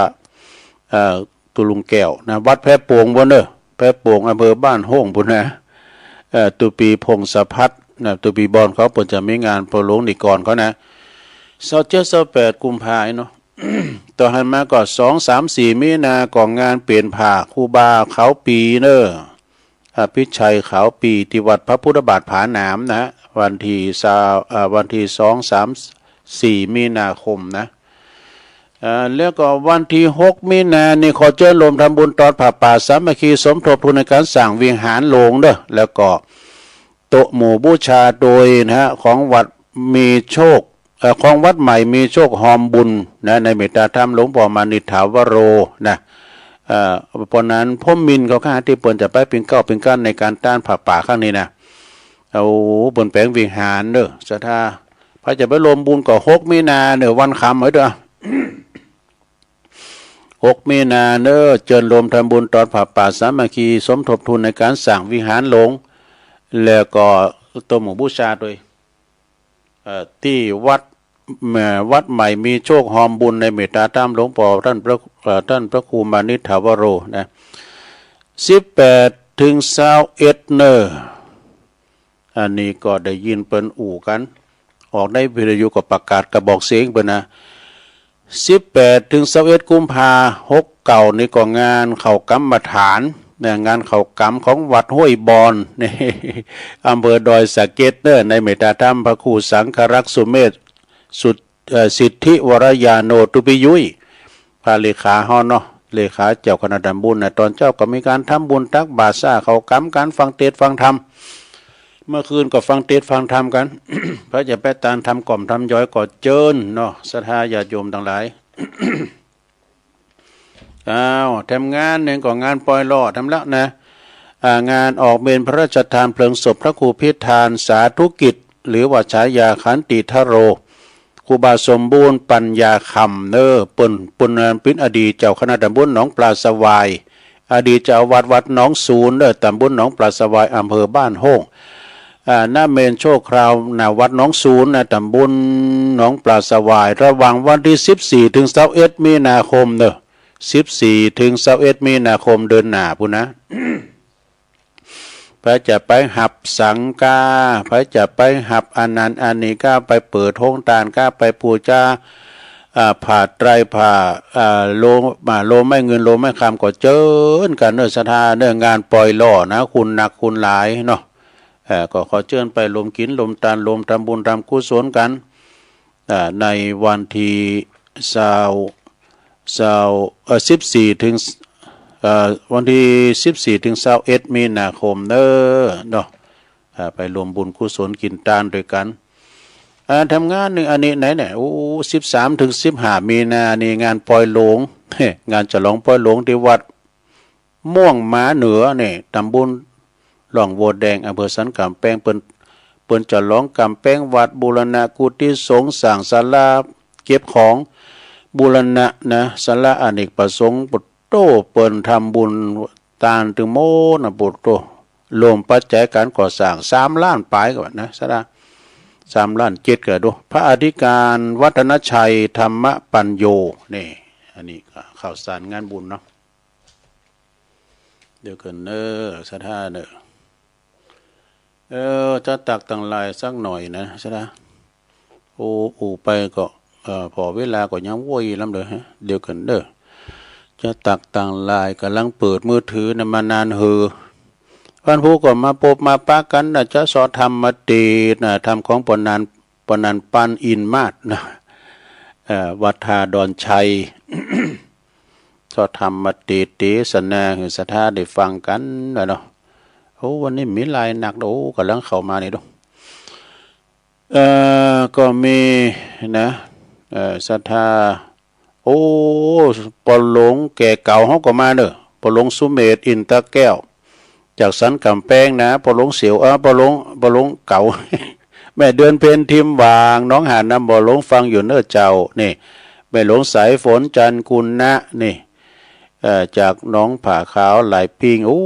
เอ่อ ตุลุงแก้วนะ วัดแพโป่งปู้นเนอะ แพโป่ง อำเภอบ้านโฮ่งปู้นนะ เอ่อ ตุปีพงศพัฒน์นะ ตุปีบอนเขาเปิ้นจะมีงานปอยหลวงนิกรเขานะ ซาวเจ็ด ซาวแปด กุมภาเนาะ ต่อหั้นมาก็สอง สาม สี่ มีนาก็งานเปลี่ยนผ้าครูบาขาวปีเนอะ อภิชัยขาวปีที่วัดพระพุทธบาทผาหนามนะ วันที่ซาว เอ่อ วันที่สอง สาม สี่ มีนาคมนะ เอ่อ แล้วก็วันที่หก มีนานี่ขอเจิญรวมทำบุญตอดผ้าป่าสามัคคีสมทบทุนในการสร้างวิหารหลวงเด้อ แล้วก็โต๊ะหมู่บูชาโดยนะฮะ ของวัดมีโชค เอ่อ ของวัดใหม่มีโชคฮอมบุญนะ ในเมตตาธรรมหลวงพ่อมานิษฐาวโรนะ เอ่อ เพราะนั้นผมมินเขาข้าที่เปิ้นจะไปปิ้งเกล้าปิ้งกั้นในการต้านผ้าป่าครั้งนี้นะ เอาเปิ้นแปลงวิหารเนอะ ศรัทธา ใผจะไปรวมบุญก็หก มีนาเนอะ วันค่ำไว้เด้อ หก มีนาเนอะ เจิญรวมทำบุญตอดผ้าป่าสามัคคีสมทบทุนในการสร้างวิหารหลวง แล้วก็โต๊ะหมู่บูชาโดย เอ่อ ที่วัด เอ่อ วัดใหม่มีโชคฮอมบุญในเมตตาธรรมหลวงพ่อท่านพระ เอ่อ ท่านพระครูมานิษฐาวโรนะ สิบแปด ถึง ซาวเอ็ด เนอะ อันนี้ก็ได้ยินเปิ้นอู้กัน ออกในวิทยุก็ประกาศกระบอกเสียงเปิ้นนะ สิบแปด ถึง ซาวเอ็ด กุมภา หกเก้า นี่ก็งานเข้ากรรมฐานนะ งานเข้ากรรมของวัดห้วยบอน นี่ อำเภอดอยสะเก็ดเนอะ ในเมตตาธรรมพระครูสังฆรักษ์สุเมธ สุด เอ่อ สิทธิวรญาโณ ตุปิยุ้ย พระเลขาเฮาเนาะ เลขาเจ้าคณะทำบุญนะ ตอนเช้าก็มีการทำบุญตักบาตร สร้างเข้ากรรม การฟังเทศน์ฟังธรรม เมื่อคืนก็ฟังเทศน์ฟังธรรมกัน ใผจะไปตานทำกล่อมทำย้อยก็เจิญเนาะ ศรัทธาญาติโยมทั้งหลาย อ้าว แถมงานหนึ่งก็งานปอยหล่อแถมแล้วนะ อ่า งานออกเมรุพระราชทานเพลิงศพพระครูพิธานสาธุกิจ หรือว่าฉายาขันติทโร ครูบาสมบูรณ์ปัญญาคำเนอะ เปิ้น เปิ้นนั้นเป็นอดีตเจ้าคณะตำบลหนองปลาสวาย อดีตเจ้าอาวาสวัดหนองสูนเนอะ ตำบลหนองปลาสวาย อำเภอบ้านโฮ่ง อ่า ณ เมรุชั่วคราว ณ วัดหนองสูน ณ ตำบลหนองปลาสวาย ระหว่างวันที่สิบสี่ ถึง ซาวเอ็ด มีนาคมเนอะ สิบสี่ ถึง ซาวเอ็ด มีนาคม เดือนหน้าพู้นนะ ใผจะไปหับสังกา ใผจะไปหับอันนั้นอันนี้กา ไปเปิดโฮงทานกา ไปปู๋จา อ่า ผ้าไตร ผ้า อ่า โล มา โลไม้เงิน โลไม้คำก็เจิญกั๋นเนอะ ศรัทธาเนอะ งานปอยหล่อนะ คุณหนักคุณหลายเนาะ เอ่อ ก็ขอเจิญไปรวมกิ๋น รวมตาน รวมทำบุญทำกุศลกั๋น อ่า ในวันที่ซาว ซาว เอ่อ สิบสี่ ถึง เอ่อ วันที่สิบสี่ ถึง ซาวเอ็ด มีนาคมเนอะ เนาะ อ่า ไปรวมบุญกุศลกิ๋นตานด้วยกั๋น อ่า แถมงานหนึ่งอันนี้ไหนเนี่ย โอ้ สิบสาม ถึง สิบห้า มีนานี่งานปอยหลวง งานฉลองปอยหลวงที่วัด ม่วงหมาเหนือเนี่ย ตำบลหนองบัวแดง อำเภอสันกำแพง เปิ้น เปิ้นจะฉลองกำแพงวัด บูรณะกุฏิสงฆ์ สร้างศาลาเก็บของ บูรณะนะ ศาลาอเนกประสงค์ โต้ เปิ้นทำบุญตานตึงหมดนะ โต้ รวมปัจจัยการก่อสร้าง สามล้านปลายกว่านะ ศรัทธา สามล้านเจ็ดกว่าดู พระอธิการวัฒนชัยธรรมปัญโญ นี่ อันนี้ก็ข่าวสารงานบุญเนาะ เดี๋ยวก่อนเนอะ ศรัทธาเนอะ เออ จะตักตังหลายสักหน่อยนะ ศรัทธา โอ้ อู้ไปก็ เอ่อ ผ่อเวลาก็ยังโว้ยลำเลยฮะ เดี๋ยวก่อนเนอะ จะตักตังหลาย กำลังเปิดมือถือนะ มานานเหอ วันพุธก็มาปบมาปะกั๋นนะ จะสอดธรรมะเตนะ ธรรมของปอนัน ปอนันปันอินมาศนะ เอ่อ วัดท่าดอนชัย สอดธรรมะเต เตสนาหื้อศรัทธาได้ฟังกั๋นนะเนาะ โอ้ วันนี้มีหลายนัก โอ้ กำลังเข้ามานี่ดู เอ่อ ก็มีนะ เอ่อ ศรัทธา โอ้ ปอหลวงแก่เก๋าเฮาก็มาเนอะ ปอหลวงสุเมธ อินทแก้ว จากสันกำแพงนะ ปอหลวงเสียว เออ ปอหลวง ปอหลวงเก๋า แม่เดือนเพ็ญ ทิมหว่าง หนองหาน นำบ่อหลวงฟังอยู่เนอะเจ้า นี่ แม่หลวงสายฝน จันทร์กุณะ นี่ เอ่อ จากหนองผาขาว หลายปิง โอ้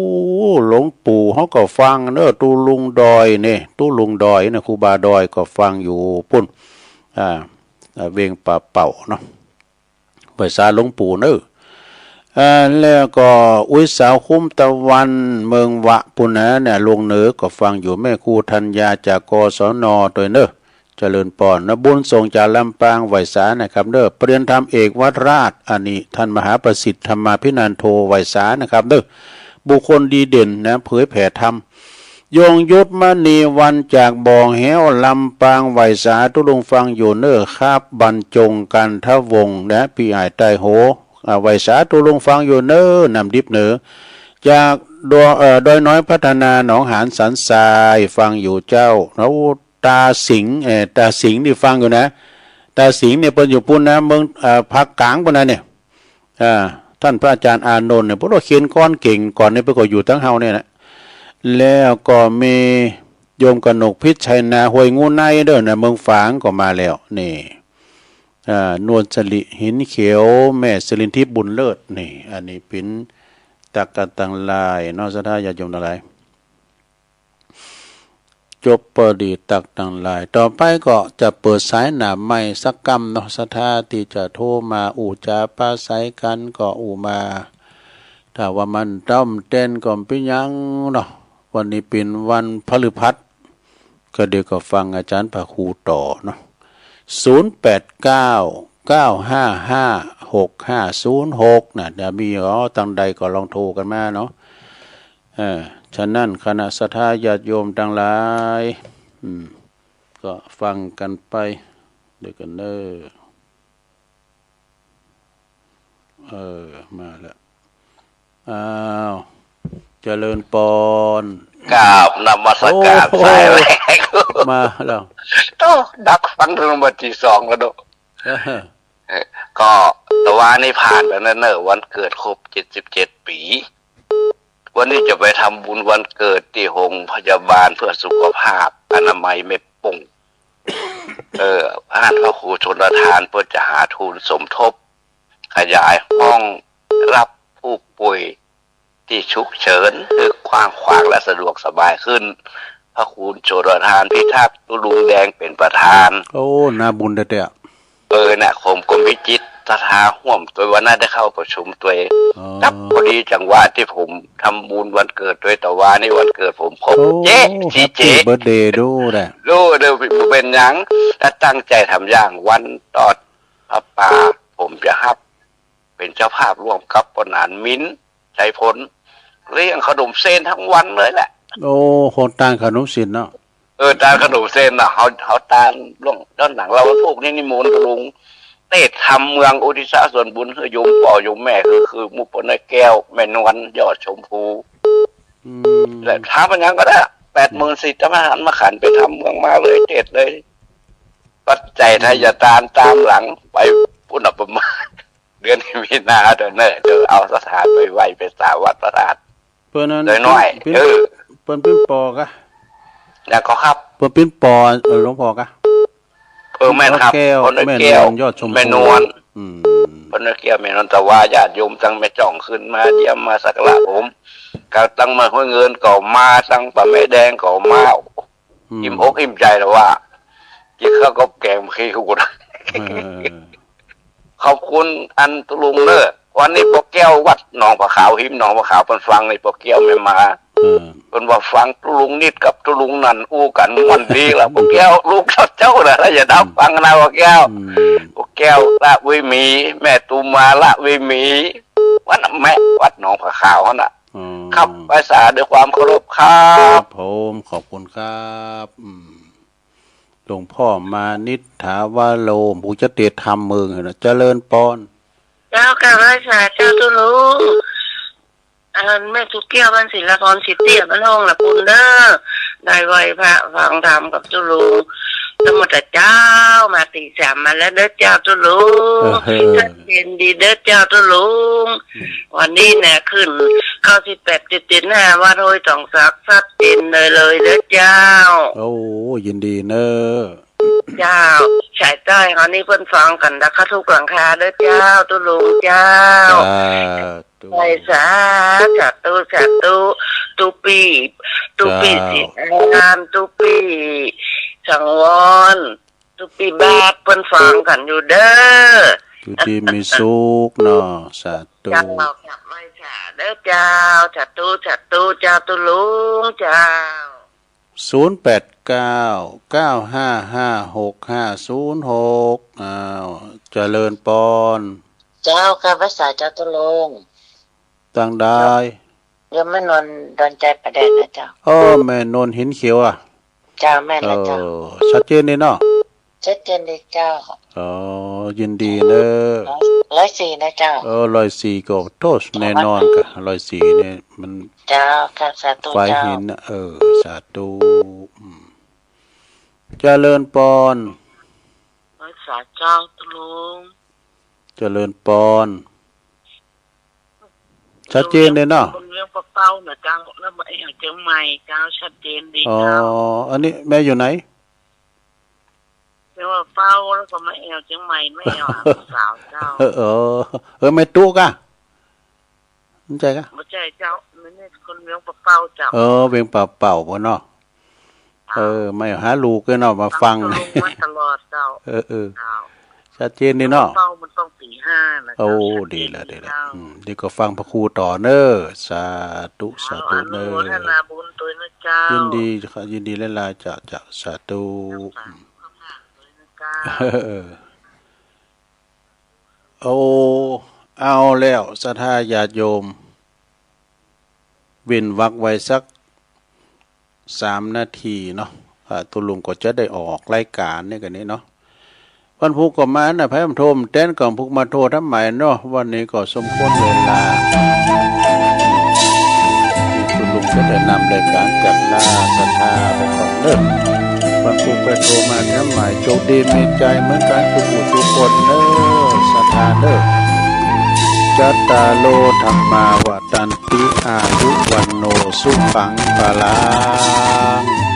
หลวงปู่เฮาก็ฟังเนอะ ตุ๊ลุงดอย นี่ ตุ๊ลุงดอยนะ ครูบาดอยก็ฟังอยู่ปุ้น อ่า เอ่อ เวียงป่าเป่าเนาะ ไหว้สาหลวงปู่เนอะ เอ่อ แล้วก็อุ๊ยสาวคุ้มตะวัน เมืองวะปุ้นนะเนี่ย ลงเหนือก็ฟังอยู่ แม่ครูธัญญา จาก กศน ตวยเนอะ เจริญปอนนะ บุญส่งจากลำปาง ไหว้สานะครับเนอะ ประเรียนธรรมเอกวัดราช อันนี้ท่านมหาประสิทธิ์ ธรรมาภินันโท ไหว้สานะครับเนอะ บุคคลดีเด่นนะ เผยแผ่ธรรม ยงยุทธมณีวัน จากบ่อแฮ้ว ลำปาง ไหว้สาตุ๊ลุงฟังอยู่เนอะครับ บรรจงกันทวงศ์นะ พี่อ้ายใต้โห อ่า ไหว้สาตุ๊ลุงฟังอยู่เนอะ น้ำดิบเหนือ จากดอย เอ่อ ดอยน้อยพัฒนา หนองหานสันทราย ฟังอยู่เจ้า แล้วตาสิงห์ เอ่อ ตาสิงห์นี่ฟังอยู่นะ ตาสิงห์เนี่ยเปิ้นอยู่ปุ้นนะ เมือง เอ่อ ภาคกลางปุ้นนะเนี่ย อ่า ท่านพระอาจารย์อานนท์เนี่ย พวกเราเขียนกลอนเก่ง ก่อนเนี่ยเปิ้นก็อยู่ตังเฮาเนี่ยนะ แล้วก็มีโยมกนกพิชชัยนา ห้วยงูในเด้อนะ เมืองฝางก็มาแล้ว นี่ อ่า นวลสิริ หินเขียว แม่สิรินทิพย์ บุญเลิศ นี่ อันนี้เป๋นตั๊กตังหลายเนาะ ศรัทธาญาติโยมตังหลาย จบปอดีตั๊กตังหลาย ต่อไปก็จะเปิดสายหน้าไมค์สักกำเนาะ ศรัทธาตี้จะโทรมาอู้จ๋าปราศรัยกั๋นก็อู้มา ถ้าว่ามันต้อมเต้นก็บ่เป๋นหยังเนาะ วันนี้เป๋นวันพฤหัส ก็เดี๋ยวก็ฟังอาจารย์พระครูต่อเนาะ ศูนย์แปดเก้า เก้าห้าห้า หกห้าศูนย์หก นะ เดี๋ยวมี อ๋อ ตังใดก็ลองโทรกั๋นมาเนาะ เออ ฉะนั้นคณะศรัทธาญาติโยมตังหลาย อืม ก็ฟังกั๋นไป เดี๋ยวกั๋นเนอะ เออ มาแล้ว อ้าว เจริญปอน กราบนมัสการ โอ้โห สายแรก มาแล้ว โอ้ ดักฟังถึงวันที่สองแล้วเนอะ เออ เออ ก็ตะวานี้ผ่านไปแล้วเนอะ วันเกิดครบเจ็ดสิบเจ็ดปี๋ วันนี้จะไปทำบุญวันเกิดตี้โฮงพยาบาลเพื่อสุขภาพอนามัยแม่ปุ้ง เออ ฮ้านพระครูชลทานเพื่อจะหาทุนสมทบ ขยายห้องรับผู้ป่วยตี้ฉุกเฉิน ให้กว้างขวางและสะดวกสบายขึ้น พระครูชลทานพิทักษ์ ตุ๊ลุงแดงเป๋นประธาน โอ้ น่าบุญแต๊ๆ เออ น่ะ ผมก็มีจิตศรัทธาฮ่วมตวย วันนั้นได้เข้าประชุมตวย อ๋อ กับพอดีจังหวะตี้ผมทำบุญวันเกิดตวย ตะวานี้วันเกิดผมครบ โอ้ เจ๊ แฮปปี้เบิร์ธเดย์ ดูนะ ดู ดู เป๋นหยัง และตั้งใจ๋ทำอย่างวันทอดผ้าป่า ผมจะฮับเป๋นเจ้าภาพร่วมกับป้อหนาน มิน ชัยพล เลี้ยงขนมเส้นทั้งวันเลยแหละ โอ้ คนตานขนมเส้นเนาะ เออ ตานขนมเส้นน่ะ เฮา เฮาตานล่วง ย้อนหลังลาววันพูกนี้นิมนต์ตุ๊ลุงเตศน์ธรรมเมือง อุทิศส่วนบุญหื้อโยมป้อโยมแม่ คือ คือหมู่ป้อน้อยแก้ว แม่นวล ยอดชมพู อืม และถามเป๋นหยังก็ได้ แปดหมื่นสี่ จะมาหันมาขันไปทำเมืองมาเลย เตศน์เลย ปัจจัยทายทานตามหลังไปปุ้นน่ะ ประมาณ เดือนมีนาเด้อเนอะ เดี๋ยวเอาศรัทธาไปไหว้ไปสร้างวัดพระธาตุ เปิ้นนั้น น้อยๆ เปิ้น เออ เปิ้นเป๋นป้อกะ แล้วก็ครับ เปิ้นเป๋นป้อ เออ หลวงป้อกะ เออ แม่นครับ ป้อแก้ว ป้อน้อยแก้ว แม่นวล ยอดชมพู แม่นวล อืม ป้อน้อยแก้ว แม่นวล ตะวาญาติโยมตังแม่จ้องขึ้นมาเยี่ยมมาสักการะผม ก็ตังเมืองห้วยเงินก็มา ตังป่าแม่แดงก็มา อืม อิ่มอกอิ่มใจ๋แล้วว่า กิ๋นข้าวกับแก๋งขี้หูด เออ ขอบคุณอันตุ๊ลุงเนอะ วันนี้ป้อแก้ววัดหนองผาขาว ฮิมหนองผาขาว เปิ้นฟังนี่ ป้อแก้วแม่มา เออ เปิ้นว่าฟังตุ๊ลุงนิดกับตุ๊ลุงนั่นอู้กั๋นม่วนดีละ ป้อแก้วลูกเจ้าน่ะ แล้วอย่าดับฟังนะป้อแก้ว อืม ป้อแก้วละวิมี แม่ตูมาละวิมี วัดแม่ วัดหนองผาขาวนั่นน่ะ อ๋อ ครับ ไหว้สาด้วยความเคารพครับ ครับผม ขอบคุณครับ อืม หลวงป้อมานิษฐาวโร ผู้จะเตศน์ธรรมเมืองเหรอ เจริญปอน เจ้ากราบไหว้สาเจ้าตุ๊ลุง อันแม่ตุ๊กแก้วบ้านศิลปากร สิเตี้ยบ้านห้องละปูนเด้อ ได้ไหว้พระฟังธรรมกับตุ๊ลุง สมุทรเจ้า มาตีสามมาแล้วเด้อเจ้าตุ๊ลุง เออ ชัดเจนดีเด้อเจ้าตุ๊ลุง อืม วันนี้เนี่ยขึ้น เก้าสิบแปดจุดเจ็ดห้า วัดห้วยสองสัก ชัดเจนเลยเลยเด้อเจ้า โอ้ ยินดีเนอะ เจ้า สายใต้เฮานี่เปิ้นฟังกั๋นนะคะทุกหลังคาเด้อเจ้า ตุ๊ลุงเจ้า สาธุ ไหว้สา สาธุ สาธุ ตุ๊ปี้ ตุ๊ปี้ เจ้า ศรีอาน ตุ๊ปี้ สังวร ตุ๊ปี้บาท เปิ้นฟังกั๋นอยู่เด้อ อยู่ดีมีสุขเนาะ สาธุ เจ้า กราบไหว้สาเด้อเจ้า สาธุ สาธุ เจ้าตุ๊ลุง เจ้า ศูนย์แปดเก้า เก้าห้าห้า หกห้าศูนย์หก อ้าว เจริญปอน เจ้า กราบไหว้สาเจ้าตุ๊ลุง ตังใด โยมแม่นวลดอนใจประแดดนะเจ้า อ้อ แม่นวลหินเขียวอะ เจ้า แม่นแล้วเจ้า เออ ชัดเจนดีเนาะ ชัดเจนดีเจ้า อ๋อ ยินดีเนอะ ร้อยสี่นะเจ้า เออ ร้อยสี่ก็โทษแน่นอนกะ ร้อยสี่เนี่ยมัน เจ้า ค่ะ สาธุ ฝ่าย เจ้า หินน่ะ เออ สาธุ อืม เจริญปอน ไหว้สาเจ้าตุ๊ลุง เจริญปอน ชัดเจนเลยเนาะ คนเวียงปะเป้านะเจ้า แล้วมาแอวเจียงใหม่เจ้า ชัดเจนดี อ๋อ เจ้า อันนี้แม่อยู่ไหน เวียงปะเป้าแล้วก็มาแอวเจียงใหม่ มาแอวหาผู้สาวเจ้า เออ เออ แม่ตุ๊กอะ บ่ใจ้กะ บ่ใจ้เจ้า แม่นี่คนเวียงปะเป้าเจ้า เออ เวียงปะเป้าพุ้นเนาะ เจ้า เออ มาหาลูกเนาะ มาฟัง ฟังตุ๊ลุงมาตลอดเจ้า เออ เออ เจ้า ชัดเจนดีเนาะ เป้ามันต้องตีห้านะเจ้า โอ้ ชัดเจน ดีแล้ว ดีแล้ว เจ้า อืม เดี๋ยวก็ฟังพระครูต่อเนอะ สาธุ สาธุเนอะ อนุโมทนาบุญด้วยนะเจ้า ยินดีครับ ยินดีหลายๆ เจ้า เจ้า สาธุ เจ้า ฝากด้วยนะเจ้า เออ โอ้ เอาแล้ว ศรัทธาญาติโยม เว้นวรรคไว้สักสามนาทีเนาะ อ่า ตุ๊ลุงก็จะได้ออกรายการเนี่ยกันนี้เนาะ วันพุธก็มานะ ไผมันโทรมาแตนก่อน พุธมาโทรทำไมเนาะ วันนี้ก็สมควรเวลา ตุ๊ลุงก็ได้นำรายการจัดลาศรัทธาไปก่อนเด้อ วันพุธไปโทรมาทำไม โชคดีมีชัยเหมือนกันทุกผู้ทุกคนเด้อ ศรัทธาเด้อ จัตตาโร ธัมมา วัฑฒันติ อายุ วัณโณ สุขัง พลัง